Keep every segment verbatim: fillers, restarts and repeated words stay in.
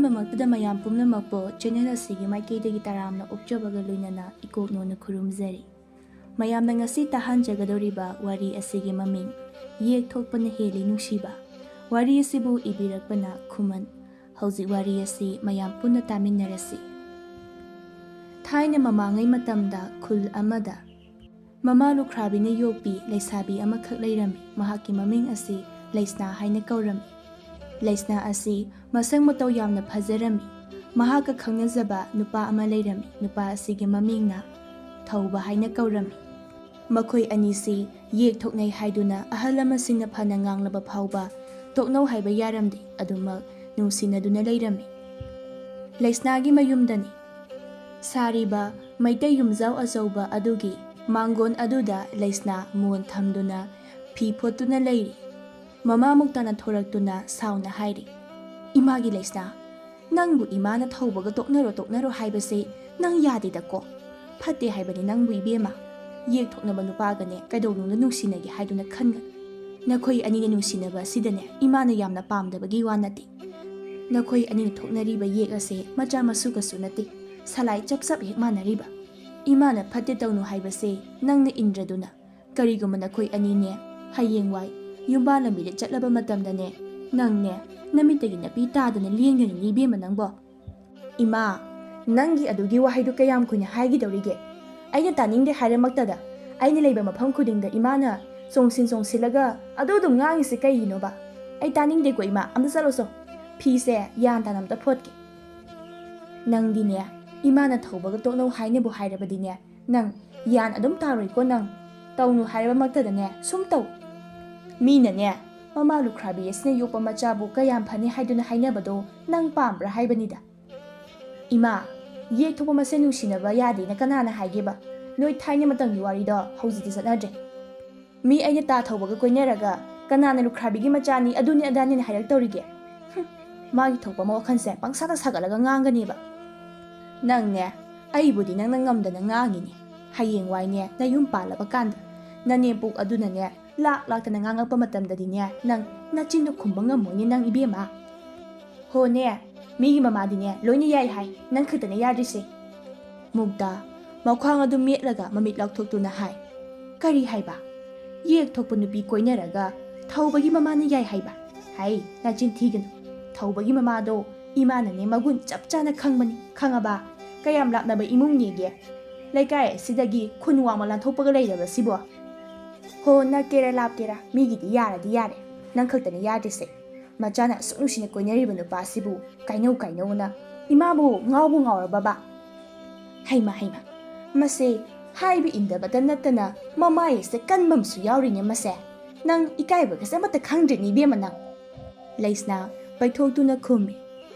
ꯄꯨꯝꯅꯃꯛꯇꯨꯗ ꯃꯌꯥꯝ ꯄꯨꯝꯅꯃꯛꯄꯨ ꯆꯦꯅꯦꯜ ꯑꯁꯤꯒꯤ ꯃꯥꯏꯀꯩꯗꯒꯤ ꯇꯔꯥꯝꯅ ꯑꯣꯛꯆꯕꯒ ꯂꯣꯏꯅꯅ ꯏꯀꯣꯛꯅꯣꯅ ꯈꯨꯔꯨꯝꯖꯔꯤ꯫ ꯃꯌꯥꯝꯅ ꯉꯁꯤ ꯇꯥꯍꯟꯖꯒꯗꯧꯔꯤꯕ ꯋꯥꯔꯤ ꯑꯁꯤꯒꯤ ꯃꯃꯤꯡ ꯌꯦꯛ ꯊꯣꯛꯄꯅ ꯍꯦꯜꯂꯤ ꯅꯨꯡꯁꯤꯕ꯫ ꯋꯥꯔꯤ ꯑꯁꯤꯕꯨ ꯏꯕꯤꯔꯛꯄꯅ ꯈꯨꯃꯟ꯫ ꯍꯧꯖꯤꯛ ꯋꯥꯔꯤ ꯑꯁꯤ ꯃꯌꯥꯝ ꯄꯨꯟꯅ ꯇꯥꯃꯤꯟꯅꯔꯁꯤ꯫ ꯊꯥꯏꯅ ꯃꯃꯥꯡꯉꯩ ꯃꯇꯝꯗ ꯈꯨꯜ ꯑꯃꯗ ꯃꯃꯥ ꯂꯨꯈ꯭ꯔꯥꯕꯤꯅ ꯌꯣꯛꯄꯤ ꯂꯩꯁꯥꯕꯤ ꯑꯃꯈꯛ ꯂꯩꯔꯝꯃꯤ꯫ ꯃꯍꯥꯛꯀꯤ ꯃꯃꯤꯡ ꯑꯁꯤ ꯂꯩꯁꯅꯥ ꯍꯥꯏꯅ ꯀꯧꯔꯝꯃꯤ꯫ ꯂꯩꯁꯅꯥ ꯑꯁꯤ ꯃꯁꯛ ꯃꯇꯧ ꯌꯥꯝꯅ ꯐꯖꯔꯝꯃꯤ꯫ ꯃꯍꯥꯛꯀ ꯈꯪꯅꯖꯕ ꯅꯨꯄꯥ ꯑꯃ ꯂꯩꯔꯝꯃꯤ꯫ ꯅꯨꯄꯥ ꯑꯁꯤꯒꯤ ꯃꯃꯤꯡꯅ ꯊꯧꯕ ꯍꯥꯏꯅ ꯀꯧꯔꯝꯃꯤ꯫ ꯃꯈꯣꯏ ꯑꯅꯤꯁꯤ ꯌꯦꯛ ꯊꯣꯛꯅꯩ ꯍꯥꯏꯗꯨꯅ ꯑꯍꯜ ꯂꯃꯟꯁꯤꯡꯅ ꯐꯅ ꯉꯥꯡꯂꯕ ꯐꯥꯎꯕ ꯇꯣꯛꯅꯧ ꯍꯥꯏꯕ ꯌꯥꯔꯝꯗꯦ꯫ ꯑꯗꯨꯃꯛ ꯅꯨꯡꯁꯤꯅꯗꯨꯅ ꯂꯩꯔꯝꯃꯤ꯫ ꯂꯩꯁꯅꯥꯒꯤ ꯃꯌꯨꯝꯗꯅꯤ ꯁꯥꯔꯤꯕ ꯃꯩꯇꯩ ꯌꯨꯝꯖꯥꯎ ꯑꯆꯧꯕ ꯑꯗꯨꯒꯤ ꯃꯥꯡꯒꯣꯟ ꯑꯗꯨꯗ ꯂꯩꯁꯅꯥ ꯃꯣꯟ ꯊꯝꯗꯨꯅ ꯐꯤ ꯐꯣꯠꯇꯨꯅ ꯂꯩꯔꯤ꯫ ꯃꯃꯥ ꯃꯨꯛꯇꯥꯅ ꯊꯣꯔꯛꯇꯨꯅ ꯁꯥꯎꯅ ꯍꯥꯏꯔꯤ, "ꯏꯃꯥꯒꯤ ꯂꯩꯁꯅꯥ, ꯅꯪꯕꯨ ꯏꯃꯥꯅ ꯊꯧꯕꯒ ꯇꯣꯛꯅꯔꯣ ꯇꯣꯛꯅꯔꯣ ꯍꯥꯏꯕꯁꯦ ꯅꯪ ꯌꯥꯗꯦꯗꯀꯣ꯫ ꯐꯠꯇꯦ ꯍꯥꯏꯕꯅꯤ ꯅꯪꯕꯨ ꯏꯕꯦꯝꯃ꯫ ꯌꯦꯛ ꯊꯣꯛꯅꯕ ꯅꯨꯄꯥꯒꯅꯦ ꯀꯩꯗꯧꯅꯨꯡꯗ ꯅꯨꯡꯁꯤꯅꯒꯦ ꯍꯥꯏꯗꯨꯅ ꯈꯟꯒꯅꯨ꯫ ꯅꯈꯣꯏ ꯑꯅꯤꯅ ꯅꯨꯡꯁꯤꯅꯕ ꯑꯁꯤꯗꯅꯦ ꯏꯃꯥꯅ ꯌꯥꯝꯅ ꯄꯥꯝꯗꯕꯒꯤ ꯋꯥ ꯅꯠꯇꯦ꯫ ꯅꯈꯣꯏ ꯑꯅꯤꯅ ꯊꯣꯛꯅꯔꯤꯕ ꯌꯦꯛ ꯑꯁꯦ ꯃꯆꯥ ꯃꯁꯨꯒꯁꯨ ꯅꯠꯇꯦ, ꯁꯂꯥꯏ ꯆꯞ ꯆꯞ ꯍꯦꯛ ꯃꯥꯟꯅꯔꯤꯕ꯫ ꯏꯃꯥꯅ ꯐꯠꯇꯦ ꯇꯧꯅꯨ ꯍꯥꯏꯕꯁꯦ ꯅꯪꯅ ꯏꯟꯗ꯭ꯔꯗꯨꯅ꯫ ꯀꯔꯤꯒꯨꯝꯕ ꯅꯈꯣꯏ ꯑꯅꯤꯅꯦ ꯍꯌꯦꯡꯋꯥꯏ ꯌꯨꯝꯕꯥꯟ ꯂꯝꯕꯤꯗ ꯆꯠꯂꯕ ꯃꯇꯝꯗꯅꯦ ꯅꯪꯅꯦ ꯅꯃꯤꯠꯇꯒꯤ ꯅꯥꯄꯤ ꯇꯥꯗꯅ ꯂꯦꯡꯒꯅꯤ ꯏꯕꯦꯝꯃ ꯅꯪꯕꯣ?" "ꯏꯃꯥ, ꯅꯪꯒꯤ ꯑꯗꯨꯒꯤ ꯋꯥꯍꯩꯗꯨ ꯀꯌꯥꯝ ꯀꯨꯏꯅ ꯍꯥꯏꯒꯗꯧꯔꯤꯒꯦ? ꯑꯩꯅ ꯇꯥꯅꯤꯡꯗꯦ ꯍꯥꯏꯔꯃꯛꯇꯗ ꯑꯩꯅ ꯂꯩꯕ ꯃꯐꯝ ꯈꯨꯗꯤꯡꯗ ꯏꯃꯥꯅ ꯆꯣꯡꯁꯤꯟ ꯆꯣꯡꯁꯤꯜꯂꯒ ꯑꯗꯨ ꯑꯗꯨꯝ ꯉꯥꯡꯉꯤꯁꯦ ꯀꯩꯒꯤꯅꯣꯕ? ꯑꯩ ꯇꯥꯅꯤꯡꯗꯦꯀꯣ ꯏꯃꯥ, ꯑꯝꯇ ꯆꯠꯂꯣꯁꯣ꯫ ꯐꯤꯁꯦ ꯌꯥꯟ ꯇꯥꯅ ꯑꯝꯇ ꯐꯣꯠꯀꯦ꯫ ꯅꯪꯗꯤꯅꯦ ꯏꯃꯥꯅ ꯊꯧꯕꯒ ꯇꯣꯛꯅꯧ ꯍꯥꯏꯅꯕꯨ ꯍꯥꯏꯔꯕꯗꯤꯅꯦ ꯅꯪ ꯌꯥꯟ ꯑꯗꯨꯝ ꯇꯥꯔꯣꯏꯀꯣ ꯅꯪ꯫ ꯇꯧꯅꯨ ꯍꯥꯏꯔꯕꯃꯛꯇꯗꯅꯦ ꯁꯨꯝ ꯇꯧ꯫ ꯃꯤꯅꯅꯦ ꯃꯃꯥ ꯂꯨꯈ꯭ꯔꯥꯕꯤ ꯑꯁꯤꯅ ꯌꯣꯛꯄ ꯃꯆꯥꯕꯨ ꯀꯌꯥꯝ ꯐꯅꯤ ꯍꯥꯏꯗꯨꯅ ꯍꯥꯏꯅꯕꯗꯣ ꯅꯪ ꯄꯥꯝꯕ꯭ꯔꯥ ꯍꯥꯏꯕꯅꯤꯗ꯫ ꯏꯃꯥ, ꯌꯦꯛ ꯊꯣꯛꯄ ꯃꯁꯦꯟ ꯅꯨꯡꯁꯤꯅꯕ ꯌꯥꯗꯦꯅ ꯀꯅꯥꯅ ꯍꯥꯏꯒꯦꯕ? ꯅꯣꯏ ꯊꯥꯏꯅ ꯃꯇꯝꯒꯤ ꯋꯥꯔꯤꯗꯣ ꯍꯧꯖꯤꯛꯇꯤ ꯆꯠꯅꯗ꯭ꯔꯦ꯫ ꯃꯤ ꯑꯩꯅ ꯇꯥ ꯊꯧꯕꯒ ꯀꯣꯏꯅꯔꯒ ꯀꯅꯥꯅ ꯂꯨꯈ꯭ꯔꯥꯕꯤꯒꯤ ꯃꯆꯥꯅꯤ ꯑꯗꯨꯅꯤ ꯑꯗꯥꯅꯤꯅ ꯍꯥꯏꯔꯛꯇꯧꯔꯤꯒꯦ? ꯍꯨꯝ, ꯃꯥꯒꯤ ꯊꯣꯛꯄ ꯑꯃ ꯋꯥꯈꯜꯁꯦ ꯄꯪꯁꯥꯗ ꯁꯥꯒꯠꯂꯒ ꯉꯥꯡꯒꯅꯦꯕ꯫ ꯅꯪꯅꯦ ꯑꯩꯕꯨꯗꯤ ꯅꯪꯅ ꯉꯝꯗꯅ ꯉꯥꯡꯉꯤꯅꯦ꯫ ꯍꯌꯦꯡꯋꯥꯏꯅꯦ ꯅꯌꯨꯝ ꯄꯥꯜꯂꯕ ꯀꯥꯟꯗ ꯅꯅꯦꯝꯄꯣꯛ ꯑꯗꯨꯅꯅꯦ ꯂꯥꯛ ꯂꯥꯛꯇꯅ ꯉꯥꯡꯉꯛꯄ ꯃꯇꯝꯗꯗꯤꯅꯦ ꯅꯪ ꯅꯆꯤꯟꯗꯣ ꯈꯨꯝꯕ ꯉꯝꯃꯣꯏꯅꯦ ꯅꯪ ꯏꯕꯦꯝꯃ꯫ ꯍꯣꯅꯦ, ꯃꯤꯒꯤ ꯃꯃꯥꯗꯤꯅꯦ ꯂꯣꯏꯅ ꯌꯥꯏ ꯍꯥꯏ, ꯅꯪ ꯈꯛꯇꯅꯦ ꯌꯥꯗ꯭ꯔꯤꯁꯦ꯫ ꯃꯨꯛꯇ ꯃꯈ꯭ꯋꯥꯡ ꯑꯗꯨ ꯃꯦꯠꯂꯒ ꯃꯃꯤꯠ ꯂꯥꯎꯊꯣꯛꯇꯨꯅ ꯍꯥꯏ, "ꯀꯔꯤ ꯍꯥꯏꯕ? ꯌꯦꯛ ꯊꯣꯛꯄ ꯅꯨꯄꯤ ꯀꯣꯏꯅꯔꯒ ꯊꯧꯕꯒꯤ ꯃꯃꯥꯅ ꯌꯥꯏ ꯍꯥꯏꯕ? ꯍꯥꯏ, ꯅꯆꯤꯟ ꯊꯤꯒꯅꯨ꯫ ꯊꯧꯕꯒꯤ ꯃꯃꯥꯗꯣ ꯏꯃꯥꯅꯅꯦ ꯃꯒꯨꯟ ꯆꯞ ꯆꯥꯅ ꯈꯪꯕꯅꯤ, ꯈꯪꯉꯕ? ꯀꯌꯥꯝ ꯂꯥꯞꯅꯕ ꯏꯃꯨꯡꯅꯦꯒꯦ? ꯂꯩꯀꯥꯏ ꯑꯁꯤꯗꯒꯤ ꯈꯨꯟ ꯋꯥꯡꯃ ꯂꯥꯟꯊꯣꯛꯄꯒ ꯂꯩꯔꯕ ꯁꯤꯕꯣ?" "ꯍꯣ, ꯅꯛꯀꯦꯔꯥ ꯂꯥꯞꯀꯦꯔꯥ, ꯃꯤꯒꯤꯗꯤ ꯌꯥꯔꯗꯤ ꯌꯥꯔꯦ, ꯅꯪ ꯈꯛꯇꯅꯦ ꯌꯥꯗ꯭ꯔꯤꯁꯦ꯫ ꯃꯆꯥꯅ ꯑꯁꯨꯛ ꯅꯨꯡꯁꯤꯅ ꯀꯣꯏꯅꯔꯤꯕ ꯅꯨꯄꯥꯁꯤꯕꯨ ꯀꯥꯏꯅꯧ ꯀꯥꯏꯅꯧꯅ ꯏꯃꯥꯕꯨ ꯉꯥꯎꯕꯨ ꯉꯥꯎꯔꯕꯕ?" "ꯍꯩꯃ ꯍꯩꯃ, ꯃꯁꯦ ꯍꯥꯏꯕ ꯏꯟꯗꯕꯇ ꯅꯠꯇꯅ ꯃꯃꯥꯏꯁꯦ ꯀꯟꯕ ꯑꯃꯁꯨ ꯌꯥꯎꯔꯤꯅꯦ ꯃꯁꯦ꯫ ꯅꯪ ꯏꯀꯥꯏꯕꯒꯁꯦ ꯑꯃꯠꯇ ꯈꯪꯗ꯭ꯔꯤꯅꯦ ꯏꯕꯦꯝꯃ ꯅꯪ?" ꯂꯩꯁꯅꯥ ꯄꯩꯊꯣꯛꯇꯨꯅ ꯈꯨꯝꯃꯤ,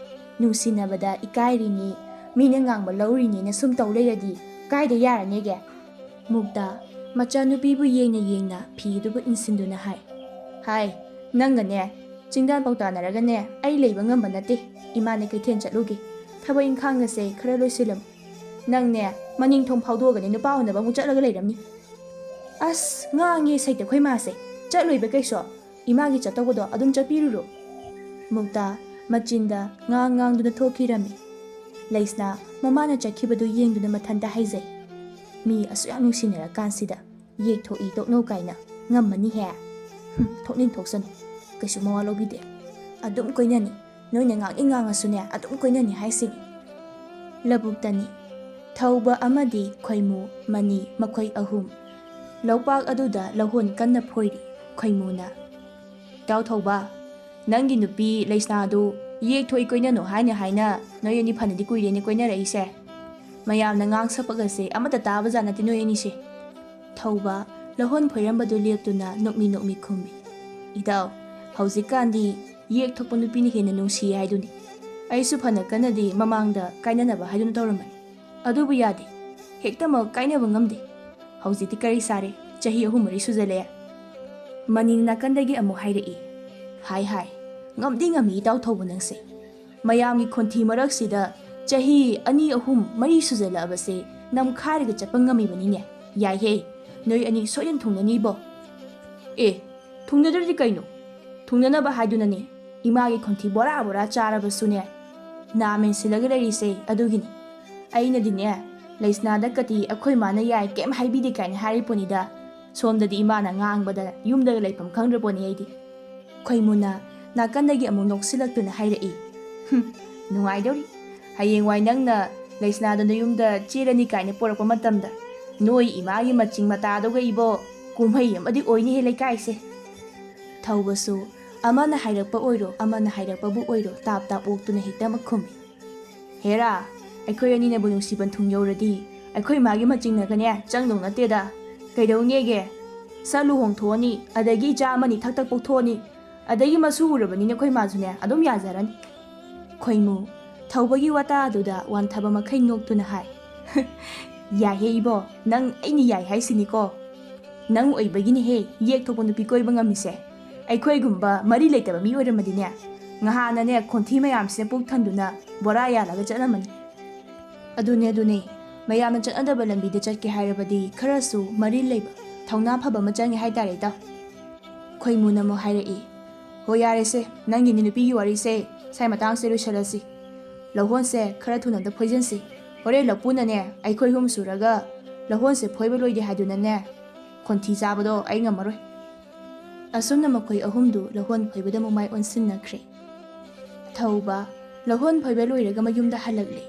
"ꯅꯨꯡꯁꯤꯅꯕꯗ ꯏꯀꯥꯏꯔꯤꯅꯤ, ꯃꯤꯅ ꯉꯥꯡꯕ ꯂꯧꯔꯤꯅꯤꯅ ꯁꯨꯝ ꯇꯧ ꯂꯩꯔꯗꯤ ꯀꯥꯏꯗ ꯌꯥꯔꯅꯤꯒꯦ?" ꯃꯨꯛꯇ ꯃꯆꯥꯅꯨꯄꯤꯕꯨ ꯌꯦꯡꯅ ꯌꯦꯡꯅ ꯐꯤꯗꯨꯕꯨ ꯏꯟꯁꯤꯟꯗꯨꯅ ꯍꯥꯏ, "ꯍꯥꯏ, ꯅꯪꯒꯅꯦ ꯆꯤꯟꯗꯥꯟ ꯄꯥꯎꯇꯥꯅꯔꯒꯅꯦ ꯑꯩ ꯂꯩꯕ ꯉꯝꯕ ꯅꯠꯇꯦ꯫ ꯏꯃꯥꯅꯦ ꯀꯩꯊꯦꯜ ꯆꯠꯂꯨꯒꯦ꯫ ꯊꯕꯛ ꯏꯪꯈꯥꯡꯒꯁꯦ ꯈꯔ ꯂꯣꯏꯁꯤꯜꯂꯝꯃꯨ꯫ ꯅꯪꯅꯦ ꯃꯅꯤꯡ ꯊꯣꯡ ꯐꯥꯎꯗꯣꯛꯑꯒꯅꯦ ꯅꯨꯄꯥ ꯎꯅꯕ ꯑꯃꯨꯛ ꯆꯠꯂꯒ ꯂꯩꯔꯝꯅꯤ꯫" "ꯑꯁ, ꯉꯥꯡꯉꯦ ꯁꯩꯇ ꯑꯩꯈꯣꯏ ꯃꯥꯁꯦ꯫ ꯆꯠꯂꯣꯏꯕ ꯀꯩꯁꯨ꯫ ꯏꯃꯥꯒꯤ ꯆꯠꯇꯧꯕꯗꯣ ꯑꯗꯨꯝ ꯆꯠꯄꯤꯔꯨꯔꯣ꯫" ꯃꯨꯛꯇ ꯃꯆꯤꯟꯗ ꯉꯥꯡ ꯉꯥꯡꯗꯨꯅ ꯊꯣꯛꯈꯤꯔꯝꯃꯤ꯫ ꯂꯩꯁꯅꯥ ꯃꯃꯥꯅ ꯆꯠꯈꯤꯕꯗꯨ ꯌꯦꯡꯗꯨꯅ ꯃꯊꯟꯇ ꯍꯥꯏꯖꯩ, "ꯃꯤ ꯑꯁꯨꯛ ꯌꯥꯝ ꯅꯨꯡꯁꯤꯅꯔꯀꯥꯟꯁꯤꯗ ꯌꯦꯛ ꯊꯣꯛꯏ ꯇꯣꯛꯅꯧ ꯀꯥꯏꯅ ꯉꯝꯃꯅꯤꯍꯦ꯫ ꯍꯨꯝ, ꯊꯣꯛꯅꯤꯡ ꯊꯣꯛꯁꯅꯨ, ꯀꯩꯁꯨ ꯃꯋꯥ ꯂꯧꯕꯤꯗꯦ꯫ ꯑꯗꯨꯝ ꯀꯣꯏꯅꯅꯤ꯫ ꯅꯣꯏꯅ ꯉꯥꯡꯉꯤ ꯉꯥꯡꯉꯁꯨꯅꯦ, ꯑꯗꯨꯝ ꯀꯣꯏꯅꯅꯤ ꯍꯥꯏꯁꯤꯅꯤ꯫" ꯂꯧꯕꯨꯛꯇꯅꯤ꯫ ꯊꯧꯕ ꯑꯃꯗꯤ ꯈꯣꯏꯃꯨ, ꯃꯅꯤ, ꯃꯈꯣꯏ ꯑꯍꯨꯝ꯫ ꯂꯧꯄꯥꯛ ꯑꯗꯨꯗ ꯂꯧꯍꯣꯟ ꯀꯟꯅ ꯐꯣꯏꯔꯤ꯫ ꯈꯣꯏꯃꯨꯅ, "ꯏꯇꯥꯎ ꯊꯧꯕ, ꯅꯪꯒꯤ ꯅꯨꯄꯤ ꯂꯩꯁꯅꯥꯗꯨ ꯌꯦꯛ ꯊꯣꯛꯏ ꯀꯣꯏꯅꯅꯨ ꯍꯥꯏꯅ ꯍꯥꯏꯅ ꯅꯣꯏ ꯑꯅꯤ ꯐꯅꯗꯤ ꯀꯨꯏꯔꯦꯅꯦ ꯀꯣꯏꯅꯔꯛꯏꯁꯦ꯫ ꯃꯌꯥꯝꯅ ꯉꯥꯡ ꯁꯛꯄꯒꯁꯦ ꯑꯃꯠꯇ ꯇꯥꯕꯖꯥꯠ ꯅꯠꯇꯦ ꯅꯣꯏ ꯑꯅꯤꯁꯦ꯫" ꯊꯧꯕ ꯂꯧꯍꯣꯟ ꯐꯣꯏꯔꯝꯕꯗꯨ ꯂꯦꯞꯇꯨꯅ ꯅꯣꯛꯃꯤ ꯅꯣꯛꯃꯤ ꯈꯨꯝꯃꯤ, "ꯏꯇꯥꯎ, ꯍꯧꯖꯤꯛꯀꯥꯟꯗꯤ ꯌꯦꯛ ꯊꯣꯛꯄ ꯅꯨꯄꯤꯅ ꯍꯦꯟꯅ ꯅꯨꯡꯁꯤ ꯍꯥꯏꯗꯨꯅꯤ꯫ ꯑꯩꯁꯨ ꯐꯅ ꯀꯟꯅꯗꯤ ꯃꯃꯥꯡꯗ ꯀꯥꯏꯅꯅꯕ ꯍꯥꯏꯗꯨꯅ ꯇꯧꯔꯝꯕꯅꯤ꯫ ꯑꯗꯨꯕꯨ ꯌꯥꯗꯦ꯫ ꯍꯦꯛꯇꯃꯛ ꯀꯥꯏꯅꯕ ꯉꯝꯗꯦ꯫ ꯍꯧꯖꯤꯛꯇꯤ ꯀꯔꯤ ꯁꯥꯔꯦ? ꯆꯍꯤ ꯑꯍꯨꯝ ꯃꯔꯤ ꯁꯨꯖꯜꯂꯛꯑꯦ꯫" ꯃꯅꯤꯡ ꯅꯥꯀꯟꯗꯒꯤ ꯑꯃꯨꯛ ꯍꯥꯏꯔꯛꯏ, "ꯍꯥꯏ ꯍꯥꯏ, ꯉꯝꯗꯤ ꯉꯝꯃꯤ ꯏꯇꯥꯎ ꯊꯧꯕ ꯅꯪꯁꯦ꯫ ꯃꯌꯥꯝꯒꯤ ꯈꯣꯟꯊꯤ ꯃꯔꯛꯁꯤꯗ ꯆꯍꯤ ꯑꯅꯤ, ꯑꯍꯨꯝ, ꯃꯔꯤ ꯁꯨꯖꯜꯂꯛꯑꯕꯁꯦ ꯅꯝꯈꯥꯏꯔꯒ ꯆꯠꯄ ꯉꯝꯃꯤꯕꯅꯤꯅꯦ꯫ ꯌꯥꯏꯍꯦ, ꯅꯣꯏ ꯑꯅꯤ ꯁꯣꯏꯗꯅ ꯊꯨꯡꯅꯅꯤꯕꯣ꯫" "ꯑꯦ, ꯊꯨꯡꯅꯗ꯭ꯔꯗꯤ ꯀꯩꯅꯣ? ꯊꯨꯡꯅꯅꯕ ꯍꯥꯏꯗꯨꯅꯅꯦ ꯏꯃꯥꯒꯤ ꯈꯣꯟꯊꯤ ꯕꯣꯔꯥ ꯕꯣꯔꯥ ꯆꯥꯔꯕꯁꯨꯅꯦ, ꯅꯥ ꯃꯦꯟꯁꯤꯜꯂꯒ ꯂꯩꯔꯤꯁꯦ ꯑꯗꯨꯒꯤꯅꯤ꯫ ꯑꯩꯅꯗꯤꯅꯦ, ꯂꯩꯁꯅꯥꯗ ꯀꯇꯤ ꯑꯩꯈꯣꯏ ꯃꯥꯅ ꯌꯥꯏ, ꯀꯩꯝ ꯍꯥꯏꯕꯤꯗꯦ ꯀꯥꯏꯅ ꯍꯥꯏꯔꯤ ꯄꯣꯠꯅꯤꯗ꯫ ꯁꯣꯝꯗꯗꯤ ꯏꯃꯥꯅ ꯉꯥꯡꯕꯗ ꯌꯨꯝꯗꯒ ꯂꯩꯐꯝ ꯈꯪꯗ꯭ꯔ ꯄꯣꯠꯅꯤ ꯑꯩꯗꯤ꯫ ꯈꯣꯏꯃꯨꯅ ꯅꯥꯀꯟꯗꯒꯤ ꯑꯃꯨꯛ ꯅꯣꯛꯁꯤꯜꯂꯛꯇꯨꯅ ꯍꯥꯏꯔꯛꯏ, "ꯍꯨꯝ, ꯅꯨꯡꯉꯥꯏꯗꯧꯔꯤ꯫ ꯍꯌꯦꯡꯋꯥꯏ ꯅꯪꯅ ꯂꯩꯁꯅꯥꯗꯣ ꯅꯌꯨꯝꯗ ꯆꯦꯜꯂꯅꯤ ꯀꯥꯏꯅ ꯄꯣꯔꯛꯄ ꯃꯇꯝꯗ ꯅꯣꯏ ꯏꯃꯥꯒꯤ ꯃꯆꯤꯡ ꯃꯇꯥꯗꯨꯒ ꯏꯕꯣ, ꯀꯨꯝꯍꯩ ꯑꯃꯗꯤ ꯑꯣꯏꯅꯤꯍꯦ ꯂꯩꯀꯥꯏꯁꯦ"꯫ ꯊꯧꯕꯁꯨ ꯑꯃꯅ ꯍꯥꯏꯔꯛꯄ ꯑꯣꯏꯔꯣ, ꯑꯃꯅ ꯍꯥꯏꯔꯛꯄꯕꯨ ꯑꯣꯏꯔꯣ, ꯇꯥꯞ ꯇꯥꯞ ꯑꯣꯛꯇꯨꯅ ꯍꯦꯛꯇꯃꯛ ꯈꯨꯝꯃꯤ꯫ "ꯍꯦꯔꯥ, ꯑꯩꯈꯣꯏ ꯑꯅꯤꯅꯕꯨ ꯅꯨꯡꯁꯤ ꯄꯟꯊꯨꯡ ꯌꯧꯔꯗꯤ ꯑꯩꯈꯣꯏ ꯃꯥꯒꯤ ꯃꯆꯤꯡꯅꯒꯅꯦ ꯆꯪꯗꯧ ꯅꯠꯇꯦꯗ꯫ ꯀꯩꯗꯧꯅꯦꯒꯦ? ꯁꯠ ꯂꯨꯍꯣꯡꯊꯣꯛꯑꯅꯤ, ꯑꯗꯒꯤ ꯏꯆꯥ ꯑꯃꯅꯤ ꯊꯛ ꯊꯛ ꯄꯣꯛꯊꯣꯛꯑꯅꯤ, ꯑꯗꯒꯤ ꯃꯁꯨ ꯎꯔꯕꯅꯤꯅ ꯑꯩꯈꯣꯏ ꯃꯥꯁꯨꯅꯦ ꯑꯗꯨꯝ ꯌꯥꯖꯔꯅꯤ"꯫ ꯈꯣꯏꯃꯨ ꯊꯧꯕꯒꯤ ꯋꯥꯇꯥ ꯑꯗꯨꯗ ꯋꯥꯟꯊꯕ ꯃꯈꯩ ꯅꯣꯛꯇꯨꯅ ꯍꯥꯏ, "ꯌꯥꯏꯍꯦ ꯏꯕꯣ, ꯅꯪ ꯑꯩꯅ ꯌꯥꯏ ꯍꯥꯏꯁꯤꯅꯤꯀꯣ꯫ ꯅꯪ ꯑꯣꯏꯕꯒꯤꯅꯦꯍꯦ ꯌꯦꯛ ꯊꯣꯛꯄ ꯅꯨꯄꯤ ꯀꯣꯏꯕ ꯉꯝꯃꯤꯁꯦ꯫ ꯑꯩꯈꯣꯏꯒꯨꯝꯕ ꯃꯔꯤ ꯂꯩꯇꯕ ꯃꯤ ꯑꯣꯏꯔꯝꯃꯗꯤꯅꯦ, ꯉꯍꯥꯟꯅꯅꯦ ꯈꯣꯟꯊꯤ ꯃꯌꯥꯝꯁꯤꯅ ꯄꯨꯛ ꯊꯟꯗꯨꯅ ꯕꯣꯔꯥ ꯌꯥꯜꯂꯒ ꯆꯠꯂꯝꯃꯅꯤ"꯫ "ꯑꯗꯨꯅꯦ, ꯑꯗꯨꯅꯦ꯫ ꯃꯌꯥꯝꯅ ꯆꯠꯅꯗꯕ ꯂꯝꯕꯤꯗ ꯆꯠꯀꯦ ꯍꯥꯏꯔꯕꯗꯤ ꯈꯔꯁꯨ ꯃꯔꯤꯜ ꯂꯩꯕ, ꯊꯧꯅꯥ ꯐꯕ ꯑꯃ ꯆꯪꯉꯦ ꯍꯥꯏꯇꯥꯔꯦ, ꯏꯇꯥꯎ"꯫ ꯈꯣꯏꯃꯨꯅ ꯑꯃꯨꯛ ꯍꯥꯏꯔꯛꯏ, "ꯍꯣ, ꯌꯥꯔꯦꯁꯦ, ꯅꯪꯒꯤꯅꯦ ꯅꯨꯄꯤꯒꯤ ꯋꯥꯔꯤꯁꯦ ꯁ꯭ꯋꯥꯏ ꯃꯇꯥꯡꯁꯦ ꯂꯣꯏꯁꯤꯜꯂꯁꯤ꯫ ꯂꯧꯍꯣꯟꯁꯦ ꯈꯔ ꯊꯨꯅ ꯑꯝꯇ ꯐꯣꯏꯖꯤꯟꯁꯤ꯫ ꯍꯣꯔꯦꯟ ꯂꯧꯄꯨꯅꯅꯦ ꯑꯩꯈꯣꯏ ꯑꯍꯨꯝ ꯁꯨꯔꯒ ꯂꯧꯍꯣꯟꯁꯦ ꯐꯣꯏꯕ ꯂꯣꯏꯗꯦ ꯍꯥꯏꯗꯨꯅꯅꯦ ꯈꯣꯟꯊꯤ ꯆꯥꯕꯗꯣ ꯑꯩ ꯉꯝꯃꯔꯣꯏ"꯫ ꯑꯁꯨꯝꯅ ꯃꯈꯣꯏ ꯑꯍꯨꯝꯗꯨ ꯂꯧꯍꯣꯟ ꯐꯣꯏꯕꯗ ꯑꯃꯨꯛ ꯃꯥꯏ ꯑꯣꯟꯁꯤꯟꯅꯈ꯭ꯔꯦ꯫ ꯊꯧꯕ ꯂꯧꯍꯣꯟ ꯐꯣꯏꯕ ꯂꯣꯏꯔꯒ ꯃꯌꯨꯝꯗ ꯍꯜꯂꯛꯂꯦ꯫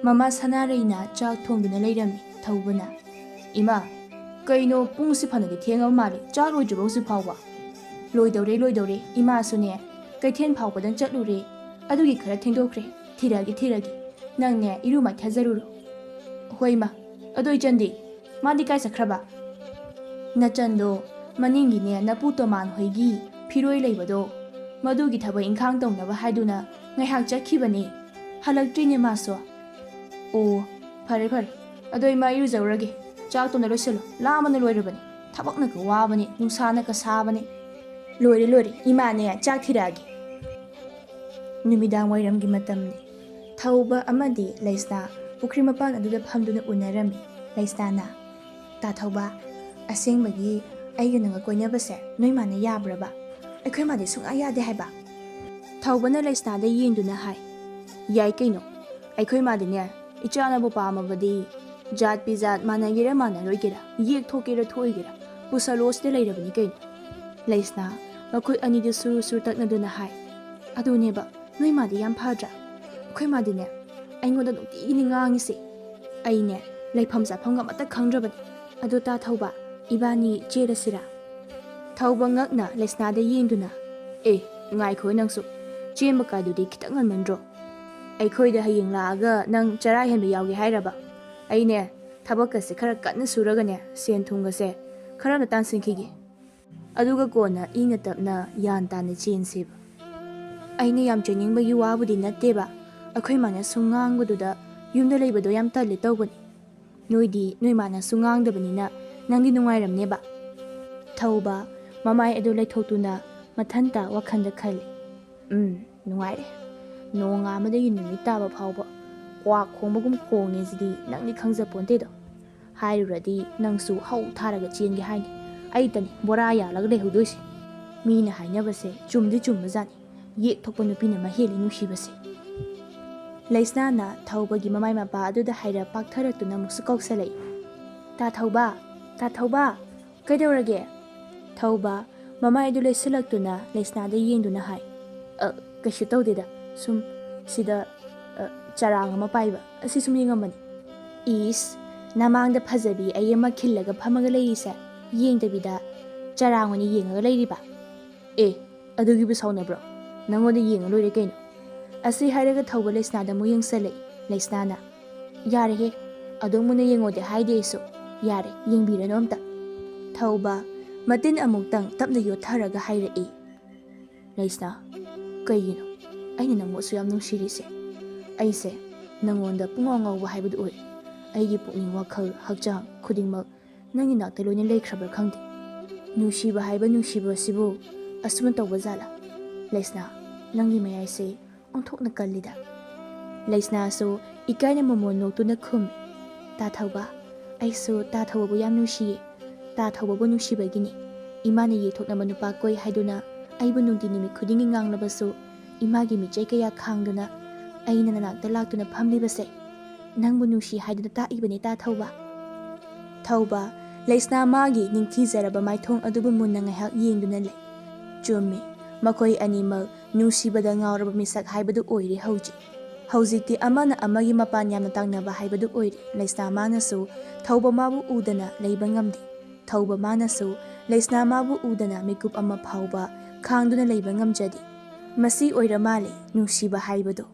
ꯃꯃꯥ ꯁꯅꯥꯔꯩꯅ ꯆꯥꯛ ꯊꯣꯡꯗꯨꯅ ꯂꯩꯔꯝꯃꯤ꯫ ꯊꯧꯕꯅ, "ꯏꯃꯥ, ꯀꯩꯅꯣ ꯄꯨꯡꯁꯤ ꯐꯅꯗꯤ ꯊꯦꯡꯉꯕ ꯃꯥꯜꯂꯦ, ꯆꯥꯛ ꯂꯣꯏꯗ꯭ꯔꯤꯕꯣ ꯍꯧꯖꯤꯛ ꯐꯥꯎꯕ?" "ꯂꯣꯏꯗꯧꯔꯦ, ꯂꯣꯏꯗꯧꯔꯦ, ꯏꯃꯥꯁꯨꯅꯦ ꯀꯩꯊꯦꯜ ꯐꯥꯎꯕꯗꯪ ꯆꯠꯂꯨꯔꯦ, ꯑꯗꯨꯒꯤ ꯈꯔ ꯊꯦꯡꯗꯣꯛꯈ꯭ꯔꯦ꯫ ꯊꯤꯔꯛꯑꯒꯦ, ꯊꯤꯔꯛꯑꯒꯦ, ꯅꯪꯅꯦ ꯏꯔꯨ ꯃꯥꯏꯊꯖꯔꯨꯔꯣ"꯫ "ꯍꯣꯏ ꯏꯃꯥ, ꯑꯗꯣ ꯏꯆꯟꯗꯤ? ꯃꯥꯗꯤ ꯀꯥꯏ ꯆꯠꯈ꯭ꯔꯕ?" "ꯅꯆꯟꯗꯣ ꯃꯅꯤꯡꯒꯤꯅꯦ ꯅꯄꯨ ꯇꯣꯃꯥꯟ ꯍꯣꯏꯒꯤ ꯐꯤꯔꯣꯏ ꯂꯩꯕꯗꯣ, ꯃꯗꯨꯒꯤ ꯊꯕꯛ ꯏꯪꯈꯥꯡ ꯇꯧꯅꯕ ꯍꯥꯏꯗꯨꯅ ꯉꯥꯏꯍꯥꯛ ꯆꯠꯈꯤꯕꯅꯦ, ꯍꯜꯂꯛꯇ꯭ꯔꯤꯅꯦ ꯃꯥꯁꯨ"꯫ "ꯑꯣ, ꯐꯔꯦ ꯐꯔꯦ, ꯑꯗꯣ ꯏꯃꯥ ꯏꯔꯨꯖꯧꯔꯒꯦ, ꯆꯥꯛꯇꯣ ꯑꯝꯇ ꯂꯣꯏꯁꯤꯜꯂꯣ, ꯂꯥꯝꯕꯅ ꯂꯣꯏꯔꯕꯅꯦ, ꯊꯕꯛꯅꯒ ꯋꯥꯕꯅꯦ, ꯅꯨꯡꯁꯥꯅꯒ ꯁꯥꯕꯅꯦ"꯫ "ꯂꯣꯏꯔꯦ ꯂꯣꯏꯔꯦ, ꯏꯃꯥꯅꯦ ꯆꯥꯛ ꯊꯤꯔꯛꯑꯒꯦ"꯫ ꯅꯨꯃꯤꯗꯥꯡ ꯋꯥꯏꯔꯝꯒꯤ ꯃꯇꯝꯅꯤ꯫ ꯊꯧꯕ ꯑꯃꯗꯤ ꯂꯩꯁꯅꯥ ꯄꯨꯈ꯭ꯔꯤ ꯃꯄꯥꯟ ꯑꯗꯨꯗ ꯐꯝꯗꯨꯅ ꯎꯅꯔꯝꯃꯤ꯫ ꯂꯩꯁꯅꯥꯅ, "ꯇꯥ ꯊꯧꯕ, ꯑꯁꯦꯡꯕꯒꯤ ꯑꯩꯒ ꯅꯪꯒ ꯀꯣꯏꯅꯕꯁꯦ ꯅꯣꯏ ꯃꯥꯅ ꯌꯥꯕ꯭ꯔꯕ? ꯑꯩꯈꯣꯏ ꯃꯥꯗꯤ ꯁꯨꯡꯌꯥ ꯌꯥꯗꯦ ꯍꯥꯏꯕ"꯫ ꯊꯧꯕꯅ ꯂꯩꯁꯅꯥꯗ ꯌꯦꯡꯗꯨꯅ ꯍꯥꯏ, ꯌꯥꯏ ꯀꯩꯅꯣ, ꯑꯩꯈꯣꯏ ꯃꯥꯗꯤꯅꯦ, ꯏꯆꯥꯅꯕꯨ ꯄꯥꯝꯃꯕꯗꯤ ꯖꯥꯠ ꯕꯤꯖꯥꯠ ꯃꯥꯟꯅꯒꯦꯔꯥ ꯃꯥꯟꯅꯔꯣꯏꯒꯦꯔꯥ, ꯌꯦꯛ ꯊꯣꯛꯀꯦꯔꯥ ꯊꯣꯛꯑꯣꯏꯒꯦꯔꯥ, ꯄꯨꯁꯜꯂꯣ ꯁꯤꯗ ꯂꯩꯔꯕꯅꯤ ꯀꯩꯅꯣ꯫ ꯂꯩꯁꯅꯥ ꯃꯈꯨꯠ ꯑꯅꯤꯗꯨ ꯁꯨꯔꯨ ꯁꯨꯔꯨ ꯇꯛꯅꯗꯨꯅ ꯍꯥꯏ꯫ ꯑꯗꯨꯅꯦꯕ, ꯅꯣꯏ ꯃꯥꯗꯤ ꯌꯥꯝ ꯐꯗ꯭ꯔꯥ? ꯑꯩꯈꯣꯏ ꯃꯥꯗꯤꯅꯦ, ꯑꯩꯉꯣꯟꯗ ꯅꯨꯡꯇꯤꯒꯤꯅꯤ ꯉꯥꯡꯉꯤꯁꯦ꯫ ꯑꯩꯅꯦ, ꯂꯩꯐꯝ ꯆꯥꯐꯝꯒ ꯑꯃꯠꯇ ꯈꯪꯗ꯭ꯔꯕꯅꯤ꯫ ꯑꯗꯣ ꯇꯥ ꯊꯧꯕ, ꯏꯕꯥꯅꯤ ꯆꯦꯜꯂꯁꯤꯔꯥ? ꯊꯧꯕ ꯉꯛꯅ ꯂꯩꯁꯅꯥꯗ ꯌꯦꯡꯗꯨꯅ, ꯑꯦ, ꯉꯥꯏꯈꯣ ꯅꯪꯁꯨ, ꯆꯦꯟꯕ ꯀꯥꯏꯗꯨꯗꯤ ꯈꯤꯇꯪ ꯉꯟꯃꯟꯗ꯭ꯔꯣ? ꯑꯩꯈꯣꯏꯗ ꯍꯌꯦꯡ ꯂꯥꯛꯑꯒ ꯅꯪ ꯆꯔꯥ ꯍꯦꯟꯕ ꯌꯥꯎꯒꯦ ꯍꯥꯏꯔꯕ? ꯑꯩꯅꯦ, ꯊꯕꯛꯀꯁꯦ ꯈꯔ ꯀꯟꯅ ꯁꯨꯔꯒꯅꯦ, ꯁꯦꯟ ꯊꯨꯝꯒꯁꯦ ꯈꯔ ꯑꯃ ꯇꯥꯟꯁꯤꯟꯈꯤꯒꯦ꯫ ꯑꯗꯨꯒ ꯀꯣꯟꯅ ꯏꯪꯅ ꯇꯞꯅ ꯌꯥꯟ ꯇꯥꯅ ꯆꯦꯟꯁꯦꯕ꯫ ꯑꯩꯅ ꯌꯥꯝ ꯆꯦꯟꯅꯤꯡꯕꯒꯤ ꯋꯥꯕꯨꯗꯤ ꯅꯠꯇꯦꯕ, ꯑꯩꯈꯣꯏ ꯃꯥꯅ ꯁꯨꯝ ꯉꯥꯡꯕꯗꯨꯗ ꯌꯨꯝꯗ ꯂꯩꯕꯗꯣ ꯌꯥꯝ ꯇꯜꯂꯦ ꯇꯧꯕꯅꯤ꯫ ꯅꯣꯏꯗꯤ ꯅꯣꯏ ꯃꯥꯅꯁꯨ ꯉꯥꯡꯗꯕꯅꯤꯅ ꯅꯪꯗꯤ ꯅꯨꯡꯉꯥꯏꯔꯝꯅꯦꯕ꯫ ꯊꯧꯕ ꯃꯃꯥꯏ ꯑꯗꯨ ꯂꯩꯊꯣꯛꯇꯨꯅ ꯃꯊꯟꯇ ꯋꯥꯈꯜꯗ ꯈꯜꯂꯤ꯫ ꯎꯝ, ꯅꯨꯡꯉꯥꯏꯔꯦ꯫ ꯅꯣꯡꯉꯥ ꯑꯃꯗꯒꯤ ꯅꯨꯃꯤꯠ ꯇꯥꯕ ꯐꯥꯎꯕ ꯀ꯭ꯋꯥꯛ ꯈꯣꯡꯕꯒꯨꯝ ꯈꯣꯡꯉꯦ ꯁꯤꯗꯤ ꯅꯪꯗꯤ ꯈꯪꯖꯄꯣꯟꯇꯦꯗꯣ꯫ ꯍꯥꯏꯔꯨꯔꯗꯤ ꯅꯪꯁꯨ ꯍꯧ ꯊꯥꯔꯒ ꯆꯦꯟꯒꯦ ꯍꯥꯏꯅꯤ꯫ ꯑꯩꯇꯅꯤ ꯕꯣꯔꯥ ꯌꯥꯜꯂꯒ ꯂꯩꯍꯧꯗꯣꯏꯁꯦ꯫ ꯃꯤꯅ ꯍꯥꯏꯅꯕꯁꯦ ꯆꯨꯝꯗꯤ ꯆꯨꯝꯕꯖꯥꯠꯅꯤ꯫ ꯌꯦꯛ ꯊꯣꯛꯄ ꯅꯨꯄꯤꯅ ꯃꯍꯦꯜꯂꯤ ꯅꯨꯡꯁꯤꯕꯁꯦ꯫ ꯂꯩꯁꯅꯥꯅ ꯊꯧꯕꯒꯤ ꯃꯃꯥꯏ ꯃꯄꯥ ꯑꯗꯨꯗ ꯍꯥꯏꯔ ꯄꯥꯛꯊꯔꯛꯇꯨꯅ ꯑꯃꯨꯛꯁꯨ ꯀꯧꯁꯜꯂꯛꯏ꯫ "ꯇꯥ ꯊꯧꯕ, ꯇꯥ ꯊꯧꯕ, ꯀꯩꯗꯧꯔꯒꯦ?" ꯊꯧꯕ ꯃꯃꯥꯏ ꯑꯗꯨ ꯂꯩꯁꯤꯜꯂꯛꯇꯨꯅ ꯂꯩꯁꯅꯥꯗ ꯌꯦꯡꯗꯨꯅ ꯍꯥꯏ, "ꯑ, ꯀꯩꯁꯨ ꯇꯧꯗꯦꯗ, ꯁꯨꯝ ꯁꯤꯗ, ꯑ, ꯆꯔꯥꯡ ꯑꯃ ꯄꯥꯏꯕ, ꯑꯁꯤ ꯁꯨꯝ ꯌꯦꯡꯉꯝꯕꯅꯤ꯫" "ꯏꯁ, ꯅꯃꯥꯡꯗ ꯐꯖꯕꯤ ꯑꯩ ꯑꯃ ꯈꯤꯜꯂꯒ ꯐꯝꯃꯒ ꯂꯩꯔꯤꯁꯦ ꯌꯦꯡꯗꯕꯤꯗ ꯆꯔꯥꯡ ꯑꯣꯏꯅ ꯌꯦꯡꯉꯒ ꯂꯩꯔꯤꯕ? ꯑꯦ, ꯑꯗꯨꯒꯤꯕꯨ ꯁꯥꯎꯅꯕ꯭ꯔꯣ? ꯅꯪꯉꯣꯟꯗ ꯌꯦꯡꯉ ꯂꯣꯏꯔꯦ ꯀꯩꯅꯣ꯫" ꯑꯁꯤ ꯍꯥꯏꯔꯒ ꯊꯧꯕ ꯂꯩꯁꯅꯥꯗ ꯑꯃꯨꯛ ꯌꯦꯡꯁꯜꯂꯛꯏ꯫ ꯂꯩꯁꯅꯥꯅ, "ꯌꯥꯔꯦꯍꯦ, ꯑꯗꯨꯝ ꯃꯨꯟꯅ ꯌꯦꯡꯉꯣꯗꯤ ꯍꯥꯏꯗꯦ ꯑꯩꯁꯨ꯫ ꯌꯥꯔꯦ, ꯌꯦꯡꯕꯤꯔꯅꯨ ꯑꯝꯇ꯫" ꯊꯧꯕ ꯃꯇꯤꯟ ꯑꯃꯨꯛꯇꯪ ꯇꯞꯅ ꯌꯣꯠꯊꯔꯒ ꯍꯥꯏꯔꯛꯏ, "ꯂꯩꯁꯅꯥ, ꯀꯩꯒꯤꯅꯣ ꯑꯩꯅ ꯅꯪꯕꯨ ꯑꯁꯨꯛ ꯌꯥꯝ ꯅꯨꯡꯁꯤꯔꯤꯁꯦ? ꯑꯩꯁꯦ ꯅꯪꯉꯣꯟꯗ ꯄꯨꯡꯉꯥꯎ ꯉꯥꯎꯕ ꯍꯥꯏꯕꯗꯨ ꯑꯣꯏꯔꯦ꯫ ꯑꯩꯒꯤ ꯄꯨꯛꯅꯤꯡ, ꯋꯥꯈꯜ, ꯍꯛꯆꯥꯡ ꯈꯨꯗꯤꯡꯃꯛ ꯅꯪꯒꯤ ꯅꯥꯛꯇ ꯂꯣꯏꯅ ꯂꯩꯈ꯭ꯔꯕ꯭ꯔꯥ ꯈꯪꯗꯦ꯫ ꯅꯨꯡꯁꯤꯕ ꯍꯥꯏꯕ ꯅꯨꯡꯁꯤꯕ ꯑꯁꯤꯕꯨ ꯑꯁꯨꯝꯅ ꯇꯧꯕ ꯖꯥꯠꯂꯥ? ꯂꯩꯁꯅꯥ, ꯅꯪꯒꯤ ꯃꯌꯥꯏꯁꯦ ꯑꯣꯟꯊꯣꯛꯅ ꯀꯜꯂꯤꯗ꯫" ꯂꯩꯁꯅꯥꯁꯨ ꯏꯀꯥꯏꯅ ꯃꯃꯣꯟ ꯅꯣꯛꯇꯨꯅ ꯈꯨꯝꯃꯤ, "ꯇꯥ ꯊꯧꯕ, ꯑꯩꯁꯨ ꯇꯥ ꯊꯧꯕꯕꯨ ꯌꯥꯝ ꯅꯨꯡꯁꯤꯌꯦ꯫ ꯇꯥ ꯊꯧꯕꯕꯨ ꯅꯨꯡꯁꯤꯕꯒꯤꯅꯤ ꯏꯃꯥꯅ ꯌꯦꯛꯊꯣꯛꯅꯕ ꯅꯨꯄꯥ ꯀꯣꯏ ꯍꯥꯏꯗꯨꯅ ꯑꯩꯕꯨ ꯅꯨꯡꯇꯤ ꯅꯨꯃꯤꯠ ꯈꯨꯗꯤꯡꯒꯤ ꯉꯥꯡꯂꯕꯁꯨ ꯏꯃꯥꯒꯤ ꯃꯤꯆꯩ ꯀꯌꯥ ꯈꯥꯡꯗꯨꯅ ꯑꯩꯅ ꯅꯅꯥꯛꯇ ꯂꯥꯛꯇꯨꯅ ꯐꯝꯂꯤꯕꯁꯦ ꯅꯪꯕꯨ ꯅꯨꯡꯁꯤ ꯍꯥꯏꯗꯨꯅ ꯇꯥꯛꯏꯕꯅꯤ, ꯇꯥ ꯊꯧꯕ꯫ ꯊꯧꯕ, ꯂꯩꯁꯅꯥ ꯃꯥꯒꯤ ꯅꯤꯡꯊꯤꯖꯔꯕ ꯃꯥꯏꯊꯣꯡ ꯑꯗꯨꯕꯨ ꯃꯨꯟꯅ ꯉꯥꯏꯍꯥꯛ ꯌꯦꯡꯗꯨꯅ ꯂꯩ꯫ ꯆꯨꯝꯃꯤ, ꯃꯈꯣꯏ ꯑꯅꯤꯃꯛ ꯅꯨꯡꯁꯤꯕꯗ ꯉꯥꯎꯔꯕ ꯃꯤꯁꯛ ꯍꯥꯏꯕꯗꯨ ꯑꯣꯏꯔꯦ ꯍꯧꯖꯤꯛ꯫ ꯍꯧꯖꯤꯛꯇꯤ ꯑꯃꯅ ꯑꯃꯒꯤ ꯃꯄꯥꯟ ꯌꯥꯝꯅ ꯇꯥꯡꯅꯕ ꯍꯥꯏꯕꯗꯨ ꯑꯣꯏꯔꯦ꯫ ꯂꯩꯁꯅꯥ ꯃꯥꯅꯁꯨ ꯊꯧꯕ ꯃꯥꯕꯨ ꯎꯗꯅ ꯂꯩꯕ ꯉꯝꯗꯦ꯫ ꯊꯧꯕ ꯃꯥꯅꯁꯨ ꯂꯩꯁꯅꯥ ꯃꯥꯕꯨ ꯎꯗꯅ ꯃꯤꯀꯨꯞ ꯑꯃ ꯐꯥꯎꯕ ꯈꯥꯡꯗꯨꯅ ꯂꯩꯕ ꯉꯝꯖꯗꯦ꯫ ꯃꯁꯤ ꯑꯣꯏꯔ ꯃꯥꯜꯂꯦ ꯅꯨꯡꯁꯤꯕ ꯍꯥꯏꯕꯗꯨ꯫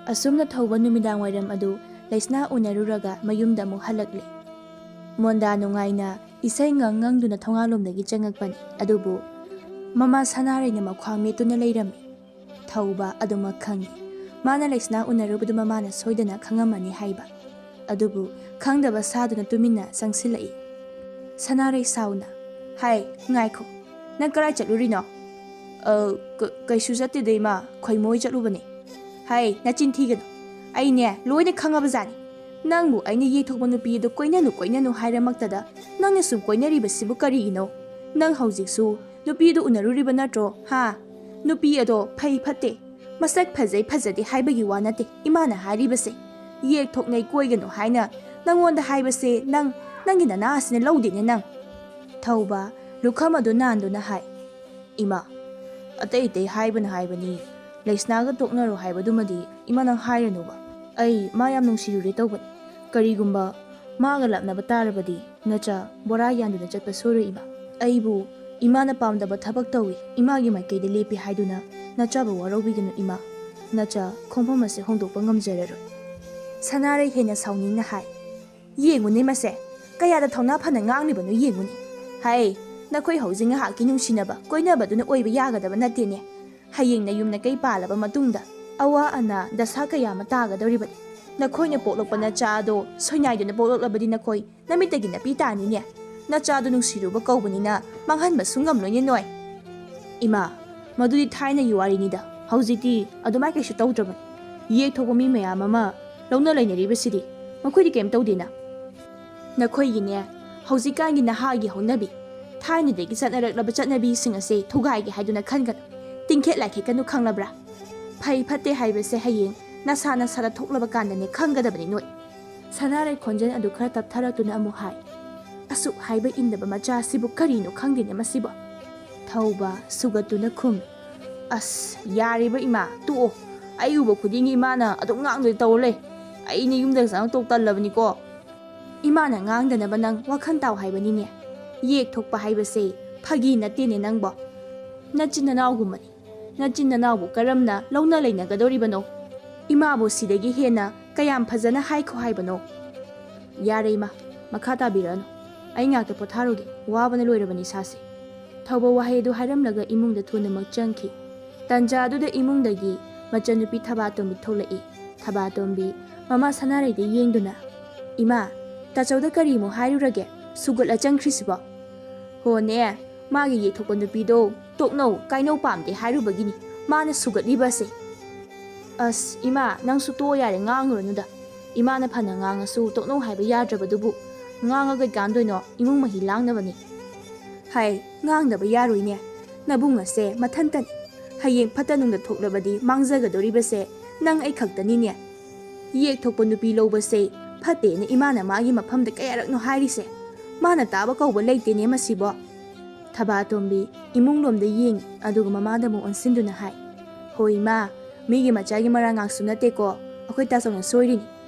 ꯑꯁꯨꯝꯅ ꯊꯧꯕ ꯅꯨꯃꯤꯗꯥꯡ ꯋꯥꯏꯔꯝ ꯑꯗꯨ ꯂꯩꯁꯅꯥ ꯎꯅꯔꯨꯔꯒ ꯃꯌꯨꯝꯗ ꯑꯃꯨꯛ ꯍꯜꯂꯛꯂꯦ꯫ ꯃꯣꯟꯗꯥ ꯅꯨꯡꯉꯥꯏꯅ ꯏꯁꯩ ꯉꯪ ꯉꯪꯗꯨꯅ ꯊꯣꯡꯒꯥꯜꯂꯣꯝꯗꯒꯤ ꯆꯪꯉꯛꯄꯅꯤ꯫ ꯑꯗꯨꯕꯨ ꯃꯃꯥ ꯁꯅꯥꯔꯩꯅ ꯃꯈ꯭ꯋꯥꯡ ꯃꯦꯠꯇꯨꯅ ꯂꯩꯔꯝꯃꯤ꯫ ꯊꯧꯕ ꯑꯗꯨꯃꯛ ꯈꯪꯏ꯫ ꯃꯥꯅ ꯂꯩꯁꯅꯥ ꯎꯅꯔꯨꯕꯗꯨ ꯃꯃꯥꯅ ꯁꯣꯏꯗꯅ ꯈꯪꯉꯝꯃꯅꯤ ꯍꯥꯏꯕ꯫ ꯑꯗꯨꯕꯨ ꯈꯪꯗꯕ ꯁꯥꯗꯨꯅ ꯇꯨꯃꯤꯟꯅ ꯆꯪꯁꯤꯜꯂꯛꯏ꯫ ꯁꯅꯥꯔꯩ ꯁꯥꯎꯅ, "ꯍꯥꯏ, ꯉꯥꯏꯈꯣ, ꯅꯪ ꯀꯔꯥꯏ ꯆꯠꯂꯨꯔꯤꯅꯣ?" "ꯑ, ꯀ-, ꯀꯩꯁꯨ ꯆꯠꯇꯦꯗ ꯏꯃꯥ, ꯈꯣꯏꯃꯣꯏ ꯆꯠꯂꯨꯕꯅꯦ꯫" "ꯍꯥꯏ, ꯅꯆꯤꯟ ꯊꯤꯒꯅꯨ꯫ ꯑꯩꯅꯦ ꯂꯣꯏꯅ ꯈꯪꯉꯕꯖꯥꯠꯅꯤ꯫ ꯅꯪꯕꯨ ꯑꯩꯅ ꯌꯦꯛꯊꯣꯛꯄ ꯅꯨꯄꯤ ꯑꯗꯨ ꯀꯣꯏꯅꯅꯨ ꯀꯣꯏꯅꯅꯨ ꯍꯥꯏꯔꯃꯛꯇꯗ ꯅꯪꯅ ꯁꯨꯝ ꯀꯣꯏꯅꯔꯤꯕꯁꯤꯕꯨ ꯀꯔꯤꯒꯤꯅꯣ? ꯅꯪ ꯍꯧꯖꯤꯛꯁꯨ ꯅꯨꯄꯤꯗꯨ ꯎꯅꯔꯨꯔꯤꯕ ꯅꯠꯇ꯭ꯔꯣ? ꯍꯥ? ꯅꯨꯄꯤ ꯑꯗꯣ ꯐꯩ ꯐꯠꯇꯦ, ꯃꯁꯛ ꯐꯖꯩ ꯐꯖꯗꯦ ꯍꯥꯏꯕꯒꯤ ꯋꯥ ꯅꯠꯇꯦ ꯏꯃꯥꯅ ꯍꯥꯏꯔꯤꯕꯁꯦ꯫ ꯌꯦꯛ ꯊꯣꯛꯅꯩ ꯀꯣꯏꯒꯅꯨ ꯍꯥꯏꯅ ꯅꯪꯉꯣꯟꯗ ꯍꯥꯏꯕꯁꯦ ꯅꯪ, ꯅꯪꯒꯤ ꯅꯅꯥ ꯑꯁꯤꯅ ꯂꯧꯗꯦꯅꯦ ꯅꯪ꯫" ꯊꯧꯕ ꯂꯨꯈꯝ ꯑꯗꯨ ꯅꯥꯟꯗꯨꯅ ꯍꯥꯏ, "ꯏꯃꯥ, ꯑꯇꯩ ꯑꯇꯩ ꯍꯥꯏꯕꯅ ꯍꯥꯏꯕꯅꯤ, ꯂꯩꯁꯅꯥꯒ ꯇꯣꯛꯅꯔꯣ ꯍꯥꯏꯕꯗꯨꯃꯗꯤ ꯏꯃꯥ ꯅꯪ ꯍꯥꯏꯔꯅꯨꯕ꯫ ꯑꯩ ꯃꯥ ꯌꯥꯝ ꯅꯨꯡꯁꯤꯔꯨꯔꯦ ꯇꯧꯕꯅꯤ꯫ ꯀꯔꯤꯒꯨꯝꯕ ꯃꯥꯒ ꯂꯥꯞꯅꯕ ꯇꯥꯔꯕꯗꯤ ꯅꯆꯥ ꯕꯣꯔꯥ ꯌꯥꯟꯗꯨꯅ ꯆꯠꯄ ꯁꯣꯏꯔꯣꯏ ꯏꯃꯥ꯫ ꯑꯩꯕꯨ ꯏꯃꯥꯅ ꯄꯥꯝꯗꯕ ꯊꯕꯛ ꯇꯧꯏ, ꯏꯃꯥꯒꯤ ꯃꯥꯏꯀꯩꯗ ꯂꯦꯞꯄꯤ ꯍꯥꯏꯗꯨꯅ ꯅꯆꯥꯕꯨ ꯋꯥꯔꯧꯕꯤꯒꯅꯨ ꯏꯃꯥ꯫ ꯅꯆꯥ ꯈꯣꯡꯐꯝ ꯑꯁꯦ ꯍꯣꯡꯗꯣꯛꯄ ꯉꯝꯖꯔꯔꯣꯏ꯫" ꯁꯅꯥꯔꯩ ꯍꯦꯟꯅ ꯁꯥꯎꯅꯤꯡꯅ ꯍꯥꯏ, "ꯌꯦꯡꯉꯨꯅꯦ ꯃꯁꯦ, ꯀꯌꯥꯗ ꯊꯧꯅꯥ ꯐꯅ ꯉꯥꯡꯂꯤꯕꯅꯣ ꯌꯦꯡꯉꯨꯅꯦ꯫ ꯍꯥꯏ, ꯅꯈꯣꯏ ꯍꯧꯖꯤꯛ ꯉꯥꯏꯍꯥꯛꯀꯤ ꯅꯨꯡꯁꯤꯅꯕ ꯀꯣꯏꯅꯕꯗꯨꯅ ꯑꯣꯏꯕ ꯌꯥꯒꯗꯕ ꯅꯠꯇꯦꯅꯦ꯫ ꯍꯌꯦꯡ ꯅꯌꯨꯝ ꯅꯀꯩ ꯄꯥꯜꯂꯕ ꯃꯇꯨꯡꯗ ꯑꯋꯥ ꯑꯅꯥ ꯗꯁꯥ ꯀꯌꯥ ꯑꯃ ꯇꯥꯒꯗꯧꯔꯤꯕꯅꯤ꯫ ꯅꯈꯣꯏꯅ ꯄꯣꯛꯂꯛꯄ ꯅꯆꯥ ꯑꯗꯣ ꯁꯣꯏꯅꯥꯏꯗꯨꯅ ꯄꯣꯛꯂꯛꯂꯕꯗꯤ ꯅꯈꯣꯏ ꯅꯃꯤꯠꯇꯒꯤ ꯅꯥꯄꯤ ꯇꯥꯅꯤꯅꯦ꯫ ꯅꯆꯥꯗꯨ ꯅꯨꯡꯁꯤꯔꯨꯕ ꯀꯧꯕꯅꯤꯅ ꯃꯥꯡꯍꯟꯕꯁꯨ ꯉꯝꯂꯣꯏꯅꯦ ꯅꯣꯏ꯫" "ꯏꯃꯥ, ꯃꯗꯨꯗꯤ ꯊꯥꯏꯅꯒꯤ ꯋꯥꯔꯤꯅꯤꯗ, ꯍꯧꯖꯤꯛꯇꯤ ꯑꯗꯨꯃꯥꯏ ꯀꯩꯁꯨ ꯇꯧꯗ꯭ꯔꯕꯅꯤ꯫ ꯌꯦꯛ ꯊꯣꯛꯄ ꯃꯤ ꯃꯌꯥꯝ ꯑꯃ ꯂꯧꯅ ꯂꯩꯅꯔꯤꯕꯁꯤꯗꯤ ꯃꯈꯣꯏꯗꯤ ꯀꯩꯝ ꯇꯧꯗꯦꯅ꯫ ꯅꯈꯣꯏꯒꯤꯅꯦ ꯍꯧꯖꯤꯛꯀꯥꯟꯒꯤ ꯅꯍꯥꯒꯤ ꯍꯧꯅꯕꯤ, ꯊꯥꯏꯅꯗꯒꯤ ꯆꯠꯅꯔꯛꯂꯕ ꯆꯠꯅꯕꯤꯁꯤꯡ ꯑꯁꯦ ꯊꯨꯒꯥꯏꯒꯦ ꯍꯥꯏꯗꯨꯅ ꯈꯟꯒꯅꯨ, ꯇꯤꯡꯈꯦꯠ ꯂꯥꯏꯈꯦꯠꯀꯅꯨ ꯈꯪꯂꯕ꯭ꯔꯥ?" ꯐꯩ ꯐꯠꯇꯦ ꯍꯥꯏꯕꯁꯦ ꯍꯌꯦꯡ ꯅꯁꯥ ꯅꯁꯥꯗ ꯊꯣꯛꯂꯕ ꯀꯥꯟꯗꯅꯦ ꯈꯪꯒꯗꯕꯅꯤ ꯅꯣꯏ꯫ ꯁꯅꯥꯔꯩ ꯈꯣꯟꯖꯦꯜ ꯑꯗꯨ ꯈꯔ ꯇꯞꯊꯔꯛꯇꯨꯅ ꯑꯃꯨꯛ ꯍꯥꯏ꯫ ꯑꯁꯨꯛ ꯍꯥꯏꯕ ꯏꯟꯗꯕ ꯃꯆꯥ ꯑꯁꯤꯕꯨ ꯀꯔꯤꯅꯣ ꯈꯪꯗꯦꯅꯦ ꯃꯁꯤꯕꯣ꯫ ꯊꯧꯕ ꯁꯨꯒꯠꯇꯨꯅ ꯈꯨꯝꯃꯤ꯫ ꯑꯁ, ꯌꯥꯔꯤꯕ ꯏꯃꯥ, ꯇꯣꯛꯑꯣ꯫ ꯑꯩ ꯎꯕ ꯈꯨꯗꯤꯡꯒꯤ ꯏꯃꯥꯅ ꯑꯗꯨꯝ ꯉꯥꯡꯗꯣꯏ ꯇꯧꯔ ꯂꯩ꯫ ꯑꯩꯅ ꯌꯨꯝꯗ ꯆꯪꯉꯛꯇꯧ ꯇꯜꯂꯕꯅꯤꯀꯣ꯫ ꯏꯃꯥꯅ ꯉꯥꯡꯗꯅꯕ ꯅꯪ ꯋꯥꯈꯜ ꯇꯥꯎ ꯍꯥꯏꯕꯅꯤꯅꯦ꯫ ꯌꯦꯛ ꯊꯣꯛꯄ ꯍꯥꯏꯕꯁꯦ ꯐꯥꯒꯤ ꯅꯠꯇꯦꯅꯦ ꯅꯪꯕꯣ꯫ ꯅꯆꯤꯟ ꯅꯅꯥꯎꯒꯨꯝꯕꯅꯤ꯫ ꯅꯆꯤꯟ ꯅꯅꯥꯎꯕꯨ ꯀꯔꯝꯅ ꯂꯧꯅ ꯂꯩꯅꯒꯗꯧꯔꯤꯕꯅꯣ? ꯏꯃꯥꯕꯨ ꯁꯤꯗꯒꯤ ꯍꯦꯟꯅ ꯀꯌꯥꯝ ꯐꯖꯅ ꯍꯥꯏꯈꯣ ꯍꯥꯏꯕꯅꯣ? ꯌꯥꯔꯦ ꯏꯃꯥ, ꯃꯈꯥ ꯇꯥꯕꯤꯔꯛꯑꯅꯨ꯫ ꯑꯩ ꯉꯥꯛꯇ ꯄꯣꯊꯥꯔꯨꯒꯦ, ꯋꯥꯕꯅ ꯂꯣꯏꯔꯕꯅꯤ ꯏꯁꯥꯁꯦ꯫ ꯊꯧꯕ ꯋꯥꯍꯩ ꯑꯗꯨ ꯍꯥꯏꯔꯝꯂꯒ ꯏꯃꯨꯡꯗ ꯊꯨꯅꯃꯛ ꯆꯪꯈꯤ꯫ ꯇꯟꯖꯥ ꯑꯗꯨꯗ ꯏꯃꯨꯡꯗꯒꯤ ꯃꯆꯟꯅꯨꯄꯤ ꯊꯕꯥꯇꯣꯝꯕꯤ ꯊꯣꯛꯂꯛꯏ꯫ ꯊꯕꯥꯇꯣꯝꯕꯤ ꯃꯃꯥ ꯁꯅꯥꯔꯩꯗ ꯌꯦꯡꯗꯨꯅ, "ꯏꯃꯥ, ꯇꯥꯆꯧꯗ ꯀꯔꯤꯃꯨꯛ ꯍꯥꯏꯔꯨꯔꯒꯦ? ꯁꯨꯒꯠꯂ ꯆꯪꯈ꯭ꯔꯤꯁꯤꯕꯣ?" "ꯍꯣꯅꯦ, ꯃꯥꯒꯤ ꯌꯦꯛꯊꯣꯛꯄ ꯅꯨꯄꯤꯗꯣ ꯇꯣꯛꯅꯧ ꯀꯥꯏꯅꯧ ꯄꯥꯝꯗꯦ ꯍꯥꯏꯔꯨꯕꯒꯤꯅꯤ ꯃꯥꯅ ꯁꯨꯒꯠꯂꯤꯕꯁꯦ꯫" "ꯑꯁ ꯏꯃꯥ, ꯅꯪꯁꯨ ꯇꯣꯛꯑꯣ ꯌꯥꯔꯦ, ꯉꯥꯡꯉꯨꯔꯅꯨꯗ꯫ ꯏꯃꯥꯅ ꯐꯅ ꯉꯥꯡꯉꯁꯨ ꯇꯣꯛꯅꯧ ꯍꯥꯏꯕ ꯌꯥꯗ꯭ꯔꯕꯗꯨꯕꯨ꯫ ꯉꯥꯡꯉꯒ ꯀꯥꯟꯗꯣꯏꯅꯣ, ꯏꯃꯨꯡ ꯃꯍꯤ ꯂꯥꯡꯅꯕꯅꯤ꯫" "ꯍꯥꯏ, ꯉꯥꯡꯗꯕ ꯌꯥꯔꯣꯏꯅꯦ꯫ ꯅꯕꯨꯡ ꯑꯁꯦ ꯃꯊꯟꯇꯅꯤ꯫ ꯍꯌꯦꯡ ꯐꯠꯇ ꯅꯨꯡꯗ ꯊꯣꯛꯂꯕꯗꯤ ꯃꯥꯡꯖꯒꯗꯧꯔꯤꯕꯁꯦ ꯅꯪ ꯑꯩ ꯈꯛꯇꯅꯤꯅꯦ꯫ ꯌꯦꯛ ꯊꯣꯛꯄ ꯅꯨꯄꯤ ꯂꯧꯕꯁꯦ ꯐꯠꯇꯦꯅ ꯏꯃꯥꯅ ꯃꯥꯒꯤ ꯃꯐꯝꯗ ꯀꯌꯥꯔꯛꯅꯣ ꯍꯥꯏꯔꯤꯁꯦ꯫ ꯃꯥꯅ ꯇꯥꯕ ꯀꯧꯕ ꯂꯩꯇꯦꯅꯦ ꯃꯁꯤꯕꯣ꯫" ꯊꯕꯥꯇꯣꯝꯕꯤ ꯏꯃꯨꯡ ꯂꯣꯝꯗ ꯌꯦꯡꯉꯤ, ꯑꯗꯨꯒ ꯃꯃꯥꯗ ꯑꯃꯨꯛ ꯑꯣꯟꯁꯤꯟꯗꯨꯅ ꯍꯥꯏ, "ꯍꯣꯏ ꯏꯃꯥ, ꯃꯤꯒꯤ ꯃꯆꯥꯒꯤ ꯃꯔꯥꯡ ꯉꯥꯛꯁꯨ ꯅꯠꯇꯦꯀꯣ, ꯑꯩꯈꯣꯏ ꯇꯥꯆꯧꯅ ꯁꯣꯏꯔꯤꯅꯤ꯫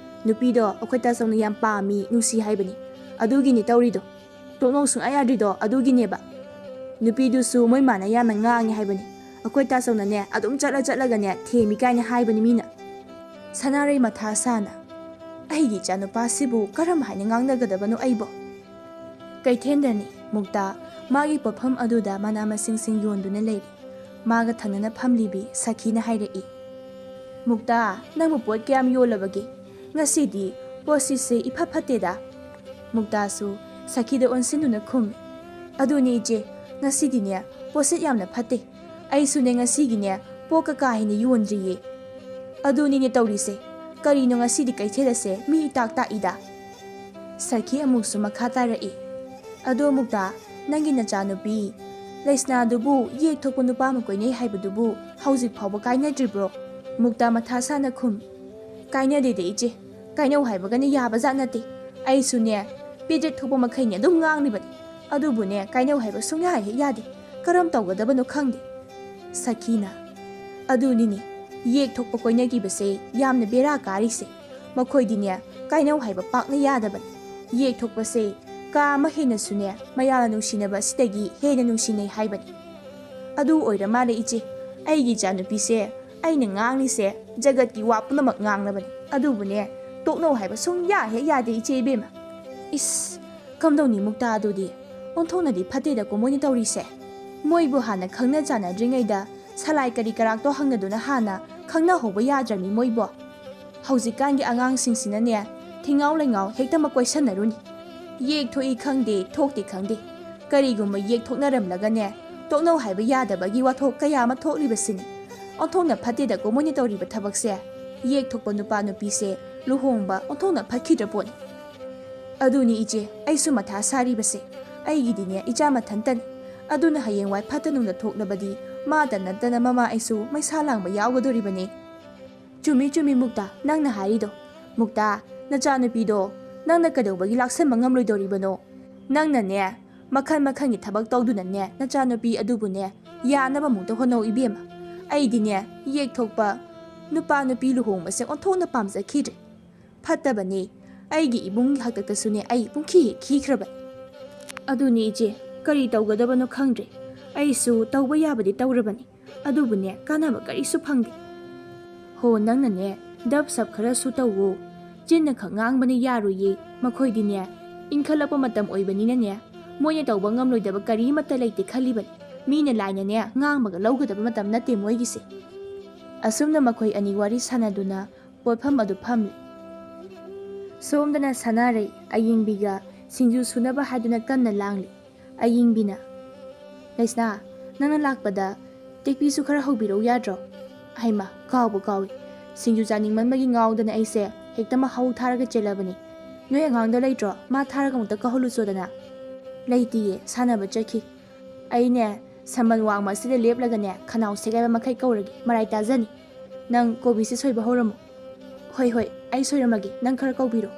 ꯅꯨꯄꯤꯗꯣ ꯑꯩꯈꯣꯏ ꯇꯥꯆꯧꯅ ꯌꯥꯝ ꯄꯥꯝꯃꯤ, ꯅꯨꯡꯁꯤ ꯍꯥꯏꯕꯅꯤ꯫ ꯑꯗꯨꯒꯤꯅꯤ ꯇꯧꯔꯤꯗꯣ꯫ ꯇꯣꯛꯅꯧ ꯁꯨꯡꯌꯥ ꯌꯥꯗ꯭ꯔꯤꯗꯣ ꯑꯗꯨꯒꯤꯅꯦꯕ꯫ ꯅꯨꯄꯤꯗꯨꯁꯨ ꯃꯣꯏ ꯃꯥꯅ ꯌꯥꯝꯅ ꯉꯥꯡꯉꯦ ꯍꯥꯏꯕꯅꯤ꯫ ꯑꯩꯈꯣꯏ ꯇꯥꯆꯧꯅꯅꯦ ꯑꯗꯨꯝ ꯆꯠꯂ ꯆꯠꯂꯒꯅꯦ ꯊꯦꯝꯃꯤ ꯀꯥꯏꯅ ꯍꯥꯏꯕꯅꯤ ꯃꯤꯅ꯫" ꯁꯅꯥꯔꯩ ꯃꯊꯥ ꯁꯥꯅ, "ꯑꯩꯒꯤ ꯏꯆꯥꯅꯨꯄꯥꯁꯤꯕꯨ ꯀꯔꯝ ꯍꯥꯏꯅ ꯉꯥꯡꯅꯒꯗꯕꯅꯣ ꯑꯩꯕꯣ?" ꯀꯩꯊꯦꯜꯗꯅꯤ ꯃꯨꯛꯇꯥ ꯃꯥꯒꯤ ꯄꯣꯠꯐꯝ ꯑꯗꯨꯗ ꯃꯅꯥ ꯃꯁꯤꯡꯁꯤꯡ ꯌꯣꯟꯗꯨꯅ ꯂꯩꯔꯤ꯫ ꯃꯥꯒ ꯊꯪꯅꯅ ꯐꯝꯂꯤꯕꯤ ꯁꯈꯤꯅ ꯍꯥꯏꯔꯛꯏ, "ꯃꯨꯛꯇꯥ, ꯅꯪꯕꯨ ꯄꯣꯠ ꯀꯌꯥꯝ ꯌꯣꯜꯂꯕꯒꯦ? ꯉꯁꯤꯗꯤ ꯄꯣꯠꯁꯤꯠꯁꯦ ꯏꯐ ꯐꯠꯇꯦꯗ꯫" ꯃꯨꯛꯇꯥꯁꯨ ꯁꯈꯤꯗ ꯑꯣꯟꯁꯤꯟꯗꯨꯅ ꯈꯨꯝꯃꯤ, "ꯑꯗꯨꯅꯤ ꯏꯆꯦ, ꯉꯁꯤꯗꯤꯅꯦ ꯄꯣꯠꯁꯤꯠ ꯌꯥꯝꯅ ꯐꯠꯇꯦ꯫ ꯑꯩꯁꯨꯅꯦ ꯉꯁꯤꯒꯤꯅꯦ ꯄꯣꯠꯀ ꯀꯥ ꯍꯦꯟꯅ ꯌꯣꯟꯗ꯭ꯔꯤꯌꯦ꯫ ꯑꯗꯨꯅꯤꯅꯦ ꯇꯧꯔꯤꯁꯦ꯫ ꯀꯔꯤꯅꯣ ꯉꯁꯤꯗꯤ ꯀꯩꯊꯦꯜ ꯑꯁꯦ ꯃꯤ ꯏꯇꯥꯛ ꯇꯥꯛꯏꯗ?" ꯁꯈꯤ ꯑꯃꯨꯛꯁꯨ ꯃꯈꯥ ꯇꯥꯔꯛꯏ, "ꯑꯗꯣ ꯃꯨꯛꯇꯥ, ꯅꯪꯒꯤ ꯅꯆꯥꯅꯨꯄꯤ ꯂꯩꯁꯅꯥꯗꯨꯕꯨ ꯌꯦꯛ ꯊꯣꯛꯄ ꯅꯨꯄꯥ ꯑꯃ ꯀꯣꯏꯅꯩ ꯍꯥꯏꯕꯗꯨꯕꯨ ꯍꯧꯖꯤꯛ ꯐꯥꯎꯕ ꯀꯥꯏꯅꯗ꯭ꯔꯤꯕ꯭ꯔꯣ? ꯃꯨꯛꯇꯥ ꯃꯊꯥ ꯁꯥꯅ ꯈꯨꯝꯃꯤ꯫ ꯀꯥꯏꯅꯗꯦꯗ ꯏꯆꯦ, ꯀꯥꯏꯅꯧ ꯍꯥꯏꯕꯒꯅ ꯌꯥꯕ ꯖꯥꯠ ꯅꯠꯇꯦ꯫ ꯑꯩꯁꯨꯅꯦ, ꯄꯦꯔꯦꯠ ꯊꯣꯛꯄ ꯃꯈꯩꯅꯦ ꯑꯗꯨꯝ ꯉꯥꯡꯂꯤꯕꯅꯤ꯫ ꯑꯗꯨꯕꯨꯅꯦ, ꯀꯥꯏꯅꯧ ꯍꯥꯏꯕ ꯁꯨꯡꯌꯥ ꯍꯦꯛ ꯌꯥꯗꯦ꯫ ꯀꯔꯝ ꯇꯧꯒꯗꯕꯅꯣ ꯈꯪꯗꯦ꯫ ꯁꯈꯤꯅ, ꯑꯗꯨꯅꯤꯅꯦ, ꯌꯦꯛ ꯊꯣꯛꯄ ꯀꯣꯏꯅꯈꯤꯕꯁꯦ ꯌꯥꯝꯅ ꯕꯦꯔꯥ ꯀꯥꯔꯤꯁꯦ꯫ ꯃꯈꯣꯏꯗꯤꯅꯦ, ꯀꯥꯏꯅꯧ ꯍꯥꯏꯕ ꯄꯥꯛꯅ ꯌꯥꯗꯕꯅꯤ꯫ ꯌꯦꯛ ꯊꯣꯛꯄꯁꯦ ꯀꯥ ꯑꯃ ꯍꯦꯟꯅꯁꯨꯅꯦ, ꯃꯌꯥꯝꯅ ꯅꯨꯡꯁꯤꯅꯕ ꯁꯤꯗꯒꯤ ꯍꯦꯟꯅ ꯅꯨꯡꯁꯤꯅꯩ ꯍꯥꯏꯕꯅꯤ꯫ ꯑꯗꯨ ꯑꯣꯏꯔ ꯃꯥꯜꯂꯦ ꯏꯆꯦ, ꯑꯩꯒꯤ ꯏꯆꯥꯅꯨꯄꯤꯁꯦ ꯑꯩꯅ ꯉꯥꯡꯂꯤꯁꯦ ꯖꯒꯠꯀꯤ ꯋꯥ ꯄꯨꯝꯅꯃꯛ ꯉꯥꯡꯂꯕꯅꯤ꯫ ꯑꯗꯨꯕꯨꯅꯦ, ꯇꯣꯛꯅꯧ ꯍꯥꯏꯕ ꯁꯨꯡꯌꯥ ꯍꯦꯛ ꯌꯥꯗꯦ ꯏꯆꯦ ꯏꯕꯦꯝꯃ꯫ ꯏꯁ, ꯀꯝꯗꯧꯅꯤ ꯃꯨꯛꯇꯥ ꯑꯗꯨꯗꯤ? ꯑꯣꯟꯊꯣꯛꯅꯗꯤ ꯐꯠꯇꯦꯗꯀꯣ ꯃꯣꯏꯅ ꯇꯧꯔꯤꯁꯦ꯫ ꯃꯣꯏꯕꯨ ꯍꯥꯟꯅ ꯈꯪꯅ ꯆꯥꯟꯅꯗ꯭ꯔꯤꯉꯩꯗ ꯁꯂꯥꯏ ꯀꯔꯤ ꯀꯔꯥꯛꯇꯣ ꯍꯪꯅꯗꯨꯅ ꯍꯥꯟꯅ ꯈꯪꯅꯍꯧꯕ ꯌꯥꯗ꯭ꯔꯕꯅꯤ ꯃꯣꯏꯕꯣ꯫ ꯍꯧꯖꯤꯛꯀꯥꯟꯒꯤ ꯑꯉꯥꯡꯁꯤꯡꯁꯤꯅꯅꯦ, ꯊꯤꯉꯥꯎ ꯂꯩꯉꯥꯎ ꯍꯦꯛꯇ ꯃꯀꯣꯏꯁꯟꯅꯔꯨꯅꯤ꯫ ꯌꯦꯛ ꯊꯣꯛꯏ ꯈꯪꯗꯦ, ꯊꯣꯛꯇꯦ ꯈꯪꯗꯦ꯫ ꯀꯔꯤꯒꯨꯝꯕ ꯌꯦꯛ ꯊꯣꯛꯅꯔꯝꯂꯒꯅꯦ, ꯇꯣꯛꯅꯧ ꯍꯥꯏꯕ ꯌꯥꯗꯕꯒꯤ ꯋꯥꯊꯣꯛ ꯀꯌꯥ ꯑꯃ ꯊꯣꯛꯂꯤꯕꯁꯤꯅꯤ꯫ ꯑꯣꯟꯊꯣꯛꯅ ꯐꯠꯇꯦꯗꯀꯣ ꯃꯣꯏꯅ ꯇꯧꯔꯤꯕ ꯊꯕꯛꯁꯦ꯫ ꯌꯦꯛ ꯊꯣꯛꯄ ꯅꯨꯄꯥ ꯅꯨꯄꯤꯁꯦ ꯂꯨꯍꯣꯡꯕ ꯑꯣꯟꯊꯣꯛꯅ ꯐꯠꯈꯤꯗ꯭ꯔ ꯄꯣꯠꯅꯤ꯫ ꯑꯗꯨꯅꯤ ꯏꯆꯦ, ꯑꯩꯁꯨ ꯃꯊꯥ ꯁꯥꯔꯤꯕꯁꯦ꯫ ꯑꯩꯒꯤꯗꯤꯅꯦ ꯏꯆꯥ ꯃꯊꯟꯇꯅꯤ꯫ ꯑꯗꯨꯅ ꯍꯌꯦꯡꯋꯥꯏ ꯐꯠꯇ ꯅꯨꯡꯗ ꯊꯣꯛꯂꯕꯗꯤ ꯃꯥꯇ ꯅꯠꯇꯅ ꯃꯃꯥ ꯑꯩꯁꯨ ꯃꯩꯁꯥ ꯂꯥꯡꯕ ꯌꯥꯎꯒꯗꯣꯔꯤꯕꯅꯤ꯫ ꯆꯨꯝꯃꯤ ꯆꯨꯝꯃꯤ ꯃꯨꯛꯇꯥ, ꯅꯪꯅ ꯍꯥꯏꯔꯤꯗꯣ꯫ ꯃꯨꯛꯇꯥ, ꯅꯆꯥꯅꯨꯄꯤꯗꯣ ꯅꯪꯅ ꯀꯩꯗꯧꯕꯒꯤ ꯂꯥꯛꯁꯟꯕ ꯉꯝꯂꯣꯏꯗꯧꯔꯤꯕꯅꯣ? ꯅꯪꯅꯅꯦ, ꯃꯈꯜ ꯃꯈꯜꯒꯤ ꯊꯕꯛ ꯇꯧꯗꯨꯅꯅꯦ, ꯅꯆꯥꯅꯨꯄꯤ ꯑꯗꯨꯕꯨꯅꯦ, ꯌꯥꯅꯕ ꯑꯃꯨꯛꯇ ꯍꯣꯠꯅꯧ ꯏꯕꯦꯝꯃ꯫ ꯑꯩꯗꯤꯅꯦ, ꯌꯦꯛ ꯊꯣꯛꯄ ꯅꯨꯄꯥ ꯅꯨꯄꯤ ꯂꯨꯍꯣꯡꯕꯁꯦ ꯑꯣꯟꯊꯣꯛꯅ ꯄꯥꯝꯖꯈꯤꯗ꯭ꯔꯦ꯫ ꯐꯠꯇꯕꯅꯦ꯫ ꯑꯩꯒꯤ ꯏꯕꯨꯡꯒꯤ ꯍꯥꯛꯇꯛꯇꯁꯨꯅꯦ ꯑꯩ ꯄꯨꯡꯈꯤ ꯍꯦꯛ ꯈꯤꯈ꯭ꯔꯕꯅꯤ꯫ ꯑꯗꯨꯅꯤ ꯏꯆꯦ, ꯀꯔꯤ ꯇꯧꯒꯗꯕꯅꯣ ꯈꯪꯗ꯭ꯔꯦ꯫ ꯑꯩꯁꯨ ꯇꯧꯕ ꯌꯥꯕꯗꯤ ꯇꯧꯔꯕꯅꯤ, ꯑꯗꯨꯕꯨꯅꯦ ꯀꯥꯟꯅꯕ ꯀꯔꯤꯁꯨ ꯐꯪꯗꯦ꯫ ꯍꯣ, ꯅꯪꯅꯅꯦ ꯗꯞ ꯁꯞ ꯈꯔꯁꯨ ꯇꯧꯋꯣ꯫ ꯆꯤꯟꯅ ꯈꯛ ꯉꯥꯡꯕꯅ ꯌꯥꯔꯣꯏꯌꯦ꯫ ꯃꯈꯣꯏꯗꯤꯅꯦ ꯏꯟꯈꯠꯂꯛꯄ ꯃꯇꯝ ꯑꯣꯏꯕꯅꯤꯅꯅꯦ, ꯃꯣꯏꯅ ꯇꯧꯕ ꯉꯝꯂꯣꯏꯗꯕ ꯀꯔꯤꯃꯠꯇ ꯂꯩꯇꯦ ꯈꯜꯂꯤꯕꯅꯤ꯫ ꯃꯤꯅ ꯂꯥꯏꯅꯅꯦ ꯉꯥꯡꯕꯒ ꯂꯧꯒꯗꯕ ꯃꯇꯝ ꯅꯠꯇꯦ ꯃꯣꯏꯒꯤꯁꯦ꯫ ꯑꯁꯨꯝꯅ ꯃꯈꯣꯏ ꯑꯅꯤ ꯋꯥꯔꯤ ꯁꯥꯟꯅꯗꯨꯅ ꯄꯣꯠꯐꯝ ꯑꯗꯨ ꯐꯝꯂꯤ꯫ ꯁꯣꯝꯗꯅ ꯁꯅꯥꯔꯩ ꯑꯌꯤꯡꯕꯤꯒ ꯁꯤꯡꯖꯨ ꯁꯨꯅꯕ ꯍꯥꯏꯗꯨꯅ ꯀꯟꯅ ꯂꯥꯡꯂꯤ꯫ ꯑꯌꯤꯡꯕꯤꯅ, "ꯂꯩꯁꯅꯥ, ꯅꯪꯅ ꯂꯥꯛꯄꯗ ꯇꯦꯛꯄꯤꯁꯨ ꯈꯔ ꯍꯧꯕꯤꯔꯧ ꯌꯥꯗ꯭ꯔꯣ?" ꯍꯩꯃ, ꯀꯥꯎꯕꯨ ꯀꯥꯎꯏ꯫ ꯁꯤꯡꯖꯨ ꯆꯥꯅꯤꯡꯃꯟꯕꯒꯤ ꯉꯥꯎꯗꯅ ꯑꯩꯁꯦ ꯍꯦꯛꯇ ꯃꯍꯧ ꯊꯥꯔꯒ ꯆꯦꯜꯂꯕꯅꯤ꯫ ꯅꯣꯏ ꯑꯉꯥꯡꯗꯣ ꯂꯩꯇ꯭ꯔꯣ? ꯃꯥ ꯊꯥꯔꯒ ꯑꯃꯨꯛꯇ ꯀꯧꯍꯜꯂꯨꯆꯣꯗꯅ꯫ "ꯂꯩꯇꯤꯌꯦ, ꯁꯥꯟꯅꯕ ꯆꯠꯈꯤ"꯫ ꯑꯩꯅꯦ, ꯁꯝꯕꯜ ꯋꯥꯡꯃ ꯑꯁꯤꯗ ꯂꯦꯞꯂꯒꯅꯦ, ꯈꯅꯥꯎ ꯁꯦꯒꯥꯏꯕ ꯃꯈꯩ ꯀꯧꯔꯒꯦ, ꯃꯔꯥꯏ ꯇꯥꯖꯅꯤ꯫ ꯅꯪ ꯀꯣꯕꯤꯁꯦ ꯁꯣꯏꯕ ꯍꯧꯔꯝꯃꯨ꯫ ꯍꯣꯏ, ꯍꯣꯏ, ꯑꯩ ꯁꯣꯏꯔꯝꯃꯒꯦ, ꯅꯪ ꯈꯔ ꯀꯧꯕꯤꯔꯣ꯫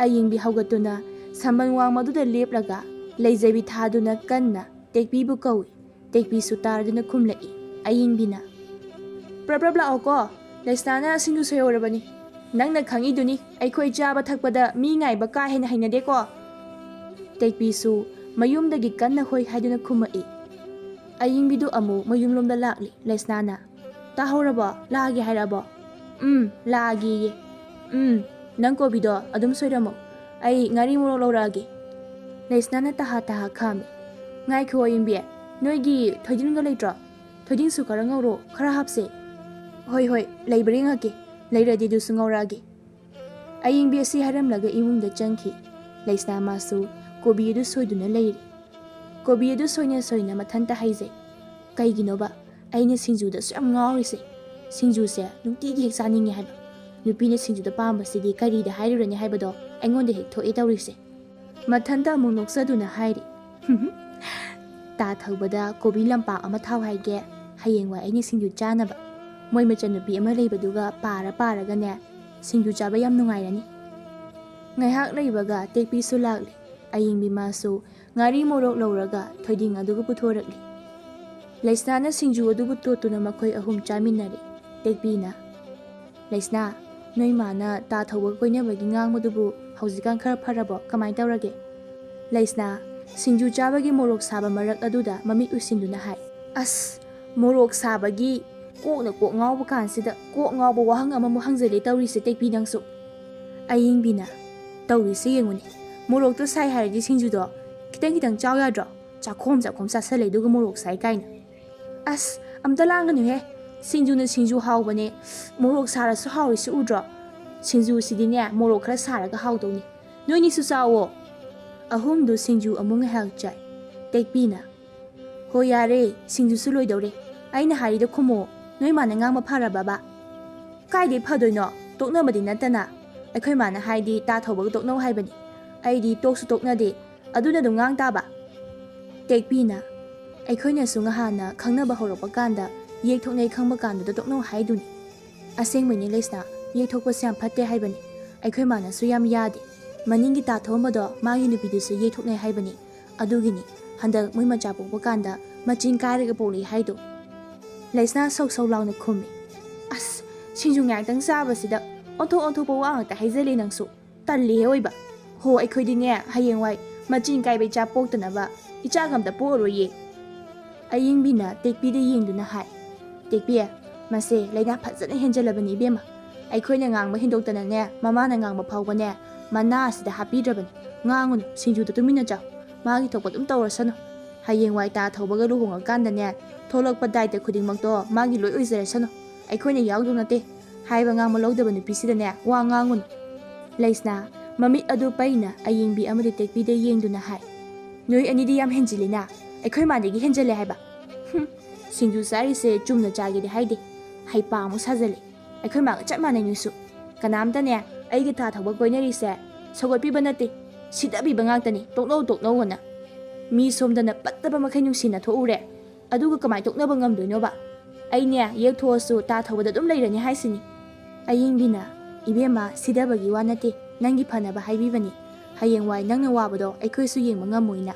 ꯑꯌꯤꯡꯕꯤ ꯍꯧꯒꯠꯇꯨꯅ ꯁꯝꯕꯜ ꯋꯥꯡꯃꯗꯨꯗ ꯂꯦꯞꯂꯒ ꯂꯩꯖꯕꯤ ꯊꯥꯗꯨꯅ ꯀꯟꯅ ꯇꯦꯛꯄꯤꯕꯨ ꯀꯧꯏ꯫ ꯇꯦꯛꯄꯤꯁꯨ ꯇꯥꯔꯗꯨꯅ ꯈꯨꯝꯂꯛꯏ꯫ ꯑꯌꯤꯡꯕꯤꯅ, "ꯄ꯭ꯔꯞ ꯄ꯭ꯔꯞ ꯂꯥꯛꯑꯣꯀꯣ, ꯂꯩꯁꯅꯥꯅ ꯁꯤꯡꯖꯨ ꯁꯣꯏꯍꯧꯔꯕꯅꯤ꯫ ꯅꯪꯅ ꯈꯪꯉꯤꯗꯨꯅꯤ, ꯑꯩꯈꯣꯏ ꯆꯥꯕ ꯊꯛꯄꯗ ꯃꯤ ꯉꯥꯏꯕ ꯀꯥ ꯍꯦꯟꯅ ꯍꯩꯅꯗꯦꯀꯣ"꯫ ꯇꯦꯛꯄꯤꯁꯨ ꯃꯌꯨꯝꯗꯒꯤ ꯀꯟꯅ ꯍꯣꯏ ꯍꯥꯏꯗꯨꯅ ꯈꯨꯝꯃꯛꯏ꯫ ꯑꯌꯤꯡꯕꯤꯗꯨ ꯑꯃꯨꯛ ꯃꯌꯨꯝꯂꯣꯝꯗ ꯂꯥꯛꯂꯤ꯫ ꯂꯩꯁꯅꯥꯅ, "ꯇꯥꯍꯧꯔꯕꯣ? ꯂꯥꯛꯑꯒꯦ ꯍꯥꯏꯔꯛꯑꯕꯣ?" "ꯎꯝ, ꯂꯥꯛꯑꯒꯦꯌꯦ꯫ ꯎꯝ, ꯅꯪ ꯀꯣꯕꯤꯗꯣ ꯑꯗꯨꯝ ꯁꯣꯏꯔꯝꯃꯣ꯫ ꯑꯩ ꯉꯥꯔꯤ ꯃꯣꯔꯣꯛ ꯂꯧꯔꯛꯑꯒꯦ"꯫ ꯂꯩꯁꯅꯥꯅ ꯇꯍꯥ ꯇꯍꯥ ꯈꯥꯝꯃꯤ꯫ "ꯉꯥꯏꯈꯣ ꯑꯌꯤꯡꯕꯤ, ꯅꯣꯏꯒꯤ ꯊꯣꯏꯗꯤꯡꯒ ꯂꯩꯇ꯭ꯔꯣ? ꯊꯣꯏꯗꯤꯡꯁꯨ ꯈꯔ ꯉꯧꯔꯣ, ꯈꯔ ꯍꯥꯞꯁꯦ"꯫ "ꯍꯣꯏ, ꯍꯣꯏ, ꯂꯩꯕ꯭ꯔꯥ ꯌꯦꯡꯉꯛꯀꯦ꯫ ꯂꯩꯔꯗꯤ ꯑꯗꯨꯁꯨ ꯉꯧꯔꯛꯑꯒꯦ"꯫ ꯑꯌꯤꯡꯕꯤ ꯑꯁꯤ ꯍꯥꯏꯔꯝꯂꯒ ꯏꯃꯨꯡꯗ ꯆꯪꯈꯤ꯫ ꯂꯩꯁꯅꯥ ꯃꯥꯁꯨ ꯀꯣꯕꯤ ꯑꯗꯨ ꯁꯣꯏꯗꯨꯅ ꯂꯩꯔꯤ꯫ ꯀꯣꯕꯤ ꯑꯗꯨ ꯁꯣꯏꯅ ꯁꯣꯏꯅ ꯃꯊꯟꯇ ꯍꯥꯏꯖꯩ꯫ "ꯀꯩꯒꯤꯅꯣꯕ ꯑꯩꯅ ꯁꯤꯡꯖꯨꯗ ꯑꯁꯨꯛ ꯌꯥꯝ ꯉꯥꯎꯔꯤꯁꯦ? ꯁꯤꯡꯖꯨꯁꯦ ꯅꯨꯡꯇꯤꯒꯤ ꯍꯦꯛ ꯆꯥꯅꯤꯡꯉꯦ ꯍꯥꯏꯕ꯫ ꯅꯨꯄꯤꯅ ꯁꯤꯡꯖꯨꯗ ꯄꯥꯝꯕꯁꯤꯗꯤ ꯀꯔꯤꯗ ꯍꯥꯏꯔꯨꯔꯅꯤ ꯍꯥꯏꯕꯗꯣ ꯑꯩꯉꯣꯟꯗ ꯍꯦꯛ ꯊꯣꯛꯑꯦ ꯇꯧꯔꯤꯁꯦ"꯫ ꯃꯊꯟꯇ ꯑꯃꯨꯛ ꯅꯣꯛꯆꯗꯨꯅ ꯍꯥꯏꯔꯤ꯫ "ꯇꯥ ꯊꯧꯕꯗ ꯀꯣꯕꯤ ꯂꯝꯄꯥꯛ ꯑꯃ ꯊꯥꯎ ꯍꯥꯏꯒꯦ, ꯍꯌꯦꯡꯋꯥꯏ ꯑꯩꯅ ꯁꯤꯡꯖꯨ ꯆꯥꯅꯕ꯫ ꯃꯣꯏ ꯃꯆꯟꯅꯨꯄꯤ ꯑꯃ ꯂꯩꯕꯗꯨꯒ ꯄꯥꯔ ꯄꯥꯔꯒꯅꯦ, ꯁꯤꯡꯖꯨ ꯆꯥꯕ ꯌꯥꯝ ꯅꯨꯡꯉꯥꯏꯔꯅꯤ"꯫ ꯉꯥꯏꯍꯥꯛ ꯂꯩꯕꯒ ꯇꯦꯛꯄꯤꯁꯨ ꯂꯥꯛꯂꯦ꯫ ꯑꯌꯤꯡꯕꯤ ꯃꯥꯁꯨ ꯉꯥꯔꯤ ꯃꯣꯔꯣꯛ ꯂꯧꯔꯒ ꯊꯣꯏꯗꯤꯡ ꯑꯗꯨꯒ ꯄꯨꯊꯣꯔꯛꯂꯤ꯫ ꯂꯩꯁꯅꯥꯅ ꯁꯤꯡꯖꯨ ꯑꯗꯨꯕꯨ ꯇꯣꯠꯇꯨꯅ ꯃꯈꯣꯏ ꯑꯍꯨꯝ ꯆꯥꯃꯤꯟꯅꯔꯦ꯫ ꯇꯦꯛꯄꯤꯅ, "ꯂꯩꯁꯅꯥ, ꯅꯣꯏ ꯃꯥꯅ ꯇꯥ ꯊꯧꯕꯒ ꯀꯣꯏꯅꯕꯒꯤ ꯉꯥꯡꯕꯗꯨꯕꯨ ꯍꯧꯖꯤꯛꯀꯥꯟ ꯈꯔ ꯐꯔꯕꯣ? ꯀꯃꯥꯏ ꯇꯧꯔꯒꯦ?" ꯂꯩꯁꯅꯥ ꯁꯤꯡꯖꯨ ꯆꯥꯕꯒꯤ ꯃꯣꯔꯣꯛ ꯁꯥꯕ ꯃꯔꯛ ꯑꯗꯨꯗ ꯃꯃꯤꯠ ꯎꯏꯁꯤꯟꯗꯨꯅ ꯍꯥꯏ꯫ "ꯑꯁ, ꯃꯣꯔꯣꯛ ꯁꯥꯕꯒꯤ ꯀꯣꯛꯅ ꯀꯣꯛ ꯉꯥꯎꯕ ꯀꯥꯟꯁꯤꯗ ꯀꯣꯛ ꯉꯥꯎꯕ ꯋꯥꯍꯪ ꯑꯃꯃꯨꯛ ꯍꯪꯖꯜꯂꯦ ꯇꯧꯔꯤꯁꯦ ꯇꯦꯛꯄꯤ ꯅꯪꯁꯨ"꯫ ꯑꯌꯤꯡꯕꯤꯅ, "ꯇꯧꯔꯤꯁꯦ ꯌꯦꯡꯉꯨꯅꯦ, ꯃꯣꯔꯣꯛꯇꯣ ꯁꯥꯏ ꯍꯥꯏꯔꯗꯤ ꯁꯤꯡꯖꯨꯗꯣ ꯈꯤꯇꯪ ꯈꯤꯇꯪ ꯆꯥꯎ ꯌꯥꯗ꯭ꯔꯣ? ꯆꯥꯛꯈꯣꯝ ꯆꯥꯛꯈꯣꯝ ꯆꯥꯁꯜꯂꯦ ꯑꯗꯨꯒ ꯃꯣꯔꯣꯛ ꯁꯥꯏ ꯀꯥꯏꯅ"꯫ "ꯑꯁ, ꯑꯝꯇ ꯂꯥꯡꯒꯅꯨꯍꯦ꯫ ꯁꯤꯡꯖꯨꯅ ꯁꯤꯡꯖꯨ ꯍꯥꯎꯕꯅꯦ꯫ ꯃꯣꯔꯣꯛ ꯁꯥꯔꯁꯨ ꯍꯥꯎꯔꯤꯁꯤ ꯎꯗ꯭ꯔꯣ? ꯁꯤꯡꯖꯨꯁꯤꯗꯤꯅꯦ, ꯃꯣꯔꯣꯛ ꯈꯔ ꯁꯥꯔꯒ ꯍꯥꯎꯗꯧꯅꯤ꯫ ꯅꯣꯏꯅꯤꯁꯨ ꯆꯥꯎꯋꯣ"꯫ ꯑꯍꯨꯝꯗꯨ ꯁꯤꯡꯖꯨ ꯑꯃꯨꯛ ꯉꯥꯏꯍꯥꯛ ꯆꯥꯏ꯫ ꯇꯦꯛꯄꯤꯅ, "ꯍꯣ ꯌꯥꯔꯦ, ꯁꯤꯡꯖꯨꯁꯨ ꯂꯣꯏꯗꯧꯔꯦ꯫ ꯑꯩꯅ ꯍꯥꯏꯔꯤꯗꯣ ꯈꯨꯝꯃꯣ꯫ ꯅꯣꯏ ꯃꯥꯅ ꯉꯥꯡꯕ ꯐꯔꯕꯕ?" "ꯀꯥꯏꯗꯩ ꯐꯗꯣꯏꯅꯣ? ꯇꯣꯛꯅꯕꯗꯤ ꯅꯠꯇꯅ꯫ ꯑꯩꯈꯣꯏ ꯃꯥꯅ ꯍꯥꯏꯗꯤ ꯇꯥ ꯊꯧꯕꯒ ꯇꯣꯛꯅꯧ ꯍꯥꯏꯕꯅꯤ꯫ ꯑꯩꯗꯤ ꯇꯣꯛꯁꯨ ꯇꯣꯛꯅꯗꯦ꯫ ꯑꯗꯨꯅ ꯑꯗꯨꯝ ꯉꯥꯡ ꯇꯥꯕ"꯫ ꯇꯦꯛꯄꯤꯅ, ꯑꯩꯈꯣꯏꯅꯁꯨ ꯉꯍꯥꯟꯅ ꯈꯪꯅꯕ ꯍꯧꯔꯛꯄ ꯀꯥꯟꯗ ꯌꯦꯛ ꯊꯣꯛꯅꯩ ꯈꯪꯕ ꯀꯥꯟꯗꯨꯗ ꯇꯣꯛꯅꯧ ꯍꯥꯏꯗꯨꯅꯤ꯫ ꯑꯁꯦꯡꯕꯩꯅꯦ ꯂꯩꯁꯅꯥ, ꯌꯦꯛ ꯊꯣꯛꯄꯁꯦ ꯌꯥꯝ ꯐꯠꯇꯦ ꯍꯥꯏꯕꯅꯤ꯫ ꯑꯩꯈꯣꯏ ꯃꯥꯅꯁꯨ ꯌꯥꯝ ꯌꯥꯗꯦ꯫ ꯃꯅꯤꯡꯒꯤ ꯇꯥ ꯊꯣꯝꯕꯗꯣ ꯃꯥꯒꯤ ꯅꯨꯄꯤꯗꯨꯁꯨ ꯌꯦꯛ ꯊꯣꯛꯅꯩ ꯍꯥꯏꯕꯅꯤ꯫ ꯑꯗꯨꯒꯤꯅꯤ ꯍꯟꯗꯛ ꯃꯣꯏ ꯃꯆꯥ ꯄꯣꯛꯄ ꯀꯥꯟꯗ ꯃꯆꯤꯟ ꯀꯥꯏꯔꯒ ꯄꯣꯛꯂꯛꯏ ꯍꯥꯏꯗꯣ꯫ ꯂꯩꯁꯅꯥ ꯁꯧ ꯁꯧ ꯂꯥꯎꯅ ꯈꯨꯝꯃꯤ꯫ ꯑꯁ, ꯁꯤꯡꯖꯨ ꯉꯥꯏꯍꯥꯛꯇꯪ ꯆꯥꯕꯁꯤꯗ ꯑꯣꯟꯊꯣꯛ ꯑꯣꯟꯊꯣꯛꯄ ꯋꯥ ꯉꯥꯛꯇ ꯍꯥꯏꯖꯜꯂꯦ ꯅꯪꯁꯨ꯫ ꯇꯜꯂꯤꯍꯦ ꯑꯣꯏꯕ꯫ ꯍꯣ, ꯑꯩꯈꯣꯏꯗꯤꯅꯦ ꯍꯌꯦꯡꯋꯥꯏ ꯃꯆꯤꯟ ꯀꯥꯏꯕ ꯏꯆꯥ ꯄꯣꯛꯇꯅꯕ ꯏꯆꯥꯒ ꯑꯝꯇ ꯄꯣꯛꯑꯔꯣꯏꯌꯦ꯫ ꯑꯌꯤꯡꯕꯤꯅ ꯇꯦꯛꯄꯤꯗ ꯌꯦꯡꯗꯨꯅ ꯍꯥꯏ꯫ ꯇꯦꯛꯄꯤ, ꯃꯁꯦ ꯂꯥꯏꯅꯥ ꯐꯖꯅ ꯍꯦꯟꯖꯜꯂꯕꯅꯤ ꯏꯕꯦꯝꯃ꯫ ꯑꯩꯈꯣꯏꯅ ꯉꯥꯡꯕ ꯍꯦꯟꯗꯣꯛꯇꯅꯅꯦ ꯃꯃꯥꯅ ꯉꯥꯡꯕ ꯐꯥꯎꯕꯅꯦ ꯃꯅꯥ ꯑꯁꯤꯗ ꯍꯥꯞꯄꯤꯗ꯭ꯔꯕꯅꯤ꯫ ꯉꯥꯡꯉꯨꯅꯨ, ꯁꯤꯡꯖꯨꯗ ꯇꯨꯃꯤꯟꯅ ꯆꯥꯎ꯫ ꯃꯥꯒꯤ ꯊꯣꯛꯄ ꯑꯗꯨꯝ ꯇꯧꯔꯁꯅꯨ꯫ ꯍꯌꯦꯡꯋꯥꯏ ꯇꯥ ꯊꯧꯕꯒ ꯂꯨꯍꯣꯡꯉꯀꯥꯟꯗꯅꯦ ꯊꯣꯛꯂꯛꯄ ꯗꯥꯏꯇ ꯈꯨꯗꯤꯡꯃꯛꯇꯣ ꯃꯥꯒꯤ ꯂꯣꯏ ꯑꯣꯏꯖꯔꯁꯅꯨ꯫ ꯑꯩꯈꯣꯏꯅ ꯌꯥꯎꯗꯧ ꯅꯠꯇꯦ꯫ ꯍꯥꯏꯕ ꯉꯥꯡꯕ ꯂꯧꯗꯕ ꯅꯨꯄꯤꯁꯤꯗꯅꯦ ꯋꯥ ꯉꯥꯡꯉꯨꯅꯨ꯫ ꯂꯩꯁꯅꯥ ꯃꯃꯤꯠ ꯑꯗꯨ ꯄꯩꯅ ꯑꯌꯤꯡꯕꯤ ꯑꯃꯗꯤ ꯇꯦꯛꯄꯤꯗ ꯌꯦꯡꯗꯨꯅ ꯍꯥꯏ꯫ ꯅꯣꯏ ꯑꯅꯤꯗꯤ ꯌꯥꯝ ꯍꯦꯟꯖꯤꯜꯂꯤꯅ꯫ ꯑꯩꯈꯣꯏ ꯃꯥꯗꯒꯤ ꯍꯦꯟꯖꯜꯂꯦ ꯍꯥꯏꯕ꯫ ꯍꯨꯝ, ꯁꯤꯡꯖꯨ ꯆꯥꯔꯤꯁꯦ ꯆꯨꯝꯅ ꯆꯥꯒꯦꯗꯤ ꯍꯥꯏꯗꯦ꯫ ꯍꯩꯄꯥ ꯑꯃꯨꯛ ꯁꯥꯖꯜꯂꯦ꯫ ꯑꯩꯈꯣꯏ ꯃꯥꯒ ꯆꯞ ꯃꯥꯟꯅꯩ ꯅꯣꯏꯁꯨ꯫ ꯀꯅꯥꯝꯇꯅꯦ ꯑꯩꯒ ꯇꯥ ꯊꯧꯕ ꯀꯣꯏꯅꯔꯤꯁꯦ ꯁꯧꯒꯠꯄꯤꯕ ꯅꯠꯇꯦ, ꯁꯤꯗꯕꯤꯕ ꯉꯥꯛꯇꯅꯤ, ꯇꯣꯛꯅꯧ ꯇꯣꯛꯅꯧꯑꯅ꯫ ꯃꯤ ꯁꯣꯝꯗꯅ ꯄꯠꯇꯕ ꯃꯈꯩ ꯅꯨꯡꯁꯤꯅ ꯊꯣꯛꯎꯔꯦ, ꯑꯗꯨꯒ ꯀꯃꯥꯏ ꯇꯣꯛꯅꯕ ꯉꯝꯗꯣꯏꯅꯣꯕ? ꯑꯩꯅꯦ ꯌꯦꯛ ꯊꯣꯛꯑꯁꯨ ꯇꯥ ꯊꯧꯕꯗ ꯑꯗꯨꯝ ꯂꯩꯔꯅꯤ ꯍꯥꯏꯁꯤꯅꯤ꯫ ꯑꯌꯤꯡꯕꯤꯅ, ꯏꯕꯦꯝꯃ, ꯁꯤꯗꯕꯒꯤ ꯋꯥ ꯅꯠꯇꯦ, ꯅꯪꯒꯤ ꯐꯅꯕ ꯍꯥꯏꯕꯤꯕꯅꯤ꯫ ꯍꯌꯦꯡꯋꯥꯏ ꯅꯪꯅ ꯋꯥꯕꯗꯣ ꯑꯩꯈꯣꯏꯁꯨ ꯌꯦꯡꯕ ꯉꯝꯃꯣꯏꯅ꯫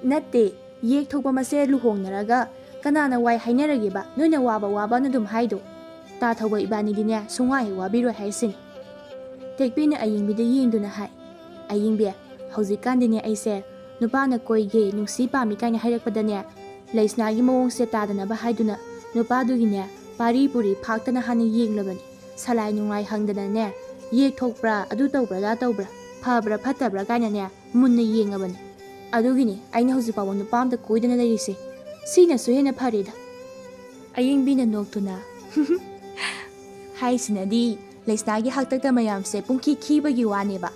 ꯅꯠꯇꯦ, ꯌꯦꯛ ꯊꯣꯛꯄ ꯃꯁꯦ ꯂꯨꯍꯣꯡꯅꯔꯒ ꯀꯅꯥꯅ ꯋꯥꯏ ꯍꯥꯏꯅꯔꯒꯦꯕ? ꯅꯣꯏꯅ ꯋꯥꯕ ꯋꯥꯕꯅ ꯑꯗꯨꯝ ꯍꯥꯏꯗꯣ꯫ ꯇꯥ ꯊꯧꯕ ꯏꯕꯥꯅꯤꯗꯤꯅꯦ ꯁꯨꯡꯋꯥ ꯍꯦꯛ ꯋꯥꯕꯤꯔꯣꯏ ꯍꯥꯏꯁꯤꯅꯤ꯫ ꯇꯦꯛꯄꯤꯅ ꯑꯌꯤꯡꯕꯤꯗ ꯌꯦꯡꯗꯨꯅ ꯍꯥꯏ, ꯑꯌꯤꯡꯕꯤ, ꯍꯧꯖꯤꯛꯀꯥꯟꯗꯤꯅꯦ ꯑꯩꯁꯦ ꯅꯨꯄꯥꯅ ꯀꯣꯏꯒꯦ, ꯅꯨꯡꯁꯤ ꯄꯥꯝꯃꯤ ꯀꯥꯏꯅ ꯍꯥꯏꯔꯛꯄꯗꯅꯦ, ꯂꯩꯁꯅꯥꯒꯤ ꯃꯑꯣꯡꯁꯦ ꯇꯥꯗꯅꯕ ꯍꯥꯏꯗꯨꯅ ꯅꯨꯄꯥꯗꯨꯒꯤꯅꯦ ꯄꯥꯔꯤ ꯄꯨꯔꯤ ꯐꯥꯛꯇꯅ ꯍꯥꯟꯅ ꯌꯦꯡꯂꯕꯅꯤ꯫ ꯁꯂꯥꯏ ꯅꯨꯡꯂꯥꯏ ꯍꯪꯗꯅꯅꯦ, ꯌꯦꯛ ꯊꯣꯛꯄ꯭ꯔꯥ, ꯑꯗꯨ ꯇꯧꯕ꯭ꯔꯥ, ꯑꯗꯥ ꯇꯧꯕ꯭ꯔꯥ, ꯐꯕ꯭ꯔꯥ ꯐꯠꯇꯕ꯭ꯔꯥ ꯀꯥꯏꯅꯅꯦ ꯃꯨꯟꯅ ꯌꯦꯡꯉꯕꯅꯤ꯫ ꯑꯗꯨꯒꯤꯅꯤ ꯑꯩꯅ ꯍꯧꯖꯤꯛ ꯐꯥꯎꯕ ꯅꯨꯄꯥ ꯑꯝꯇ ꯀꯣꯏꯗꯅ ꯂꯩꯔꯤꯁꯦ꯫ ꯁꯤꯅꯁꯨ ꯍꯦꯟꯅ ꯐꯔꯦꯗ꯫ ꯑꯌꯤꯡꯕꯤꯅ ꯅꯣꯛꯇꯨꯅ, ꯍꯥꯏꯁꯤꯅꯗꯤ ꯂꯩꯁꯅꯥꯒꯤ ꯍꯥꯛꯇꯛꯇ ꯃꯌꯥꯝꯁꯦ ꯄꯨꯡꯈꯤ ꯈꯤꯕꯒꯤ ꯋꯥꯅꯦꯕ꯫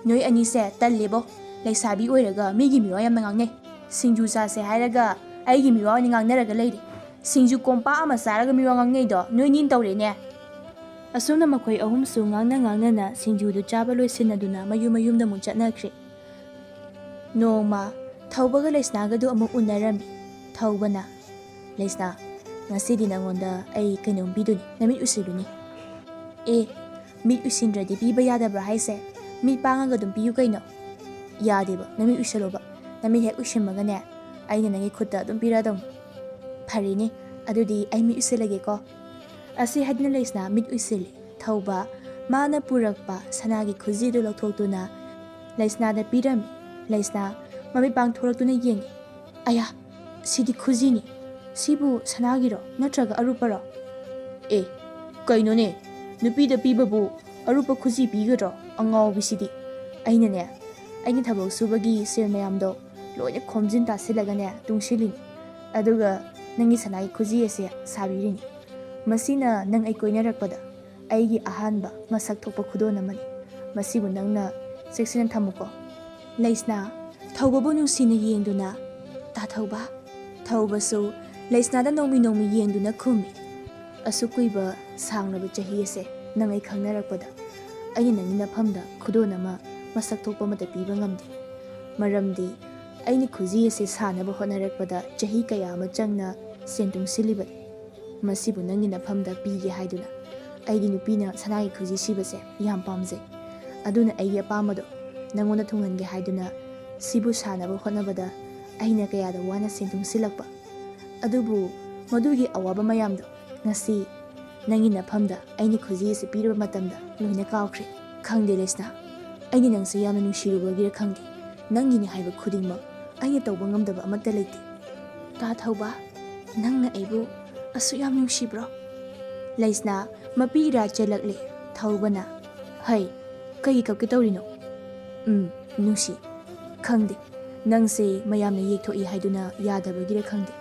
ꯅꯣꯏ ꯑꯅꯤꯁꯦ ꯇꯜꯂꯦꯕꯣ꯫ ꯂꯩꯁꯥꯕꯤ ꯑꯣꯏꯔꯒ ꯃꯤꯒꯤ ꯃꯤꯋꯥ ꯌꯥꯝꯅ ꯉꯥꯡꯅꯩ꯫ ꯁꯤꯡꯖꯨ ꯆꯥꯁꯦ ꯍꯥꯏꯔꯒ ꯑꯩꯒꯤ ꯃꯤꯋꯥ ꯑꯣꯏꯅ ꯉꯥꯡꯅꯔꯒ ꯂꯩꯔꯦ꯫ ꯁꯤꯡꯖꯨ ꯀꯣꯝꯄꯥꯛ ꯑꯃ ꯆꯥꯔꯒ ꯃꯤꯋꯥ ꯉꯥꯡꯅꯩꯗꯣ ꯅꯣꯏꯅꯤꯅ ꯇꯧꯔꯦꯅꯦ꯫ ꯑꯁꯨꯝꯅ ꯃꯈꯣꯏ ꯑꯍꯨꯝꯁꯨ ꯉꯥꯡꯅ ꯉꯥꯡꯅꯅ ꯁꯤꯡꯖꯨꯗꯨ ꯆꯥꯕ ꯂꯣꯏꯁꯤꯟꯅꯗꯨꯅ ꯃꯌꯨꯝ ꯃꯌꯨꯝꯗ ꯑꯃꯨꯛ ꯆꯠꯅꯈ꯭ꯔꯦ꯫ ꯅꯣꯡꯃ ꯊꯧꯕꯒ ꯂꯩꯁꯅꯥꯒꯗꯨ ꯑꯃꯨꯛ ꯎꯅꯔꯝꯃꯤ꯫ ꯊꯧꯕꯅ, "ꯂꯩꯁꯅꯥ, ꯉꯁꯤꯗꯤ ꯅꯪꯉꯣꯟꯗ ꯑꯩ ꯀꯩꯅꯣꯝ ꯄꯤꯗꯣꯏꯅꯤ, ꯅꯃꯤꯠ ꯎꯏꯁꯤꯜꯂꯨꯅꯦ꯫" "ꯑꯦ, ꯃꯤꯠ ꯎꯏꯁꯤꯟꯗ꯭ꯔꯗꯤ ꯄꯤꯕ ꯌꯥꯗꯕ꯭ꯔꯥ ꯍꯥꯏꯁꯦ? ꯃꯤꯠ ꯄꯥꯡꯉꯒ ꯑꯗꯨꯝ ꯄꯤꯌꯨ ꯀꯩꯅꯣ?" "ꯌꯥꯗꯦꯕ, ꯅꯃꯤꯠ ꯎꯏꯁꯜꯂꯣꯕ꯫ ꯅꯃꯤꯠ ꯍꯦꯛ ꯎꯏꯁꯤꯟꯕꯒꯅꯦ, ꯑꯩꯅ ꯅꯪꯒꯤ ꯈꯨꯠꯇ ꯑꯗꯨꯝ ꯄꯤꯔꯛꯑꯗꯧꯅꯤ꯫" "ꯐꯔꯦꯅꯦ, ꯑꯗꯨꯗꯤ ꯑꯩ ꯃꯤꯠ ꯎꯏꯁꯤꯜꯂꯒꯦꯀꯣ꯫" ꯑꯁꯤ ꯍꯥꯏꯗꯨꯅ ꯂꯩꯁꯅꯥ ꯃꯤꯠ ꯎꯏꯁꯤꯜꯂꯤ꯫ ꯊꯧꯕ, ꯃꯥꯅ ꯄꯨꯔꯛꯄ ꯁꯅꯥꯒꯤ ꯈꯨꯖꯤꯗꯨ ꯂꯧꯊꯣꯛꯇꯨꯅ ꯂꯩꯁꯅꯥꯗ ꯄꯤꯔꯝꯃꯤ꯫ ꯂꯩꯁꯅꯥ ꯃꯃꯤꯠ ꯄꯥꯡꯊꯣꯔꯛꯇꯨꯅ ꯌꯦꯡꯉꯤ꯫ "ꯑꯌꯥ, ꯁꯤꯗꯤ ꯈꯨꯖꯤꯅꯤ꯫ ꯁꯤꯕꯨ ꯁꯅꯥꯒꯤꯔꯣ ꯅꯠꯇ꯭ꯔꯒ ꯑꯔꯨꯞꯄꯔꯣ?" "ꯑꯦ, ꯀꯩꯅꯣꯅꯦ, ꯅꯨꯄꯤꯗ ꯄꯤꯕꯕꯨ ꯑꯔꯨꯞꯄ ꯈꯨꯖꯤ ꯄꯤꯒꯗ꯭ꯔꯣ? ꯑꯉꯥꯎꯕꯤꯁꯤꯗꯤ!" "ꯑꯩꯅꯅꯦ, ꯑꯩꯅ ꯊꯕꯛ ꯁꯨꯕꯒꯤ ꯁꯦꯜ ꯃꯌꯥꯝꯗꯣ ꯂꯣꯏꯅ ꯈꯣꯝꯖꯤꯟ ꯇꯥꯁꯤꯜꯂꯒꯅꯦ ꯇꯨꯡꯁꯤꯜꯂꯤꯅꯤ꯫ ꯑꯗꯨꯒ ꯅꯪꯒꯤ ꯁꯅꯥꯒꯤ ꯈꯨꯖꯤ ꯑꯁꯦ ꯁꯥꯕꯤꯔꯤꯅꯤ꯫ ꯃꯁꯤꯅ ꯅꯪ ꯑꯩ ꯀꯣꯏꯅꯔꯛꯄꯗ ꯑꯩꯒꯤ ꯑꯍꯥꯟꯕ ꯃꯁꯛ ꯊꯣꯛꯄ ꯈꯨꯗꯣꯜ ꯑꯃꯅꯤ꯫ ꯃꯁꯤꯕꯨ ꯅꯪꯅ ꯆꯦꯛꯁꯤꯟꯅ ꯊꯝꯃꯨꯀꯣ꯫" ꯂꯩꯁꯅꯥ ꯊꯧꯕꯕꯨ ꯅꯨꯡꯁꯤꯅ ꯌꯦꯡꯗꯨꯅ, "ꯇꯥ ꯊꯧꯕ?" ꯊꯧꯕꯁꯨ ꯂꯩꯁꯅꯥꯗ ꯅꯣꯡꯃꯤ ꯅꯣꯡꯃꯤ ꯌꯦꯡꯗꯨꯅ ꯈꯨꯝꯃꯤ꯫ "ꯑꯁꯨꯛ ꯀꯨꯏꯕ ꯁꯥꯡꯂꯕ ꯆꯍꯤ ꯑꯁꯦ ꯅꯪ ꯑꯩ ꯈꯪꯅꯔꯛꯄꯗ ꯑꯩꯅ ꯅꯪꯒꯤ ꯅꯐꯝꯗ ꯈꯨꯗꯣꯜ ꯑꯃ ꯃꯁꯛ ꯊꯣꯛꯄ ꯑꯃꯠꯇ ꯄꯤꯕ ꯉꯝꯗꯦ꯫ ꯃꯔꯝꯗꯤ ꯑꯩꯅ ꯈꯨꯖꯤ ꯑꯁꯦ ꯁꯥꯅꯕ ꯍꯣꯠꯅꯔꯛꯄꯗ ꯆꯍꯤ ꯀꯌꯥ ꯑꯃ ꯆꯪꯅ ꯁꯦꯟ ꯇꯨꯡꯁꯤꯜꯂꯤꯕꯅꯤ꯫ ꯃꯁꯤꯕꯨ ꯅꯪꯒꯤ ꯅꯐꯝꯗ ꯄꯤꯒꯦ ꯍꯥꯏꯗꯨꯅ꯫ ꯑꯩꯒꯤ ꯅꯨꯄꯤꯅ ꯁꯅꯥꯒꯤ ꯈꯨꯖꯤ ꯁꯤꯕꯁꯦ ꯌꯥꯝ ꯄꯥꯝꯖꯩ꯫ ꯑꯗꯨꯅ ꯑꯩꯒꯤ ꯑꯄꯥꯝꯕꯗꯣ ꯅꯪꯉꯣꯟꯗ ꯊꯨꯡꯍꯟꯒꯦ ꯍꯥꯏꯗꯨꯅ ꯁꯤꯕꯨ ꯁꯥꯅꯕ ꯍꯣꯠꯅꯕꯗ ꯑꯩꯅ ꯀꯌꯥꯗ ꯋꯥꯅ ꯁꯦꯟ ꯇꯨꯡꯁꯤꯜꯂꯛꯄ꯫ ꯑꯗꯨꯕꯨ ꯃꯗꯨꯒꯤ ꯑꯋꯥꯕ ꯃꯌꯥꯝꯗꯣ ꯉꯁꯤ ꯅꯪꯒꯤ ꯅꯐꯝꯗ ꯑꯩꯅ ꯈꯨꯖꯤ ꯑꯁꯤ ꯄꯤꯔꯕ ꯃꯇꯝꯗ ꯂꯣꯏꯅ ꯀꯥꯎꯈ꯭ꯔꯦ꯫ ꯈꯪꯗꯦ ꯂꯩꯁꯅꯥ, ꯑꯩꯅ ꯅꯪꯁꯦ ꯌꯥꯝꯅ ꯅꯨꯡꯁꯤꯔꯨꯕꯒꯤꯔ ꯈꯪꯗꯦ, ꯅꯪꯒꯤꯅꯤ ꯍꯥꯏꯕ ꯈꯨꯗꯤꯡꯃꯛ ꯑꯩꯅ ꯇꯧꯕ ꯉꯝꯗꯕ ꯑꯃꯠꯇ ꯂꯩꯇꯦ꯫" "ꯇꯥ ꯊꯧꯕ, ꯅꯪꯅ ꯑꯩꯕꯨ ꯑꯁꯨꯛ ꯌꯥꯝ ꯅꯨꯡꯁꯤꯕ꯭ꯔꯣ?" ꯂꯩꯁꯅꯥ ꯃꯄꯤ ꯏꯔꯥ ꯆꯦꯜꯂꯛꯂꯦ꯫ ꯊꯧꯕꯅ, "ꯍꯩ, ꯀꯩꯒꯤ ꯀꯞꯀꯦ ꯇꯧꯔꯤꯅꯣ?" "ꯎꯝ, ꯅꯨꯡꯁꯤ꯫ ꯈꯪꯗꯦ, ꯅꯪꯁꯦ ꯃꯌꯥꯝꯅ ꯌꯦꯛꯊꯣꯛꯏ ꯍꯥꯏꯗꯨꯅ ꯌꯥꯗꯕꯒꯤꯔ ꯈꯪꯗꯦ,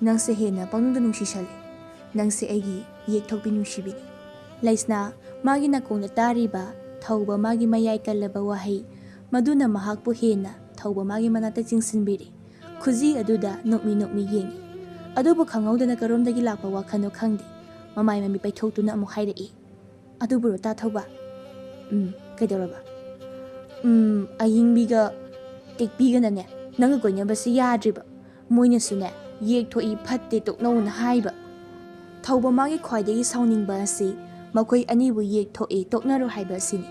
ꯅꯪꯁꯦ ꯍꯦꯟꯅ ꯄꯪꯅꯨꯡꯗ ꯅꯨꯡꯁꯤꯁꯜꯂꯦ꯫ ꯅꯪꯁꯦ ꯑꯩꯒꯤ ꯌꯦꯛꯊꯣꯛꯄꯤ ꯅꯨꯡꯁꯤꯕꯤꯅꯤ꯫" ꯂꯩꯁꯅꯥ ꯃꯥꯒꯤ ꯅꯥꯀꯣꯡꯗ ꯇꯥꯔꯤꯕ ꯊꯧꯕ ꯃꯥꯒꯤ ꯃꯌꯥꯏ ꯀꯜꯂꯕ ꯋꯥꯍꯩ ꯃꯗꯨꯅ ꯃꯍꯥꯛꯄꯨ ꯍꯦꯟꯅ ꯊꯧꯕ ꯃꯥꯒꯤ ꯃꯅꯥꯛꯇ ꯆꯤꯡꯁꯤꯟꯕꯤꯔꯤ꯫ ꯈꯨꯖꯤ ꯑꯗꯨꯗ ꯅꯣꯛꯃꯤ ꯅꯣꯛꯃꯤ ꯌꯦꯡꯉꯤ꯫ ꯑꯗꯨꯕꯨ ꯈꯪꯍꯧꯗꯅ ꯀꯔꯣꯝꯗꯒꯤ ꯂꯥꯛꯄ ꯋꯥꯈꯜꯅꯣ ꯈꯪꯗꯦ, ꯃꯃꯥꯏ ꯃꯃꯤꯠ ꯄꯩꯊꯣꯛꯇꯨꯅ ꯑꯃꯨꯛ ꯍꯥꯏꯔꯛꯏ, "ꯑꯗꯨꯕꯨꯔꯣ ꯇꯥ ꯊꯧꯕ?" "ꯎꯝ, ꯀꯩꯗꯧꯔꯕ?" "ꯎꯝ, ꯑꯌꯤꯡꯕꯤꯒ ꯇꯦꯛꯄꯤꯒꯅꯅꯦ, ꯅꯪꯒ ꯀꯣꯏꯅꯕꯁꯤ ꯌꯥꯗ꯭ꯔꯤꯕ꯫ ꯃꯣꯏꯅꯁꯨꯅꯦ, ꯌꯦꯛ ꯊꯣꯛꯏ, ꯐꯠꯇꯦ, ꯇꯣꯛꯅꯧꯅ ꯍꯥꯏꯕ꯫ ꯊꯧꯕ ꯃꯥꯒꯤ ꯈ꯭ꯋꯥꯏꯗꯒꯤ ꯁꯥꯎꯅꯤꯡꯕ ꯑꯁꯤ ꯃꯈꯣꯏ ꯑꯅꯤꯕꯨ ꯌꯦꯛ ꯊꯣꯛꯏ, ꯇꯣꯛꯅꯔꯣ ꯍꯥꯏꯕ ꯑꯁꯤꯅꯤ꯫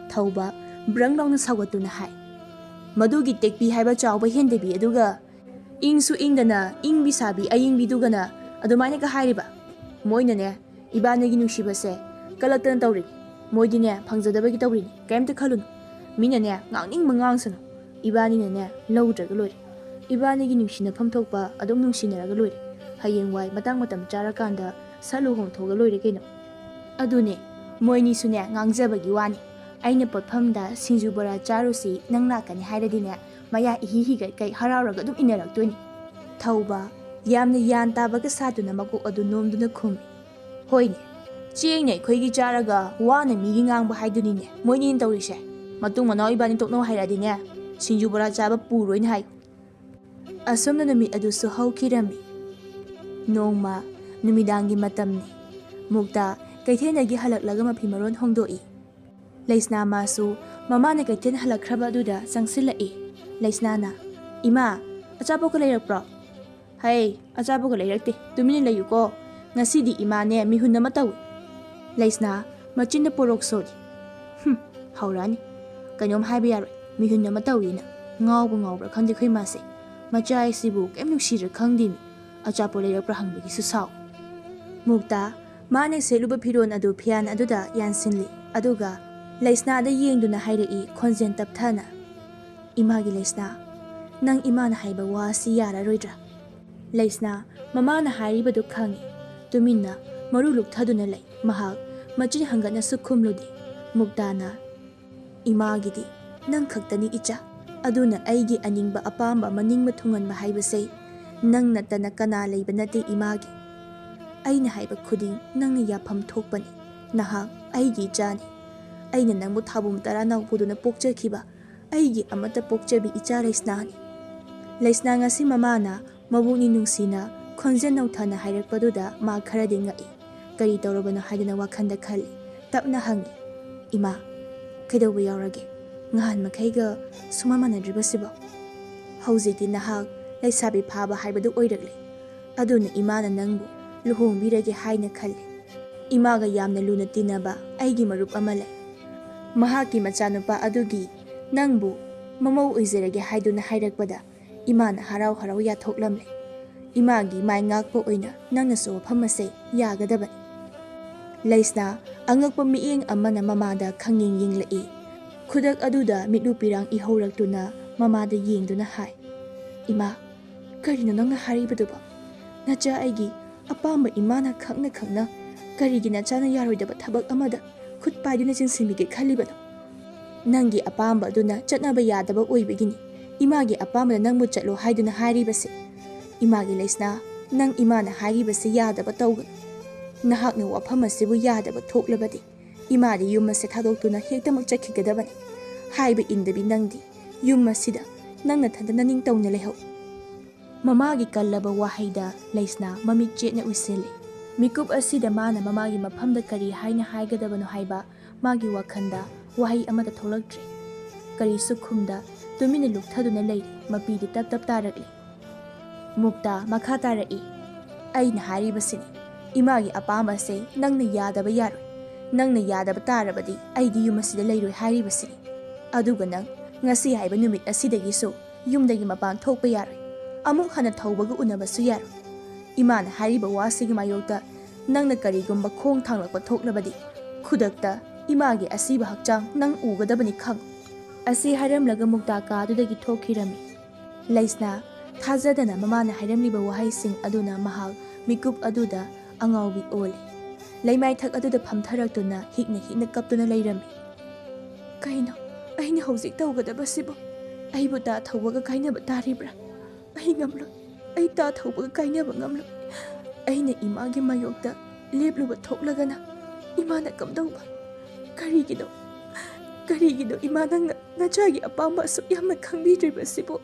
ꯊꯧꯕ ꯕ꯭ꯔꯪ ꯂꯥꯎꯅ ꯁꯥꯎꯒꯠꯇꯨꯅ ꯍꯥꯏ, "ꯃꯗꯨꯒꯤ ꯇꯦꯛꯄꯤ ꯍꯥꯏꯕ ꯆꯥꯎꯕ ꯍꯦꯟꯗꯕꯤ ꯑꯗꯨꯒ ꯏꯪꯁꯨ ꯏꯪꯗꯅ ꯏꯪꯕꯤ ꯁꯥꯕꯤ ꯑꯌꯤꯡꯕꯤꯗꯨꯒꯅ ꯑꯗꯨꯃꯥꯏꯅꯒ ꯍꯥꯏꯔꯤꯕ? ꯃꯣꯏꯅꯅꯦ, ꯏꯕꯥꯅꯤꯒꯤ ꯅꯨꯡꯁꯤꯕꯁꯦ ꯀꯜꯂꯛꯇꯅ ꯇꯧꯔꯤꯅꯤ꯫ ꯃꯣꯏꯗꯤꯅꯦ, ꯐꯪꯖꯗꯕꯒꯤ ꯇꯧꯔꯤꯅꯤ꯫ ꯀꯩꯝꯇ ꯈꯜꯂꯨꯅꯨ꯫ ꯃꯤꯅꯅꯦ, ꯉꯥꯡꯅꯤꯡꯕ ꯉꯥꯡꯁꯅꯨ꯫ ꯏꯕꯥꯅꯤꯅꯅꯦ, ꯂꯧꯗ꯭ꯔꯒ ꯂꯣꯏꯔꯦ꯫ ꯏꯕꯥꯅꯤꯒꯤ ꯅꯨꯡꯁꯤꯅꯐꯝ ꯊꯣꯛꯄ ꯑꯗꯨꯝ ꯅꯨꯡꯁꯤꯅꯔꯒ ꯂꯣꯏꯔꯦ꯫ ꯍꯌꯦꯡꯋꯥꯏ ꯃꯇꯥꯡ ꯃꯇꯝ ꯆꯥꯔꯀꯥꯟꯗ ꯁꯠ ꯂꯨꯍꯣꯡꯊꯣꯛꯑꯒ ꯂꯣꯏꯔꯦ ꯀꯩꯅꯣ꯫ ꯑꯗꯨꯅꯦ, ꯃꯣꯏꯅꯤꯁꯨꯅꯦ, ꯉꯥꯡꯖꯕꯒꯤ ꯋꯥꯅꯤ꯫ ꯑꯩꯅ ꯄꯣꯠꯐꯝꯗ ꯁꯤꯡꯖꯨ ꯕꯣꯔꯥ ꯆꯥꯔꯨꯁꯤ, ꯅꯪ ꯂꯥꯛꯀꯅꯤ ꯍꯥꯏꯔꯗꯤꯅꯦ, ꯃꯌꯥ ꯏꯍꯤ ꯍꯤꯒꯠꯀꯩ ꯍꯔꯥꯎꯔꯒ ꯑꯗꯨꯝ ꯏꯟꯅꯔꯛꯇꯣꯏꯅꯤ꯫" ꯊꯧꯕ ꯌꯥꯝꯅ ꯌꯥꯟ ꯇꯥꯕꯒ ꯁꯥꯗꯨꯅ ꯃꯀꯣꯛ ꯑꯗꯨ ꯅꯣꯝꯗꯨꯅ ꯈꯨꯝꯃꯤ꯫ "ꯍꯣꯏꯅꯦ, ꯆꯦꯡꯅ ꯑꯩꯈꯣꯏꯒꯤ ꯆꯥꯔꯒ ꯋꯥꯅ ꯃꯤꯒꯤ ꯉꯥꯡꯕ ꯍꯥꯏꯗꯨꯅꯤꯅꯦ ꯃꯣꯏꯅꯤꯅ ꯇꯧꯔꯤꯁꯦ꯫ ꯃꯇꯨꯡ ꯃꯅꯥꯎ ꯏꯕꯥꯅꯤ ꯇꯣꯛꯅꯧ ꯍꯥꯏꯔꯛꯑꯗꯤꯅꯦ, ꯁꯤꯡꯖꯨ ꯕꯣꯔꯥ ꯆꯥꯕ ꯄꯨꯔꯣꯏꯅ ꯍꯥꯏ꯫" ꯑꯁꯨꯝꯅ ꯅꯨꯃꯤꯠ ꯑꯗꯨꯁꯨ ꯍꯧꯈꯤꯔꯝꯃꯤ꯫ ꯅꯣꯡꯃ ꯅꯨꯃꯤꯗꯥꯡꯒꯤ ꯃꯇꯝꯅꯤ꯫ ꯃꯨꯛꯇꯥ ꯀꯩꯊꯦꯜꯗꯒꯤ ꯍꯜꯂꯛꯂꯒ ꯃꯐꯤ ꯃꯔꯣꯟ ꯍꯣꯡꯗꯣꯛꯏ꯫ ꯂꯩꯁꯅꯥ ꯃꯥꯁꯨ ꯃꯃꯥꯅ ꯀꯩꯊꯦꯜ ꯍꯜꯂꯛꯈ꯭ꯔꯕ ꯑꯗꯨꯗ ꯆꯪꯁꯤꯜꯂꯛꯏ꯫ ꯂꯩꯁꯅꯥꯅ, "ꯏꯃꯥ, ꯑꯆꯥꯄꯣꯠꯀ ꯂꯩꯔꯛꯄ꯭ꯔꯣ?" "ꯍꯩ, ꯑꯆꯥꯄꯣꯠꯀ ꯂꯩꯔꯛꯇꯦ, ꯇꯨꯃꯤꯟꯅ ꯂꯩꯌꯨꯀꯣ꯫ ꯉꯁꯤꯗꯤ ꯏꯃꯥꯅꯦ ꯃꯤꯍꯨꯟ ꯑꯃ ꯇꯧꯏ꯫" ꯂꯩꯁꯅꯥ ꯃꯆꯤꯟꯗ ꯄꯣꯔꯣꯛ ꯁꯣꯜꯂꯤ꯫ "ꯍꯨꯝ, ꯍꯧꯔꯛꯑꯅꯤ꯫ ꯀꯩꯅꯣꯝ ꯍꯥꯏꯕ ꯌꯥꯔꯣꯏ, ꯃꯤꯍꯨꯟ ꯑꯃ ꯇꯧꯏꯅ꯫ ꯉꯥꯎꯕ ꯉꯥꯎꯕ꯭ꯔꯥ ꯈꯪꯗꯦ ꯑꯩꯈꯣꯏ ꯃꯥꯁꯦ꯫ ꯃꯆꯥ ꯍꯥꯏꯁꯤꯕꯨ ꯀꯩꯝ ꯅꯨꯡꯁꯤꯔ ꯈꯪꯗꯦꯃꯤ꯫ ꯑꯆꯥꯄꯣꯠ ꯂꯩꯔꯛꯄ꯭ꯔꯥ ꯍꯪꯕꯒꯤꯁꯨ ꯁꯥꯎ꯫" ꯃꯨꯛꯇꯥ ꯃꯥꯅ ꯁꯦꯠꯂꯨꯕ ꯐꯤꯔꯣꯜ ꯑꯗꯨ ꯐꯤꯌꯥꯟ ꯑꯗꯨꯗ ꯌꯥꯟꯁꯤꯜꯂꯤ꯫ ꯑꯗꯨꯒ ꯂꯩꯁꯅꯥꯗ ꯌꯦꯡꯗꯨꯅ ꯍꯥꯏꯔꯛꯏ ꯈꯣꯟꯖꯦꯜ ꯇꯞꯊꯅ, "ꯏꯃꯥꯒꯤ ꯂꯩꯁꯅꯥ, ꯅꯪ ꯏꯃꯥꯅ ꯍꯥꯏꯕ ꯋꯥ ꯑꯁꯤ ꯌꯥꯔꯔꯣꯏꯗ꯭ꯔꯥ?" ꯂꯩꯁꯅꯥ ꯃꯃꯥꯅ ꯍꯥꯏꯔꯤꯕꯗꯨ ꯈꯪꯏ꯫ ꯇꯨꯃꯤꯟꯅ ꯃꯔꯨ ꯂꯨꯛꯊꯗꯨꯅ ꯂꯩ꯫ ꯃꯍꯥꯛ ꯃꯆꯤꯟ ꯍꯪꯒꯠꯅꯁꯨ ꯈꯨꯝꯂꯨꯗꯦ꯫ ꯃꯨꯛꯇꯥꯅ, "ꯏꯃꯥꯒꯤꯗꯤ ꯅꯪ ꯈꯛꯇꯅꯤ ꯏꯆꯥ꯫ ꯑꯗꯨꯅ ꯑꯩꯒꯤ ꯑꯅꯤꯡꯕ ꯑꯄꯥꯝꯕ ꯑꯃ ꯅꯤꯡꯕ ꯊꯨꯡꯍꯟꯕ ꯍꯥꯏꯕꯁꯦ ꯅꯪ ꯅꯠꯇꯅ ꯀꯅꯥ ꯂꯩꯕ ꯅꯠꯇꯦ ꯏꯃꯥꯒꯤ꯫ ꯑꯩꯅ ꯍꯥꯏꯕ ꯈꯨꯗꯤꯡ ꯅꯪꯅ ꯌꯥꯐꯝ ꯊꯣꯛꯄꯅꯤ꯫ ꯅꯍꯥꯛ ꯑꯩꯒꯤ ꯏꯆꯥꯅꯤ꯫ ꯑꯩꯅ ꯅꯪꯕꯨ ꯊꯥꯕꯨꯝ ꯇꯔꯥ ꯅꯥꯎꯄꯨꯗꯨꯅ ꯄꯣꯛꯆꯈꯤꯕ ꯑꯩꯒꯤ ꯑꯃꯠꯇ ꯄꯣꯛꯆꯕꯤ ꯏꯆꯥ ꯂꯩꯁꯅꯥꯅꯤ꯫" ꯂꯩꯁꯅꯥ ꯉꯁꯤ ꯃꯃꯥꯅ ꯃꯕꯨꯛꯅꯤ ꯅꯨꯡꯁꯤꯅ ꯈꯣꯟꯖꯦꯜ ꯅꯧꯊꯅ ꯍꯥꯏꯔꯛꯄꯗꯨꯗ ꯃꯥ ꯈꯔꯗꯤ ꯉꯛꯏ꯫ ꯀꯔꯤ ꯇꯧꯔꯕꯅꯣ ꯍꯥꯏꯗꯅ ꯋꯥꯈꯜꯗ ꯈꯜꯂꯤ꯫ ꯇꯞꯅ ꯍꯪꯉꯤ, "ꯏꯃꯥ, ꯀꯩꯗꯧꯕ ꯌꯥꯎꯔꯒꯦ? ꯅꯍꯥꯟ ꯃꯈꯩꯒ ꯁꯨꯃꯥꯟ ꯃꯥꯟꯅꯗ꯭ꯔꯤꯕꯁꯤꯕꯣ?" ꯍꯧꯖꯤꯛꯇꯤ ꯅꯍꯥꯛ ꯂꯩꯁꯥꯕꯤ ꯐꯥꯕ ꯍꯥꯏꯕꯗꯨ ꯑꯣꯏꯔꯛꯂꯦ꯫ ꯑꯗꯨꯅ ꯏꯃꯥꯅ ꯅꯪꯕꯨ ꯂꯨꯍꯣꯡꯕꯤꯔꯒꯦ ꯍꯥꯏꯅ ꯈꯜꯂꯤ꯫ ꯏꯃꯥꯒ ꯌꯥꯝꯅ ꯂꯨꯅ ꯇꯤꯟꯅꯕ ꯑꯩꯒꯤ ꯃꯔꯨꯞ ꯑꯃ ꯂꯩ꯫ ꯃꯍꯥꯛꯀꯤ ꯃꯆꯥꯅꯨꯄꯥ ꯑꯗꯨꯒꯤ ꯅꯪꯕꯨ ꯃꯃꯧ ꯑꯣꯏꯖꯔꯒꯦ ꯍꯥꯏꯗꯨꯅ ꯍꯥꯏꯔꯛꯄꯗ ꯏꯃꯥꯅ ꯍꯔꯥꯎ ꯍꯔꯥꯎ ꯌꯥꯊꯣꯛꯂꯝꯂꯦ꯫ ꯏꯃꯥꯒꯤ ꯃꯥꯏ ꯉꯥꯛꯄ ꯑꯣꯏꯅ ꯅꯪꯅꯁꯨ ꯋꯥꯐꯝ ꯑꯁꯦ ꯌꯥꯒꯗꯕꯅꯤ꯫ ꯂꯩꯁꯅꯥ ꯑꯉꯛꯄ ꯃꯤꯠꯌꯦꯡ ꯑꯃꯅ ꯃꯃꯥꯗ ꯈꯪꯌꯦꯡ ꯌꯦꯡꯂꯛꯏ꯫ ꯈꯨꯗꯛ ꯑꯗꯨꯗ ꯃꯤꯠꯂꯨ ꯄꯤꯔꯥꯡ ꯏꯍꯧꯔꯛꯇꯨꯅ ꯃꯃꯥꯗ ꯌꯦꯡꯗꯨꯅ ꯍꯥꯏ, "ꯏꯃꯥ, ꯀꯔꯤꯅꯣ ꯅꯪꯅ ꯍꯥꯏꯔꯤꯕꯗꯨꯕꯣ? ꯅꯆꯥ ꯑꯩꯒꯤ ꯑꯄꯥꯝꯕ ꯏꯃꯥꯅ ꯈꯪꯅ ꯈꯪꯅ ꯀꯔꯤꯒꯤ ꯅꯆꯥꯅ ꯌꯥꯔꯣꯏꯗꯕ ꯊꯕꯛ ꯑꯃꯗ ꯈꯨꯠ ꯄꯥꯏꯗꯨꯅ ꯆꯤꯡꯁꯤꯟꯕꯤꯒꯦ ꯈꯜꯂꯤꯕꯅꯣ? ꯅꯪꯒꯤ ꯑꯄꯥꯝꯕ ꯑꯗꯨꯅ ꯆꯠꯅꯕ ꯌꯥꯗꯕ ꯑꯣꯏꯕꯒꯤꯅꯤ ꯏꯃꯥꯒꯤ ꯑꯄꯥꯝꯕꯗ ꯅꯪꯕꯨ ꯆꯠꯂꯣ ꯍꯥꯏꯗꯨꯅ ꯍꯥꯏꯔꯤꯕꯁꯦ꯫ ꯏꯃꯥꯒꯤ ꯂꯩꯁꯅꯥ, ꯅꯪ ꯏꯃꯥꯅ ꯍꯥꯏꯔꯤꯕꯁꯤ ꯌꯥꯗꯕ ꯇꯧꯒꯅꯨ꯫ ꯅꯍꯥꯛꯅ ꯋꯥꯐꯝ ꯑꯁꯤꯕꯨ ꯌꯥꯗꯕ ꯊꯣꯛꯂꯕꯗꯤ ꯏꯃꯥꯗꯤ ꯌꯨꯝ ꯑꯁꯦ ꯊꯥꯗꯣꯛꯇꯨꯅ ꯍꯦꯛꯇꯃꯛ ꯆꯠꯈꯤꯒꯗꯕꯅꯤ꯫ ꯍꯥꯏꯕ ꯏꯟꯗꯕꯤ ꯅꯪꯗꯤ ꯌꯨꯝ ꯑꯁꯤꯗ ꯅꯪ ꯅꯊꯟꯇ ꯅꯅꯤꯡꯇꯧꯅ ꯂꯩꯍꯧ꯫" ꯃꯃꯥꯒꯤ ꯀꯜꯂꯕ ꯋꯥꯍꯩꯗ ꯂꯩꯁꯅꯥ ꯃꯃꯤꯠ ꯆꯦꯠꯅ ꯎꯏꯁꯤꯜꯂꯤ꯫ ꯃꯤꯀꯨꯞ ꯑꯁꯤꯗ ꯃꯥꯅ ꯃꯃꯥꯒꯤ ꯃꯐꯝꯗ ꯀꯔꯤ ꯍꯥꯏꯅ ꯍꯥꯏꯒꯗꯕꯅꯣ ꯍꯥꯏꯕ ꯃꯥꯒꯤ ꯋꯥꯈꯜꯗ ꯋꯥꯍꯩ ꯑꯃꯠꯇ ꯊꯣꯛꯂꯛꯇ꯭ꯔꯦ꯫ ꯀꯔꯤꯁꯨ ꯈꯨꯝꯗ ꯇꯨꯃꯤꯟꯅ ꯂꯨꯞꯊꯗꯨꯅ ꯂꯩꯔꯤ꯫ ꯃꯄꯤꯗꯤ ꯇꯞ ꯇꯞ ꯇꯥꯔꯛꯂꯤ꯫ ꯃꯨꯛꯇꯥ ꯃꯈꯥ ꯇꯥꯔꯛꯏ, "ꯑꯩꯅ ꯍꯥꯏꯔꯤꯕꯁꯤꯅꯤ, ꯏꯃꯥꯒꯤ ꯑꯄꯥꯝꯕꯁꯦ ꯅꯪꯅ ꯌꯥꯗꯕ ꯌꯥꯔꯣꯏ꯫ ꯅꯪꯅ ꯌꯥꯗꯕ ꯇꯥꯔꯕꯗꯤ ꯑꯩꯗꯤ ꯌꯨꯝ ꯑꯁꯤꯗ ꯂꯩꯔꯣꯏ ꯍꯥꯏꯔꯤꯕꯁꯤꯅꯤ꯫ ꯑꯗꯨꯒ ꯅꯪ ꯉꯁꯤ ꯍꯥꯏꯕ ꯅꯨꯃꯤꯠ ꯑꯁꯤꯗꯒꯤꯁꯨ ꯌꯨꯝꯗꯒꯤ ꯃꯄꯥꯟ ꯊꯣꯛꯄ ꯌꯥꯔꯣꯏ꯫ ꯑꯃꯨꯛ ꯍꯟꯅ ꯊꯧꯕꯒ ꯎꯅꯕꯁꯨ ꯌꯥꯔꯣꯏ꯫ ꯏꯃꯥꯅ ꯍꯥꯏꯔꯤꯕ ꯋꯥꯁꯤꯒꯤ ꯃꯥꯌꯣꯛꯇ ꯅꯪꯅ ꯀꯔꯤꯒꯨꯝꯕ ꯈꯣꯡ ꯊꯥꯡꯂꯛꯄ ꯊꯣꯛꯂꯕꯗꯤ ꯈꯨꯗꯛꯇ ꯏꯃꯥꯒꯤ ꯑꯁꯤꯕ ꯍꯛꯆꯥꯡ ꯅꯪ ꯎꯒꯗꯕꯅꯤ ꯈꯪ꯫" ꯑꯁꯤ ꯍꯥꯏꯔꯝꯂꯒ ꯃꯨꯛꯇꯥ ꯀꯥ ꯑꯗꯨꯗꯒꯤ ꯊꯣꯛꯈꯤꯔꯝꯃꯤ꯫ ꯂꯩꯁꯅꯥ ꯊꯥꯖꯗꯅ ꯃꯃꯥꯅ ꯍꯥꯏꯔꯝꯂꯤꯕ ꯋꯥꯍꯩꯁꯤꯡ ꯑꯗꯨꯅ ꯃꯍꯥꯛ ꯃꯤꯀꯨꯞ ꯑꯗꯨꯗ ꯑꯉꯥꯎꯕꯤ ꯑꯣꯜꯂꯤ꯫ ꯂꯩꯃꯥꯏꯊꯛ ꯑꯗꯨꯗ ꯐꯝꯊꯔꯛꯇꯨꯅ ꯍꯤꯛꯅ ꯍꯤꯛꯅ ꯀꯞꯇꯨꯅ ꯂꯩꯔꯝꯃꯤ꯫ "ꯀꯩꯅꯣ ꯑꯩꯅ ꯍꯧꯖꯤꯛ ꯇꯧꯒꯗꯕꯁꯤꯕꯨ? ꯑꯩꯕꯨ ꯇꯥ ꯊꯧꯕꯒ ꯀꯥꯏꯅꯕ ꯇꯥꯔꯤꯕ꯭ꯔꯥ? ꯑꯩ ꯉꯝꯂꯣꯏ꯫ ꯑꯩ ꯇꯥ ꯊꯧꯕꯒ ꯀꯥꯏꯅꯕ ꯉꯝꯂꯣꯏ꯫ ꯑꯩꯅ ꯏꯃꯥꯒꯤ ꯃꯥꯌꯣꯛꯇ ꯂꯦꯞꯂꯨꯕ ꯊꯣꯛꯂꯒꯅ ꯏꯃꯥꯅ ꯀꯝꯗꯧꯕ? ꯀꯔꯤꯒꯤꯅꯣ? ꯀꯔꯤꯒꯤꯅꯣ ꯏꯃꯥ ꯅꯪꯅ ꯅꯆꯥꯒꯤ ꯑꯄꯥꯝꯕ ꯑꯁꯨꯛ ꯌꯥꯝꯅ ꯈꯪꯕꯤꯗ꯭ꯔꯤꯕꯁꯤꯕꯨ?"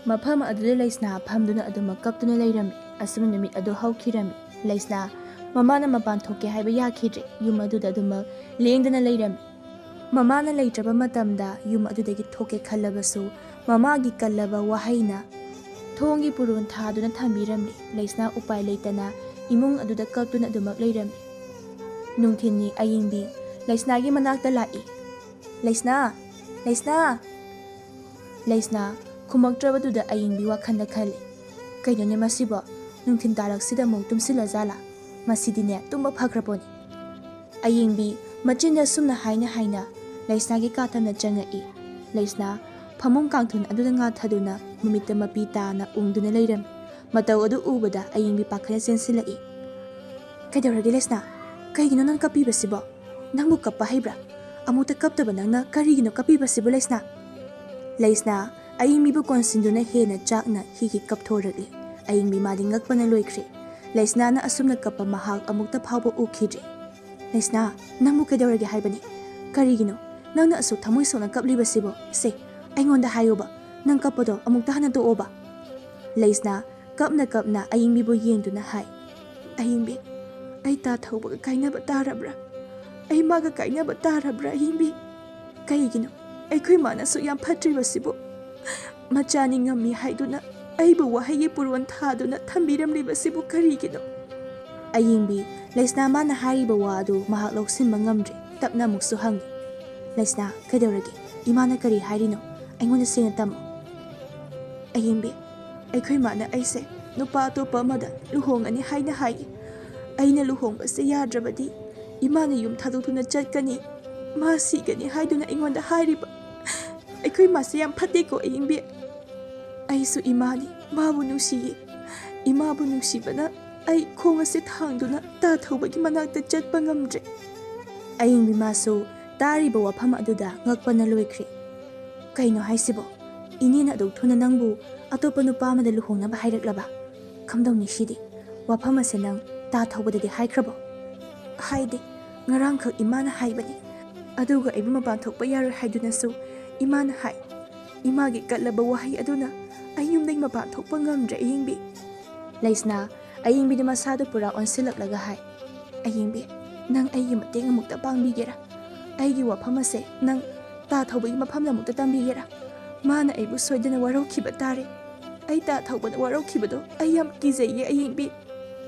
ꯃꯐꯝ ꯑꯗꯨꯗ ꯂꯩꯁꯅꯥ ꯐꯝꯗꯨꯅ ꯑꯗꯨꯃꯛ ꯀꯞꯇꯨꯅ ꯂꯩꯔꯝꯃꯤ꯫ ꯑꯁꯨꯝꯅ ꯅꯨꯃꯤꯠ ꯑꯗꯨ ꯍꯧꯈꯤꯔꯝꯃꯤ꯫ ꯂꯩꯁꯅꯥ ꯃꯃꯥꯅ ꯃꯄꯥꯟ ꯊꯣꯛꯀꯦ ꯍꯥꯏꯕ ꯌꯥꯈꯤꯗ꯭ꯔꯦ꯫ ꯌꯨꯝ ꯑꯗꯨꯗ ꯑꯗꯨꯃꯛ ꯂꯦꯡꯗꯅ ꯂꯩꯔꯝꯃꯤ꯫ ꯃꯃꯥꯅ ꯂꯩꯇ꯭ꯔꯕ ꯃꯇꯝꯗ ꯌꯨꯝ ꯑꯗꯨꯗꯒꯤ ꯊꯣꯛꯀꯦ ꯈꯜꯂꯕꯁꯨ ꯃꯃꯥꯒꯤ ꯀꯜꯂꯕ ꯋꯥꯍꯩꯅ ꯊꯣꯡꯒꯤ ꯄꯨꯔꯣꯟ ꯊꯥꯗꯨꯅ ꯊꯝꯕꯤꯔꯝꯃꯤ꯫ ꯂꯩꯁꯅꯥ ꯎꯄꯥꯏ ꯂꯩꯇꯅ ꯏꯃꯨꯡ ꯑꯗꯨꯗ ꯀꯞꯇꯨꯅ ꯑꯗꯨꯃꯛ ꯂꯩꯔꯝꯃꯤ꯫ ꯅꯨꯡꯊꯤꯜꯅꯤ꯫ ꯑꯌꯤꯡꯕꯤ ꯂꯩꯁꯅꯥꯒꯤ ꯃꯅꯥꯛꯇ ꯂꯥꯛꯏ꯫ "ꯂꯩꯁꯅꯥ! ꯂꯩꯁꯅꯥ!" ꯂꯩꯁꯅꯥ ꯈꯨꯝꯃꯛꯇ꯭ꯔꯕꯗꯨꯗ ꯑꯌꯤꯡꯕꯤ ꯋꯥꯈꯜꯗ ꯈꯜꯂꯤ, "ꯀꯩꯅꯣꯅꯦ ꯃꯁꯤꯕꯣ? ꯅꯨꯡꯊꯤꯜ ꯇꯥꯔꯛꯁꯤꯗ ꯑꯃꯨꯛ ꯇꯨꯝꯁꯤꯜꯂꯖꯥꯠꯂꯥ? ꯃꯁꯤꯗꯤꯅꯦ ꯇꯨꯝꯕ ꯐꯈ꯭ꯔꯄꯣꯠꯅꯤ꯫" ꯑꯌꯤꯡꯕꯤ ꯃꯆꯤꯟꯗ ꯁꯨꯝꯅ ꯍꯥꯏꯅ ꯍꯥꯏꯅ ꯂꯩꯁꯅꯥꯒꯤ ꯀꯥ ꯇꯝꯅ ꯆꯪꯉꯛꯏ꯫ ꯂꯩꯁꯅꯥ ꯐꯃꯨꯡ ꯀꯥꯡꯊꯣꯟ ꯑꯗꯨꯗ ꯉꯥꯊꯗꯨꯅ ꯃꯃꯤꯠꯇ ꯃꯄꯤ ꯇꯥꯅ ꯎꯪꯗꯨꯅ ꯂꯩꯔꯝꯃꯤ꯫ ꯃꯇꯧ ꯑꯗꯨ ꯎꯕꯗ ꯑꯌꯤꯡꯕꯤ ꯄꯥꯈꯠꯅ ꯆꯦꯟꯁꯤꯜꯂꯛꯏ꯫ "ꯀꯩꯗꯧꯔꯒꯦ ꯂꯩꯁꯅꯥ? ꯀꯩꯒꯤꯅꯣ ꯅꯪ ꯀꯞꯄꯤꯕꯁꯤꯕꯣ? ꯅꯪꯕꯨ ꯀꯞꯄ ꯍꯩꯕ꯭ꯔꯥ? ꯑꯃꯨꯛꯇ ꯀꯞꯇꯕ ꯅꯪꯅ ꯀꯔꯤꯒꯤꯅꯣ ꯀꯞꯄꯤꯕꯁꯤꯕꯨ ꯂꯩꯁꯅꯥ?" ꯂꯩꯁꯅꯥ ꯑꯌꯤꯡꯕꯤꯕꯨ ꯀꯣꯟꯁꯤꯟꯗꯨꯅ ꯍꯦꯟꯅ ꯆꯥꯛꯅ ꯍꯤ ꯍꯤ ꯀꯞꯊꯣꯔꯛꯂꯤ꯫ ꯑꯌꯤꯡꯕꯤ ꯃꯥꯗꯤ ꯉꯛꯄꯅ ꯂꯣꯏꯈ꯭ꯔꯦ꯫ ꯂꯩꯁꯅꯥꯅ ꯑꯁꯨꯝꯅ ꯀꯞꯄ ꯃꯍꯥꯛ ꯑꯃꯨꯛꯇ ꯐꯥꯎꯕ ꯎꯈꯤꯗ꯭ꯔꯤ꯫ "ꯂꯩꯁꯅꯥ, ꯅꯪꯕꯨ ꯀꯩꯗꯧꯔꯒꯦ ꯍꯥꯏꯕꯅꯤ? ꯀꯔꯤꯒꯤꯅꯣ ꯅꯪꯅ ꯑꯁꯨꯛ ꯊꯃꯣꯏ ꯁꯣꯛꯅ ꯀꯞꯂꯤꯕꯁꯤꯕꯣ? ꯁꯦ, ꯑꯩꯉꯣꯟꯗ ꯍꯥꯏꯌꯨꯕ, ꯅꯪ ꯀꯞꯄꯗꯣ ꯑꯃꯨꯛꯇ ꯍꯟꯅ ꯇꯣꯛꯑꯣꯕ꯫" ꯂꯩꯁꯅꯥ ꯀꯞꯅ ꯀꯞꯅ ꯑꯌꯤꯡꯕꯤꯕꯨ ꯌꯦꯡꯗꯨꯅ ꯍꯥꯏ, "ꯑꯌꯤꯡꯕꯤ, ꯑꯩ ꯇꯥ ꯊꯧꯕꯒ ꯀꯥꯏꯅꯕ ꯇꯥꯔꯕ꯭ꯔꯥ? ꯑꯩ ꯃꯥꯒ ꯀꯥꯏꯅꯕ ꯇꯥꯔꯕ꯭ꯔꯥ ꯑꯌꯤꯡꯕꯤ? ꯀꯩꯒꯤꯅꯣ ꯑꯩꯈꯣꯏ ꯃꯥꯅꯁꯨ ꯌꯥꯝ ꯐꯠꯇ꯭ꯔꯤꯕꯁꯤꯕꯨ? ꯃꯆꯥꯅꯤ ꯉꯝꯃꯤ ꯍꯥꯏꯗꯨꯅ ꯑꯩꯕꯨ ꯋꯥꯍꯩꯒꯤ ꯄꯨꯔꯣꯟ ꯊꯥꯗꯨꯅ ꯊꯝꯕꯤꯔꯝꯂꯤꯕꯁꯤꯕꯨ ꯀꯔꯤꯒꯤꯅꯣ?" ꯑꯌꯤꯡꯕꯤ ꯂꯩꯁꯅꯥ ꯃꯥꯅ ꯍꯥꯏꯔꯤꯕ ꯋꯥ ꯑꯗꯨ ꯃꯍꯥꯛ ꯂꯧꯁꯤꯟꯕ ꯉꯝꯗ꯭ꯔꯦ꯫ ꯇꯞꯅ ꯑꯃꯨꯛꯁꯨ ꯍꯪꯉꯤ, "ꯂꯩꯁꯅꯥ, ꯀꯩꯗꯧꯔꯒꯦ? ꯏꯃꯥꯅ ꯀꯔꯤ ꯍꯥꯏꯔꯤꯅꯣ? ꯑꯩꯉꯣꯟꯗ ꯁꯦꯡꯅ ꯇꯝꯃꯨ꯫" "ꯑꯌꯤꯡꯕꯤ, ꯑꯩꯈꯣꯏ ꯃꯥꯅ ꯑꯩꯁꯦ ꯅꯨꯄꯥ ꯑꯇꯣꯞꯄ ꯑꯃꯗ ꯂꯨꯍꯣꯡꯒꯅꯤ ꯍꯥꯏꯅ ꯍꯥꯏꯌꯦ꯫ ꯑꯩꯅ ꯂꯨꯍꯣꯡꯕꯁꯦ ꯌꯥꯗ꯭ꯔꯕꯗꯤ ꯏꯃꯥꯅ ꯌꯨꯝ ꯊꯥꯗꯣꯛꯇꯨꯅ ꯆꯠꯀꯅꯤ, ꯃꯥ ꯁꯤꯒꯅꯤ ꯍꯥꯏꯗꯨꯅ ꯑꯩꯉꯣꯟꯗ ꯍꯥꯏꯔꯤꯕ꯫ ꯑꯩꯈꯣꯏ ꯃꯥꯁꯦ ꯌꯥꯝ ꯐꯠꯇꯦꯀꯣ ꯑꯌꯤꯡꯕꯤ꯫ ꯑꯩꯁꯨ ꯏꯃꯥꯅꯤ, ꯃꯥꯕꯨ ꯅꯨꯡꯁꯤꯌꯦ꯫ ꯏꯃꯥꯕꯨ ꯅꯨꯡꯁꯤꯕꯅ ꯑꯩ ꯈꯣꯡ ꯑꯁꯤ ꯊꯥꯡꯗꯨꯅ ꯇꯥ ꯊꯧꯕꯒꯤ ꯃꯅꯥꯛꯇ ꯆꯠꯄ ꯉꯝꯗ꯭ꯔꯦ꯫" ꯑꯌꯤꯡꯕꯤ ꯃꯥꯁꯨ ꯇꯥꯔꯤꯕ ꯋꯥꯐꯝ ꯑꯗꯨꯗ ꯉꯛꯄꯅ ꯂꯣꯏꯈ꯭ꯔꯦ꯫ "ꯀꯩꯅꯣ ꯍꯥꯏꯁꯤꯕꯣ? ꯏꯅꯦꯅ ꯑꯗꯨꯛ ꯊꯨꯅ ꯅꯪꯕꯨ ꯑꯇꯣꯞꯄ ꯅꯨꯄꯥ ꯑꯃꯗ ꯂꯨꯍꯣꯡꯅꯕ ꯍꯥꯏꯔꯛꯂꯕ? ꯀꯝꯗꯧꯅꯤ ꯁꯤꯗꯤ? ꯋꯥꯐꯝ ꯑꯁꯦ ꯅꯪ ꯇꯥ ꯊꯧꯕꯗꯗꯤ ꯍꯥꯏꯈ꯭ꯔꯕꯣ?" "ꯍꯥꯏꯗꯦ, ꯉꯔꯥꯡꯈꯛ ꯏꯃꯥꯅ ꯍꯥꯏꯕꯅꯤ꯫ ꯑꯗꯨꯒ ꯑꯩꯕꯨ ꯃꯄꯥꯟ ꯊꯣꯛꯄ ꯌꯥꯔꯣꯏ ꯍꯥꯏꯗꯨꯅꯁꯨ ꯏꯃꯥꯅ ꯍꯥꯏ꯫ ꯏꯃꯥꯒꯤ ꯀꯠꯂꯕ ꯋꯥꯍꯩ ꯑꯗꯨꯅ ꯑꯩ ꯌꯨꯝꯗꯒꯤ ꯃꯄꯥꯟ ꯊꯣꯛꯄ ꯉꯝꯗ꯭ꯔꯦ ꯑꯌꯤꯡꯕꯤ꯫" ꯂꯩꯁꯅꯥ ꯑꯌꯤꯡꯕꯤꯗ ꯃꯁꯥꯗꯨ ꯄꯨꯔꯥ ꯑꯣꯟꯁꯤꯜꯂꯛꯂꯒ ꯍꯥꯏ, "ꯑꯌꯤꯡꯕꯤ, ꯅꯪ ꯑꯩꯒꯤ ꯃꯇꯦꯡ ꯑꯃꯨꯛꯇ ꯄꯥꯡꯕꯤꯒꯦꯔꯥ? ꯑꯩꯒꯤ ꯋꯥꯐꯝ ꯑꯁꯦ ꯅꯪ ꯇꯥ ꯊꯧꯕꯒꯤ ꯃꯐꯝꯗ ꯑꯃꯨꯛꯇ ꯇꯝꯕꯤꯒꯦꯔꯥ? ꯃꯥꯅ ꯑꯩꯕꯨ ꯁꯣꯏꯗꯅ ꯋꯥꯔꯧꯈꯤꯕ ꯇꯥꯔꯦ꯫ ꯑꯩ ꯇꯥ ꯊꯧꯕꯗ ꯋꯥꯔꯧꯈꯤꯕꯗꯣ ꯑꯩ ꯌꯥꯝ ꯀꯤꯖꯩꯌꯦ ꯑꯌꯤꯡꯕꯤ꯫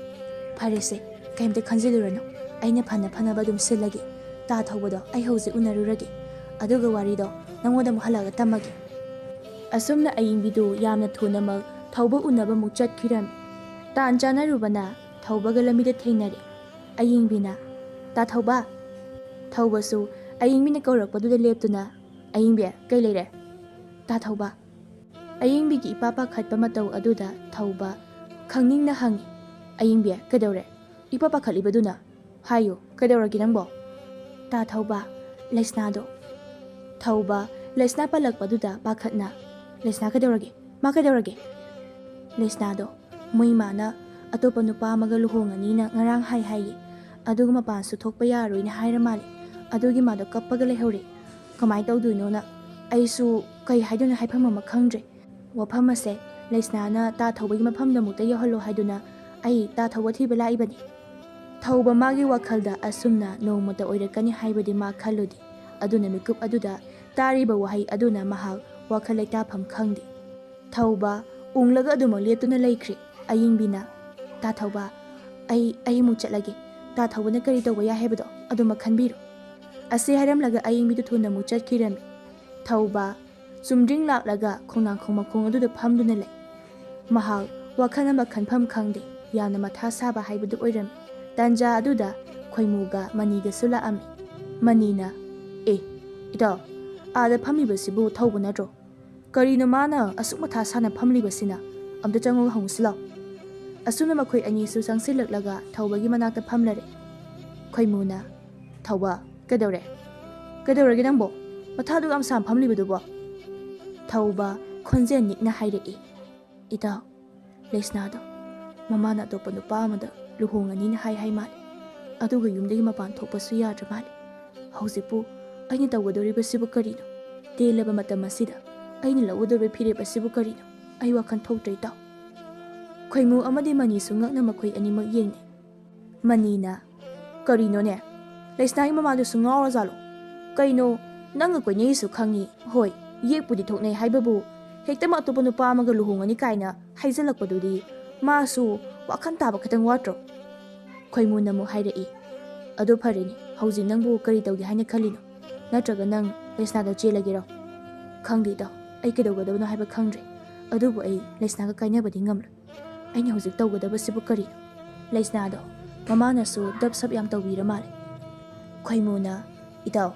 ꯐꯔꯦꯁꯦ, ꯀꯩꯝꯇ ꯈꯟꯖꯤꯜꯂꯨꯔꯅꯨ꯫ ꯑꯩꯅ ꯐꯅ ꯐꯅꯕ ꯑꯗꯨꯝ ꯁꯤꯜꯂꯒꯦ꯫ ꯇꯥ ꯊꯧꯕꯗꯣ ꯑꯩ ꯍꯧꯖꯤꯛ ꯎꯅꯔꯨꯔꯒꯦ꯫ ꯑꯗꯨꯒ ꯋꯥꯔꯤꯗꯣ ꯅꯉꯣꯟꯗ ꯑꯃꯨꯛ ꯍꯜꯂꯒ ꯇꯝꯃꯒꯦ꯫ ꯑꯁꯨꯝꯅ ꯑꯌꯤꯡꯕꯤꯗꯨ ꯌꯥꯝꯅ ꯊꯨꯅꯃꯛ ꯊꯧꯕ ꯎꯅꯕ ꯑꯃꯨꯛ ꯆꯠꯈꯤꯔꯝꯃꯤ꯫ ꯇꯥꯟ ꯆꯥꯅꯔꯨꯕꯅ ꯊꯧꯕꯒ ꯂꯝꯕꯤꯗ ꯊꯦꯡꯅꯔꯦ꯫ ꯑꯌꯤꯡꯕꯤꯅ, "ꯇꯥ ꯊꯧꯕ!" ꯊꯧꯕꯁꯨ ꯑꯌꯤꯡꯕꯤꯅ ꯀꯧꯔꯛꯄꯗꯨꯗ ꯂꯦꯞꯇꯨꯅ, "ꯑꯌꯤꯡꯕꯤ, ꯀꯩ ꯂꯩꯔꯦ?" ꯇꯥ ꯊꯧꯕ꯫ ꯑꯌꯤꯡꯕꯤꯒꯤ ꯏꯄꯥ ꯄꯥꯈꯠꯄ ꯃꯇꯧ ꯑꯗꯨꯗ ꯊꯧꯕ ꯈꯪꯅꯤꯡꯅ ꯍꯪꯉꯤ, "ꯑꯌꯤꯡꯕꯤ, ꯀꯩꯗꯧꯔꯦ? ꯏꯄꯥ ꯄꯥꯈꯠꯂꯤꯕꯗꯨꯅ? ꯍꯥꯏꯌꯨ, ꯀꯩꯗꯧꯔꯒꯦ ꯅꯪꯕꯣ?" ꯇꯥ ꯊꯧꯕ, "ꯂꯩꯁꯅꯥꯗꯣ"꯫ ꯊꯧꯕ ꯂꯩꯁꯅꯥ ꯄꯜꯂꯛꯄꯗꯨꯗ ꯄꯥꯈꯠꯅ, "ꯂꯩꯁꯅꯥ ꯀꯩꯗꯧꯔꯒꯦ? ꯃꯥ ꯀꯩꯗꯧꯔꯒꯦ?" ꯂꯩꯁꯅꯥꯗꯣ, "ꯃꯣꯏ ꯃꯥꯅ ꯑꯇꯣꯞꯄ ꯅꯨꯄꯥ ꯑꯃꯒ ꯂꯨꯍꯣꯡꯉꯅꯤꯅ ꯉꯔꯥꯡ ꯍꯥꯏ ꯍꯥꯏꯌꯦ꯫ ꯑꯗꯨꯒ ꯃꯄꯥꯟꯁꯨ ꯊꯣꯛꯄ ꯌꯥꯔꯣꯏꯅ ꯍꯥꯏꯔ ꯃꯥꯜꯂꯦ꯫ ꯑꯗꯨꯒꯤ ꯃꯥꯗꯣ ꯀꯞꯄꯒ ꯂꯩꯍꯧꯔꯦ꯫ ꯀꯃꯥꯏꯅ ꯇꯧꯗꯣꯏꯅꯣꯅ ꯑꯩꯁꯨ ꯀꯩ ꯍꯥꯏꯗꯣꯏꯅꯣ ꯍꯥꯏꯐꯝ ꯑꯃ ꯈꯪꯗ꯭ꯔꯦ꯫ ꯋꯥꯐꯝ ꯑꯁꯦ ꯂꯩꯁꯅꯥꯅ ꯇꯥ ꯊꯧꯕꯒꯤ ꯃꯐꯝꯗ ꯑꯃꯨꯛꯇ ꯌꯧꯍꯜꯂꯣ ꯍꯥꯏꯗꯨꯅ ꯑꯩ ꯇꯥ ꯊꯧꯕ ꯊꯤꯕ ꯂꯥꯛꯏꯕꯅꯤ"꯫ ꯊꯧꯕ ꯃꯥꯒꯤ ꯋꯥꯈꯜꯗ ꯑꯁꯨꯝꯅ ꯅꯣꯡꯃꯇ ꯑꯣꯏꯔꯛꯀꯅꯤ ꯍꯥꯏꯕꯗꯤ ꯃꯥ ꯈꯜꯂꯨꯗꯦ꯫ ꯑꯗꯨꯅ ꯃꯤꯀꯨꯞ ꯑꯗꯨꯗ ꯇꯥꯔꯤꯕ ꯋꯥꯍꯩ ꯑꯗꯨꯅ ꯃꯍꯥꯛ ꯋꯥꯈꯜ ꯂꯩꯇꯥꯐꯝ ꯈꯪꯗꯦ꯫ ꯊꯧꯕ ꯎꯪꯂꯒ ꯑꯗꯨꯃꯛ ꯂꯦꯞꯇꯨꯅ ꯂꯩꯈ꯭ꯔꯦ꯫ ꯑꯌꯤꯡꯕꯤꯅ, "ꯇꯥ ꯊꯧꯕ, ꯑꯩ, ꯑꯩ ꯑꯃꯨꯛ ꯆꯠꯂꯒꯦ꯫ ꯇꯥ ꯊꯧꯕꯅ ꯀꯔꯤ ꯇꯧꯕ ꯌꯥꯏ ꯍꯥꯏꯕꯗꯣ ꯑꯗꯨꯃꯛ ꯈꯟꯕꯤꯔꯣ"꯫ ꯑꯁꯤ ꯍꯥꯏꯔꯝꯂꯒ ꯑꯌꯤꯡꯕꯤꯗꯨ ꯊꯨꯅ ꯑꯃꯨꯛ ꯆꯠꯈꯤꯔꯝꯃꯤ꯫ ꯊꯧꯕ ꯆꯨꯝꯗ꯭ꯔꯤꯡ ꯂꯥꯛꯂꯒ ꯈꯣꯡꯅꯥꯡꯈꯣꯡ ꯃꯈꯣꯡ ꯑꯗꯨꯗ ꯐꯝꯗꯨꯅ ꯂꯩ꯫ ꯃꯍꯥꯛ ꯋꯥꯈꯜ ꯑꯃ ꯈꯟꯐꯝ ꯈꯪꯗꯦ, ꯌꯥꯝꯅ ꯃꯊꯥ ꯁꯥꯕ ꯍꯥꯏꯕꯗꯨ ꯑꯣꯏꯔꯝꯃꯤ꯫ ꯇꯥꯟꯖꯥ ꯑꯗꯨꯗ ꯈꯣꯏꯃꯨꯒ ꯃꯅꯤꯒꯁꯨ ꯂꯥꯛꯑꯝꯃꯤ꯫ ꯃꯅꯤꯅ, "ꯑꯦ, ꯏꯇꯥꯎ, ꯑꯥꯗ ꯐꯝꯃꯤꯕꯁꯤꯕꯨ ꯊꯧꯕ ꯅꯠꯇ꯭ꯔꯣ? ꯀꯔꯤꯅꯣ ꯃꯥꯅ ꯑꯁꯨꯛ ꯃꯊꯥ ꯁꯥꯅ ꯐꯝꯂꯤꯕꯁꯤꯅ? ꯑꯝꯇ ꯆꯪꯉꯒ ꯍꯪꯉꯨꯁꯤ ꯂꯥꯎ"꯫ ꯑꯁꯨꯝꯅ ꯃꯈꯣꯏ ꯑꯅꯤꯁꯨ ꯆꯪꯁꯤꯜꯂꯛꯂꯒ ꯊꯧꯕꯒꯤ ꯃꯅꯥꯛꯇ ꯐꯝꯂꯔꯦ꯫ ꯈꯣꯏꯃꯨꯅ, "ꯊꯧꯕ, ꯀꯩꯗꯧꯔꯦ? ꯀꯩꯗꯧꯔꯒꯦ ꯅꯪꯕꯣ? ꯃꯊꯥꯗꯨ ꯌꯥꯝ ꯁꯥꯅ ꯐꯝꯂꯤꯕꯗꯨꯕꯣ?" ꯊꯧꯕ ꯈꯣꯟꯖꯦꯜ ꯅꯤꯛꯅ ꯍꯥꯏꯔꯛꯏ, "ꯏꯇꯥꯎ, ꯂꯩꯁꯅꯥꯗꯣ ꯃꯃꯥꯅ ꯑꯇꯣꯞꯄ ꯅꯨꯄꯥ ꯑꯃꯗ ꯂꯨꯍꯣꯡꯉꯅꯤꯅ ꯍꯥꯏ ꯍꯥꯏ ꯃꯥꯜꯂꯦ꯫ ꯑꯗꯨꯒ ꯌꯨꯝꯗꯒꯤ ꯃꯄꯥꯟ ꯊꯣꯛꯄꯁꯨ ꯌꯥꯗ꯭ꯔ ꯃꯥꯜꯂꯦ꯫ ꯍꯧꯖꯤꯛꯄꯨ ꯑꯩꯅ ꯇꯧꯒꯗꯧꯔꯤꯕꯁꯤꯕꯨ ꯀꯔꯤꯅꯣ? ꯇꯦꯜꯂꯕ ꯃꯇꯝ ꯑꯁꯤꯗ ꯑꯩꯅ ꯂꯧꯒꯗꯧꯔꯤꯕ ꯐꯤꯔꯦꯞ ꯑꯁꯤꯕꯨ ꯀꯔꯤꯅꯣ? ꯑꯩ ꯋꯥꯈꯜ ꯊꯣꯛꯇ꯭ꯔꯦ, ꯏꯇꯥꯎ"꯫ ꯈꯣꯏꯃꯨ ꯑꯃꯗꯤ ꯃꯅꯤꯁꯨ ꯉꯛꯅ ꯃꯈꯣꯏ ꯑꯅꯤꯃꯛ ꯌꯦꯡꯅꯩ꯫ ꯃꯅꯤꯅ, "ꯀꯔꯤꯅꯣꯅꯦ? ꯂꯩꯁꯅꯥꯒꯤ ꯃꯃꯥꯗꯨꯁꯨ ꯉꯥꯎꯔꯖꯥꯠꯂꯣ? ꯀꯩꯅꯣ, ꯅꯪꯒ ꯀꯣꯏꯅꯩꯁꯨ ꯈꯪꯉꯤ, ꯍꯣꯏ, ꯌꯦꯛꯄꯨꯗꯤ ꯊꯣꯛꯅꯩ ꯍꯥꯏꯕꯕꯨ, ꯍꯦꯛꯇꯃꯛ ꯑꯇꯣꯞꯄ ꯅꯨꯄꯥ ꯑꯃꯒ ꯂꯨꯍꯣꯡꯉꯅꯤ ꯀꯥꯏꯅ ꯍꯥꯏꯖꯜꯂꯛꯄꯗꯨꯗꯤ ꯃꯥꯁꯨ ꯋꯥꯈꯜ ꯇꯥꯕ ꯈꯤꯇꯪ ꯋꯥꯠꯇ꯭ꯔꯣ? ꯈꯣꯏꯃꯨꯅ ꯑꯃꯨꯛ ꯍꯥꯏꯔꯛꯏ, "ꯑꯗꯣ ꯐꯔꯦꯅꯦ, ꯍꯧꯖꯤꯛ ꯅꯪꯕꯨ ꯀꯔꯤ ꯇꯧꯒꯦ ꯍꯥꯏꯅ ꯈꯜꯂꯤꯅꯣ? ꯅꯠꯇ꯭ꯔꯒ ꯅꯪ ꯂꯩꯁꯅꯥꯗ ꯆꯦꯜꯂꯒꯦꯔꯣ?" "ꯈꯪꯗꯦ ꯏꯇꯥꯎ, ꯑꯩ ꯀꯩꯗꯧꯒꯗꯕꯅꯣ ꯍꯥꯏꯕ ꯈꯪꯗ꯭ꯔꯦ꯫ ꯑꯗꯨꯕꯨ ꯑꯩ ꯂꯩꯁꯅꯥꯒ ꯀꯥꯏꯅꯕꯗꯤ ꯉꯝꯂꯣꯏ꯫ ꯑꯩꯅ ꯍꯧꯖꯤꯛ ꯇꯧꯒꯗꯕꯁꯤꯕꯨ ꯀꯔꯤꯅꯣ?" ꯂꯩꯁꯅꯥꯗꯣ ꯃꯃꯥꯅꯁꯨ ꯗꯞ ꯁꯞ ꯌꯥꯝ ꯇꯧꯕꯤꯔ ꯃꯥꯜꯂꯦ꯫ ꯈꯣꯏꯃꯨꯅ, "ꯏꯇꯥꯎ,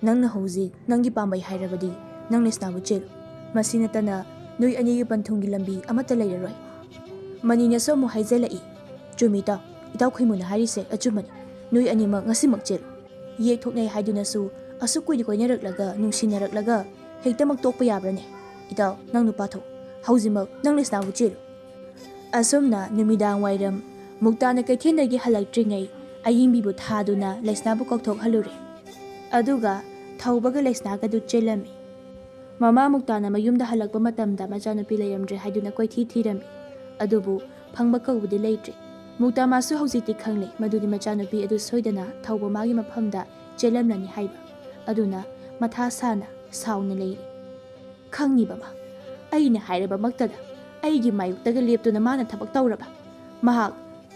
ꯅꯪꯅ ꯍꯧꯖꯤꯛ ꯅꯪꯒꯤ ꯄꯥꯝꯕꯩ ꯍꯥꯏꯔꯕꯗꯤ ꯅꯪ ꯂꯩꯁꯅꯥꯕꯨ ꯆꯦꯜꯂꯨ꯫ ꯃꯁꯤ ꯅꯠꯇꯅ ꯅꯣꯏ ꯑꯅꯤꯒꯤ ꯄꯟꯊꯨꯡꯒꯤ ꯂꯝꯕꯤ ꯑꯃꯠꯇ ꯂꯩꯔꯔꯣꯏ꯫" ꯃꯅꯤꯅꯁꯨ ꯑꯃꯨꯛ ꯍꯥꯏꯖꯜꯂꯛꯏ, "ꯆꯨꯝꯃꯤ ꯏꯇꯥꯎ, ꯏꯇꯥꯎ ꯈꯣꯏꯃꯨꯅ ꯍꯥꯏꯔꯤꯁꯦ ꯑꯆꯨꯝꯕꯅꯤ꯫ ꯅꯣꯏ ꯑꯅꯤꯃꯛ ꯉꯁꯤꯃꯛ ꯆꯦꯜꯂꯨ꯫ ꯌꯦꯛ ꯊꯣꯛꯅꯩ ꯍꯥꯏꯗꯨꯅꯁꯨ ꯑꯁꯨꯛ ꯀꯨꯏꯅ ꯀꯣꯏꯅꯔꯛꯂꯒ, ꯅꯨꯡꯁꯤꯅꯔꯛꯂꯒ ꯍꯦꯛꯇꯃꯛ ꯇꯣꯛꯄ ꯌꯥꯕ꯭ꯔꯅꯦ? ꯏꯇꯥꯎ, ꯅꯪ ꯅꯨꯄꯥ ꯊꯣꯛ꯫ ꯍꯧꯖꯤꯛꯃꯛ ꯅꯪ ꯂꯩꯁꯅꯥꯕꯨ ꯆꯦꯜꯂꯨ꯫" ꯑꯁꯨꯝꯅ ꯅꯨꯃꯤꯗꯥꯡ ꯋꯥꯏꯔꯝ ꯃꯨꯛꯇꯥꯅ ꯀꯩꯊꯦꯜꯗꯒꯤ ꯍꯜꯂꯛꯇ꯭ꯔꯤꯉꯩ ꯑꯌꯤꯡꯕꯤꯕꯨ ꯊꯥꯗꯨꯅ ꯂꯩꯁꯅꯥꯕꯨ ꯀꯧꯊꯣꯛꯍꯜꯂꯨꯔꯦ꯫ ꯑꯗꯨꯒ ꯊꯧꯕꯒ ꯂꯩꯁꯅꯥꯒꯗꯨ ꯆꯦꯜꯂꯝꯃꯤ꯫ ꯃꯃꯥ ꯃꯨꯛꯇꯥꯅ ꯃꯌꯨꯝꯗ ꯍꯜꯂꯛꯄ ꯃꯇꯝꯗ ꯃꯆꯥꯅꯨꯄꯤ ꯂꯩꯔꯝꯗ꯭ꯔꯦ ꯍꯥꯏꯗꯨꯅ ꯀꯣꯏꯊꯤ ꯊꯤꯔꯝꯃꯤ꯫ ꯑꯗꯨꯕꯨ ꯐꯪꯕ ꯀꯧꯕꯗꯤ ꯂꯩꯇ꯭ꯔꯦ꯫ ꯃꯨꯛꯇꯥ ꯃꯥꯁꯨ ꯍꯧꯖꯤꯛꯇꯤ ꯈꯪꯂꯦ ꯃꯗꯨꯗꯤ ꯃꯆꯥꯅꯨꯄꯤ ꯑꯗꯨ ꯁꯣꯏꯗꯅ ꯊꯧꯕ ꯃꯥꯒꯤ ꯃꯐꯝꯗ ꯆꯦꯜꯂꯝꯂꯅꯤ ꯍꯥꯏꯕ꯫ ꯑꯗꯨꯅ ꯃꯊꯥ ꯁꯥꯅ ꯁꯥꯎꯅ ꯂꯩꯔꯤ꯫ "ꯈꯪꯉꯤꯕ ꯃꯥ, ꯑꯩꯅ ꯍꯥꯏꯔꯕꯃꯛꯇꯗ ꯑꯩꯒꯤ ꯃꯥꯌꯣꯛꯇꯒ ꯂꯦꯞꯇꯨꯅ ꯃꯥꯅ ꯊꯕꯛ ꯇꯧꯔꯕ꯫ ꯃꯍꯥꯛ,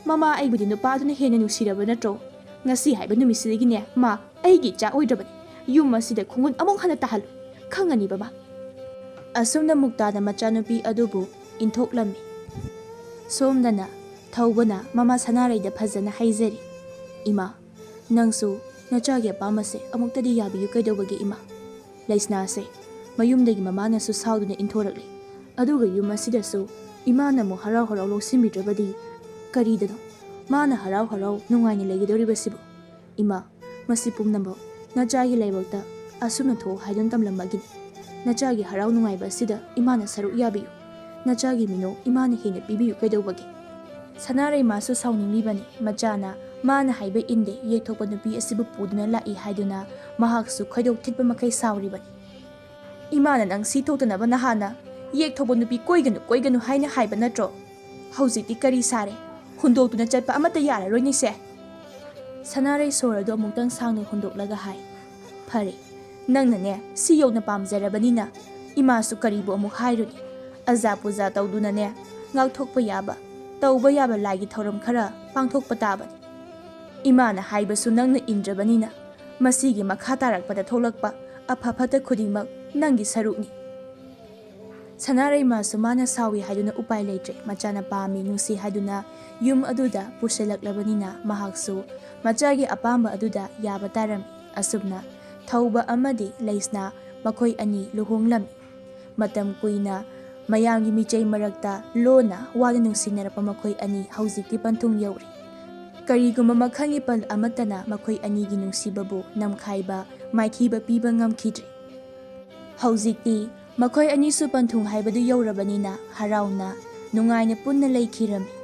ꯃꯃꯥ, ꯑꯩꯕꯨꯗꯤ ꯅꯨꯄꯥꯗꯨꯅ ꯍꯦꯟꯅ ꯅꯨꯡꯁꯤꯔꯕ ꯅꯠꯇ꯭ꯔꯣ? ꯉꯁꯤ ꯍꯥꯏꯕ ꯅꯨꯃꯤꯠꯁꯤꯗꯒꯤꯅꯦ ꯃꯥ ꯑꯩꯒꯤ ꯏꯆꯥ ꯑꯣꯏꯗ꯭ꯔꯕꯅꯤ꯫ ꯌꯨꯝ ꯑꯁꯤꯗ ꯈꯣꯡꯒꯨꯟ ꯑꯃꯨꯛ ꯍꯟꯅ ꯇꯥꯍꯜꯂꯨ꯫ ꯈꯪꯉꯅꯤꯕ ꯃꯥ꯫" ꯑꯁꯨꯝꯅ ꯃꯨꯛꯇꯥꯅ ꯃꯆꯥꯅꯨꯄꯤ ꯑꯗꯨꯕꯨ ꯏꯟꯊꯣꯛꯂꯝꯃꯤ꯫ ꯁꯣꯝꯗꯅ ꯊꯧꯕꯅ ꯃꯃꯥ ꯁꯅꯥꯔꯩꯗ ꯐꯖꯅ ꯍꯥꯏꯖꯔꯤ, "ꯏꯃꯥ, ꯅꯪꯁꯨ ꯅꯆꯥꯒꯤ ꯑꯄꯥꯝꯕꯁꯦ ꯑꯃꯨꯛꯇꯗꯤ ꯌꯥꯕꯤꯌꯨ ꯀꯩꯗꯧꯕꯒꯦ ꯏꯃꯥ?" ꯂꯩꯁꯅꯥꯁꯦ ꯃꯌꯨꯝꯗꯒꯤ ꯃꯃꯥꯅꯁꯨ ꯁꯥꯎꯗꯨꯅ ꯏꯟꯊꯣꯔꯛꯂꯦ꯫ ꯑꯗꯨꯒ ꯌꯨꯝ ꯑꯁꯤꯗꯁꯨ ꯏꯃꯥꯅ ꯑꯃꯨꯛ ꯍꯔꯥꯎ ꯍꯔꯥꯎ ꯂꯧꯁꯤꯟꯕꯤꯗ꯭ꯔꯕꯗꯤ ꯀꯔꯤꯗꯅꯣ ꯃꯥꯅ ꯍꯔꯥꯎ ꯍꯔꯥꯎ ꯅꯨꯡꯉꯥꯏꯅ ꯂꯩꯒꯗꯧꯔꯤꯕꯁꯤꯕꯨ? "ꯏꯃꯥ, ꯃꯁꯤ ꯄꯨꯝꯅꯃꯛ ꯅꯆꯥꯒꯤ ꯂꯥꯏꯕꯛꯇ ꯑꯁꯨꯝꯅ ꯊꯣꯛꯎ ꯍꯥꯏꯗꯨꯅ ꯇꯝꯂꯝꯕꯒꯤꯅꯤ꯫ ꯅꯆꯥꯒꯤ ꯍꯔꯥꯎ ꯅꯨꯡꯉꯥꯏꯕ ꯑꯁꯤꯗ ꯏꯃꯥꯅ ꯁꯔꯨꯛ ꯌꯥꯕꯤꯌꯨ꯫ ꯅꯆꯥꯒꯤ ꯃꯤꯅꯣꯛ ꯏꯃꯥꯅ ꯍꯦꯟꯅ ꯄꯤꯕꯤꯌꯨ ꯀꯩꯗꯧꯕꯒꯦ?" ꯁꯅꯥꯔꯩꯃꯥꯁꯨ ꯁꯥꯎꯅꯤꯡꯂꯤꯕꯅꯤ꯫ ꯃꯆꯥꯅ ꯃꯥꯅ ꯍꯥꯏꯕ ꯏꯟꯗꯦ, ꯌꯦꯛꯊꯣꯛꯄ ꯅꯨꯄꯤ ꯑꯁꯤꯕꯨ ꯄꯨꯗꯨꯅ ꯂꯥꯛꯏ ꯍꯥꯏꯗꯨꯅ ꯃꯍꯥꯛꯁꯨ ꯈꯣꯏꯗꯧ ꯊꯤꯠꯄ ꯃꯈꯩ ꯁꯥꯎꯔꯤꯕꯅꯤ꯫ "ꯏꯃꯥꯅ ꯅꯪ ꯁꯤ ꯊꯣꯛꯇꯅꯕ ꯅꯍꯥꯟꯅ ꯌꯦꯛꯊꯣꯛꯄ ꯅꯨꯄꯤ ꯀꯣꯏꯒꯅꯨ, ꯀꯣꯏꯒꯅꯨ ꯍꯥꯏꯅ ꯍꯥꯏꯕ ꯅꯠꯇ꯭ꯔꯣ? ꯍꯧꯖꯤꯛꯇꯤ ꯀꯔꯤ ꯁꯥꯔꯦ? ꯍꯨꯟꯗꯣꯛꯇꯨꯅ ꯆꯠꯄ ꯑꯃꯠꯇ ꯌꯥꯔꯔꯣꯏꯅꯦꯁꯦ꯫" ꯁꯅꯥꯔꯩ ꯁꯣꯔ ꯑꯗꯨ ꯑꯃꯨꯛꯇꯪ ꯁꯥꯡꯅ ꯍꯣꯟꯗꯣꯛꯂꯒ ꯍꯥꯏ, "ꯐꯔꯦ, "ꯅꯪꯅꯅꯦ ꯁꯤ ꯌꯧꯅ ꯄꯥꯝꯖꯔꯕꯅꯤꯅ ꯏꯃꯥꯁꯨ ꯀꯔꯤꯕꯨ ꯑꯃꯨꯛ ꯍꯥꯏꯔꯨꯅꯤ꯫ ꯑꯖꯥ ꯄꯨꯖꯥ ꯇꯧꯗꯨꯅꯅꯦ ꯉꯥꯛꯊꯣꯛꯄ ꯌꯥꯕ, ꯇꯧꯕ ꯌꯥꯕ ꯂꯥꯏꯒꯤ ꯊꯧꯔꯝ ꯈꯔ ꯄꯥꯡꯊꯣꯛꯄ ꯇꯥꯕꯅꯤ꯫ ꯏꯃꯥꯅ ꯍꯥꯏꯕꯁꯨ ꯅꯪꯅ ꯏꯟꯗ꯭ꯔꯕꯅꯤꯅ ꯃꯁꯤꯒꯤ ꯃꯈꯥ ꯇꯥꯔꯛꯄꯗ ꯊꯣꯛꯂꯛꯄ ꯑꯐ ꯐꯠꯇ ꯈꯨꯗꯤꯡꯃꯛ ꯅꯪꯒꯤ ꯁꯔꯨꯛꯅꯤ"꯫ ꯁꯅꯥꯔꯩꯃꯥꯁꯨ ꯃꯥꯅ ꯁꯥꯎꯏ ꯍꯥꯏꯗꯨꯅ ꯎꯄꯥꯏ ꯂꯩꯇ꯭ꯔꯦ꯫ ꯃꯆꯥꯅ ꯄꯥꯝꯃꯤ ꯅꯨꯡꯁꯤ ꯍꯥꯏꯗꯨꯅ ꯌꯨꯝ ꯑꯗꯨꯗ ꯄꯨꯁꯤꯜꯂꯛꯂꯕꯅꯤꯅ ꯃꯍꯥꯛꯁꯨ ꯃꯆꯥꯒꯤ ꯑꯄꯥꯝꯕ ꯑꯗꯨꯗ ꯌꯥꯕ ꯇꯥꯔꯝꯃꯤ꯫ ꯑꯁꯨꯝꯅ ꯊꯧꯕ ꯑꯃꯗꯤ ꯂꯩꯁꯅꯥ ꯃꯈꯣꯏ ꯑꯅꯤ ꯂꯨꯍꯣꯡꯂꯝꯃꯤ꯫ ꯃꯇꯝ ꯀꯨꯏꯅ ꯃꯌꯥꯝꯒꯤ ꯃꯤꯆꯩ ꯃꯔꯛꯇ ꯂꯣꯟꯅ ꯋꯥꯅ ꯅꯨꯡꯁꯤꯅꯔꯛꯄ ꯃꯈꯣꯏ ꯑꯅꯤ ꯍꯧꯖꯤꯛꯇꯤ ꯄꯟꯊꯨꯡ ꯌꯧꯔꯦ꯫ ꯀꯔꯤꯒꯨꯝꯕ ꯃꯈꯜꯒꯤ ꯄꯜ ꯑꯃꯠꯇꯅ ꯃꯈꯣꯏ ꯑꯅꯤꯒꯤ ꯅꯨꯡꯁꯤꯕꯕꯨ ꯅꯝꯈꯥꯏꯕ, ꯃꯥꯏꯊꯤꯕ ꯄꯤꯕ ꯉꯝꯈꯤꯗ꯭ꯔꯦ꯫ ꯍꯧꯖꯤꯛꯇꯤ ꯃꯈꯣꯏ ꯑꯅꯤꯁꯨ ꯄꯟꯊꯨꯡ ꯍꯥꯏꯕꯗꯨ ꯌꯧꯔꯕꯅꯤꯅ ꯍꯔꯥꯎꯅ ꯅꯨꯡꯉꯥꯏꯅ ꯄꯨꯟꯅ ꯂꯩꯈꯤꯔꯝꯃꯤ꯫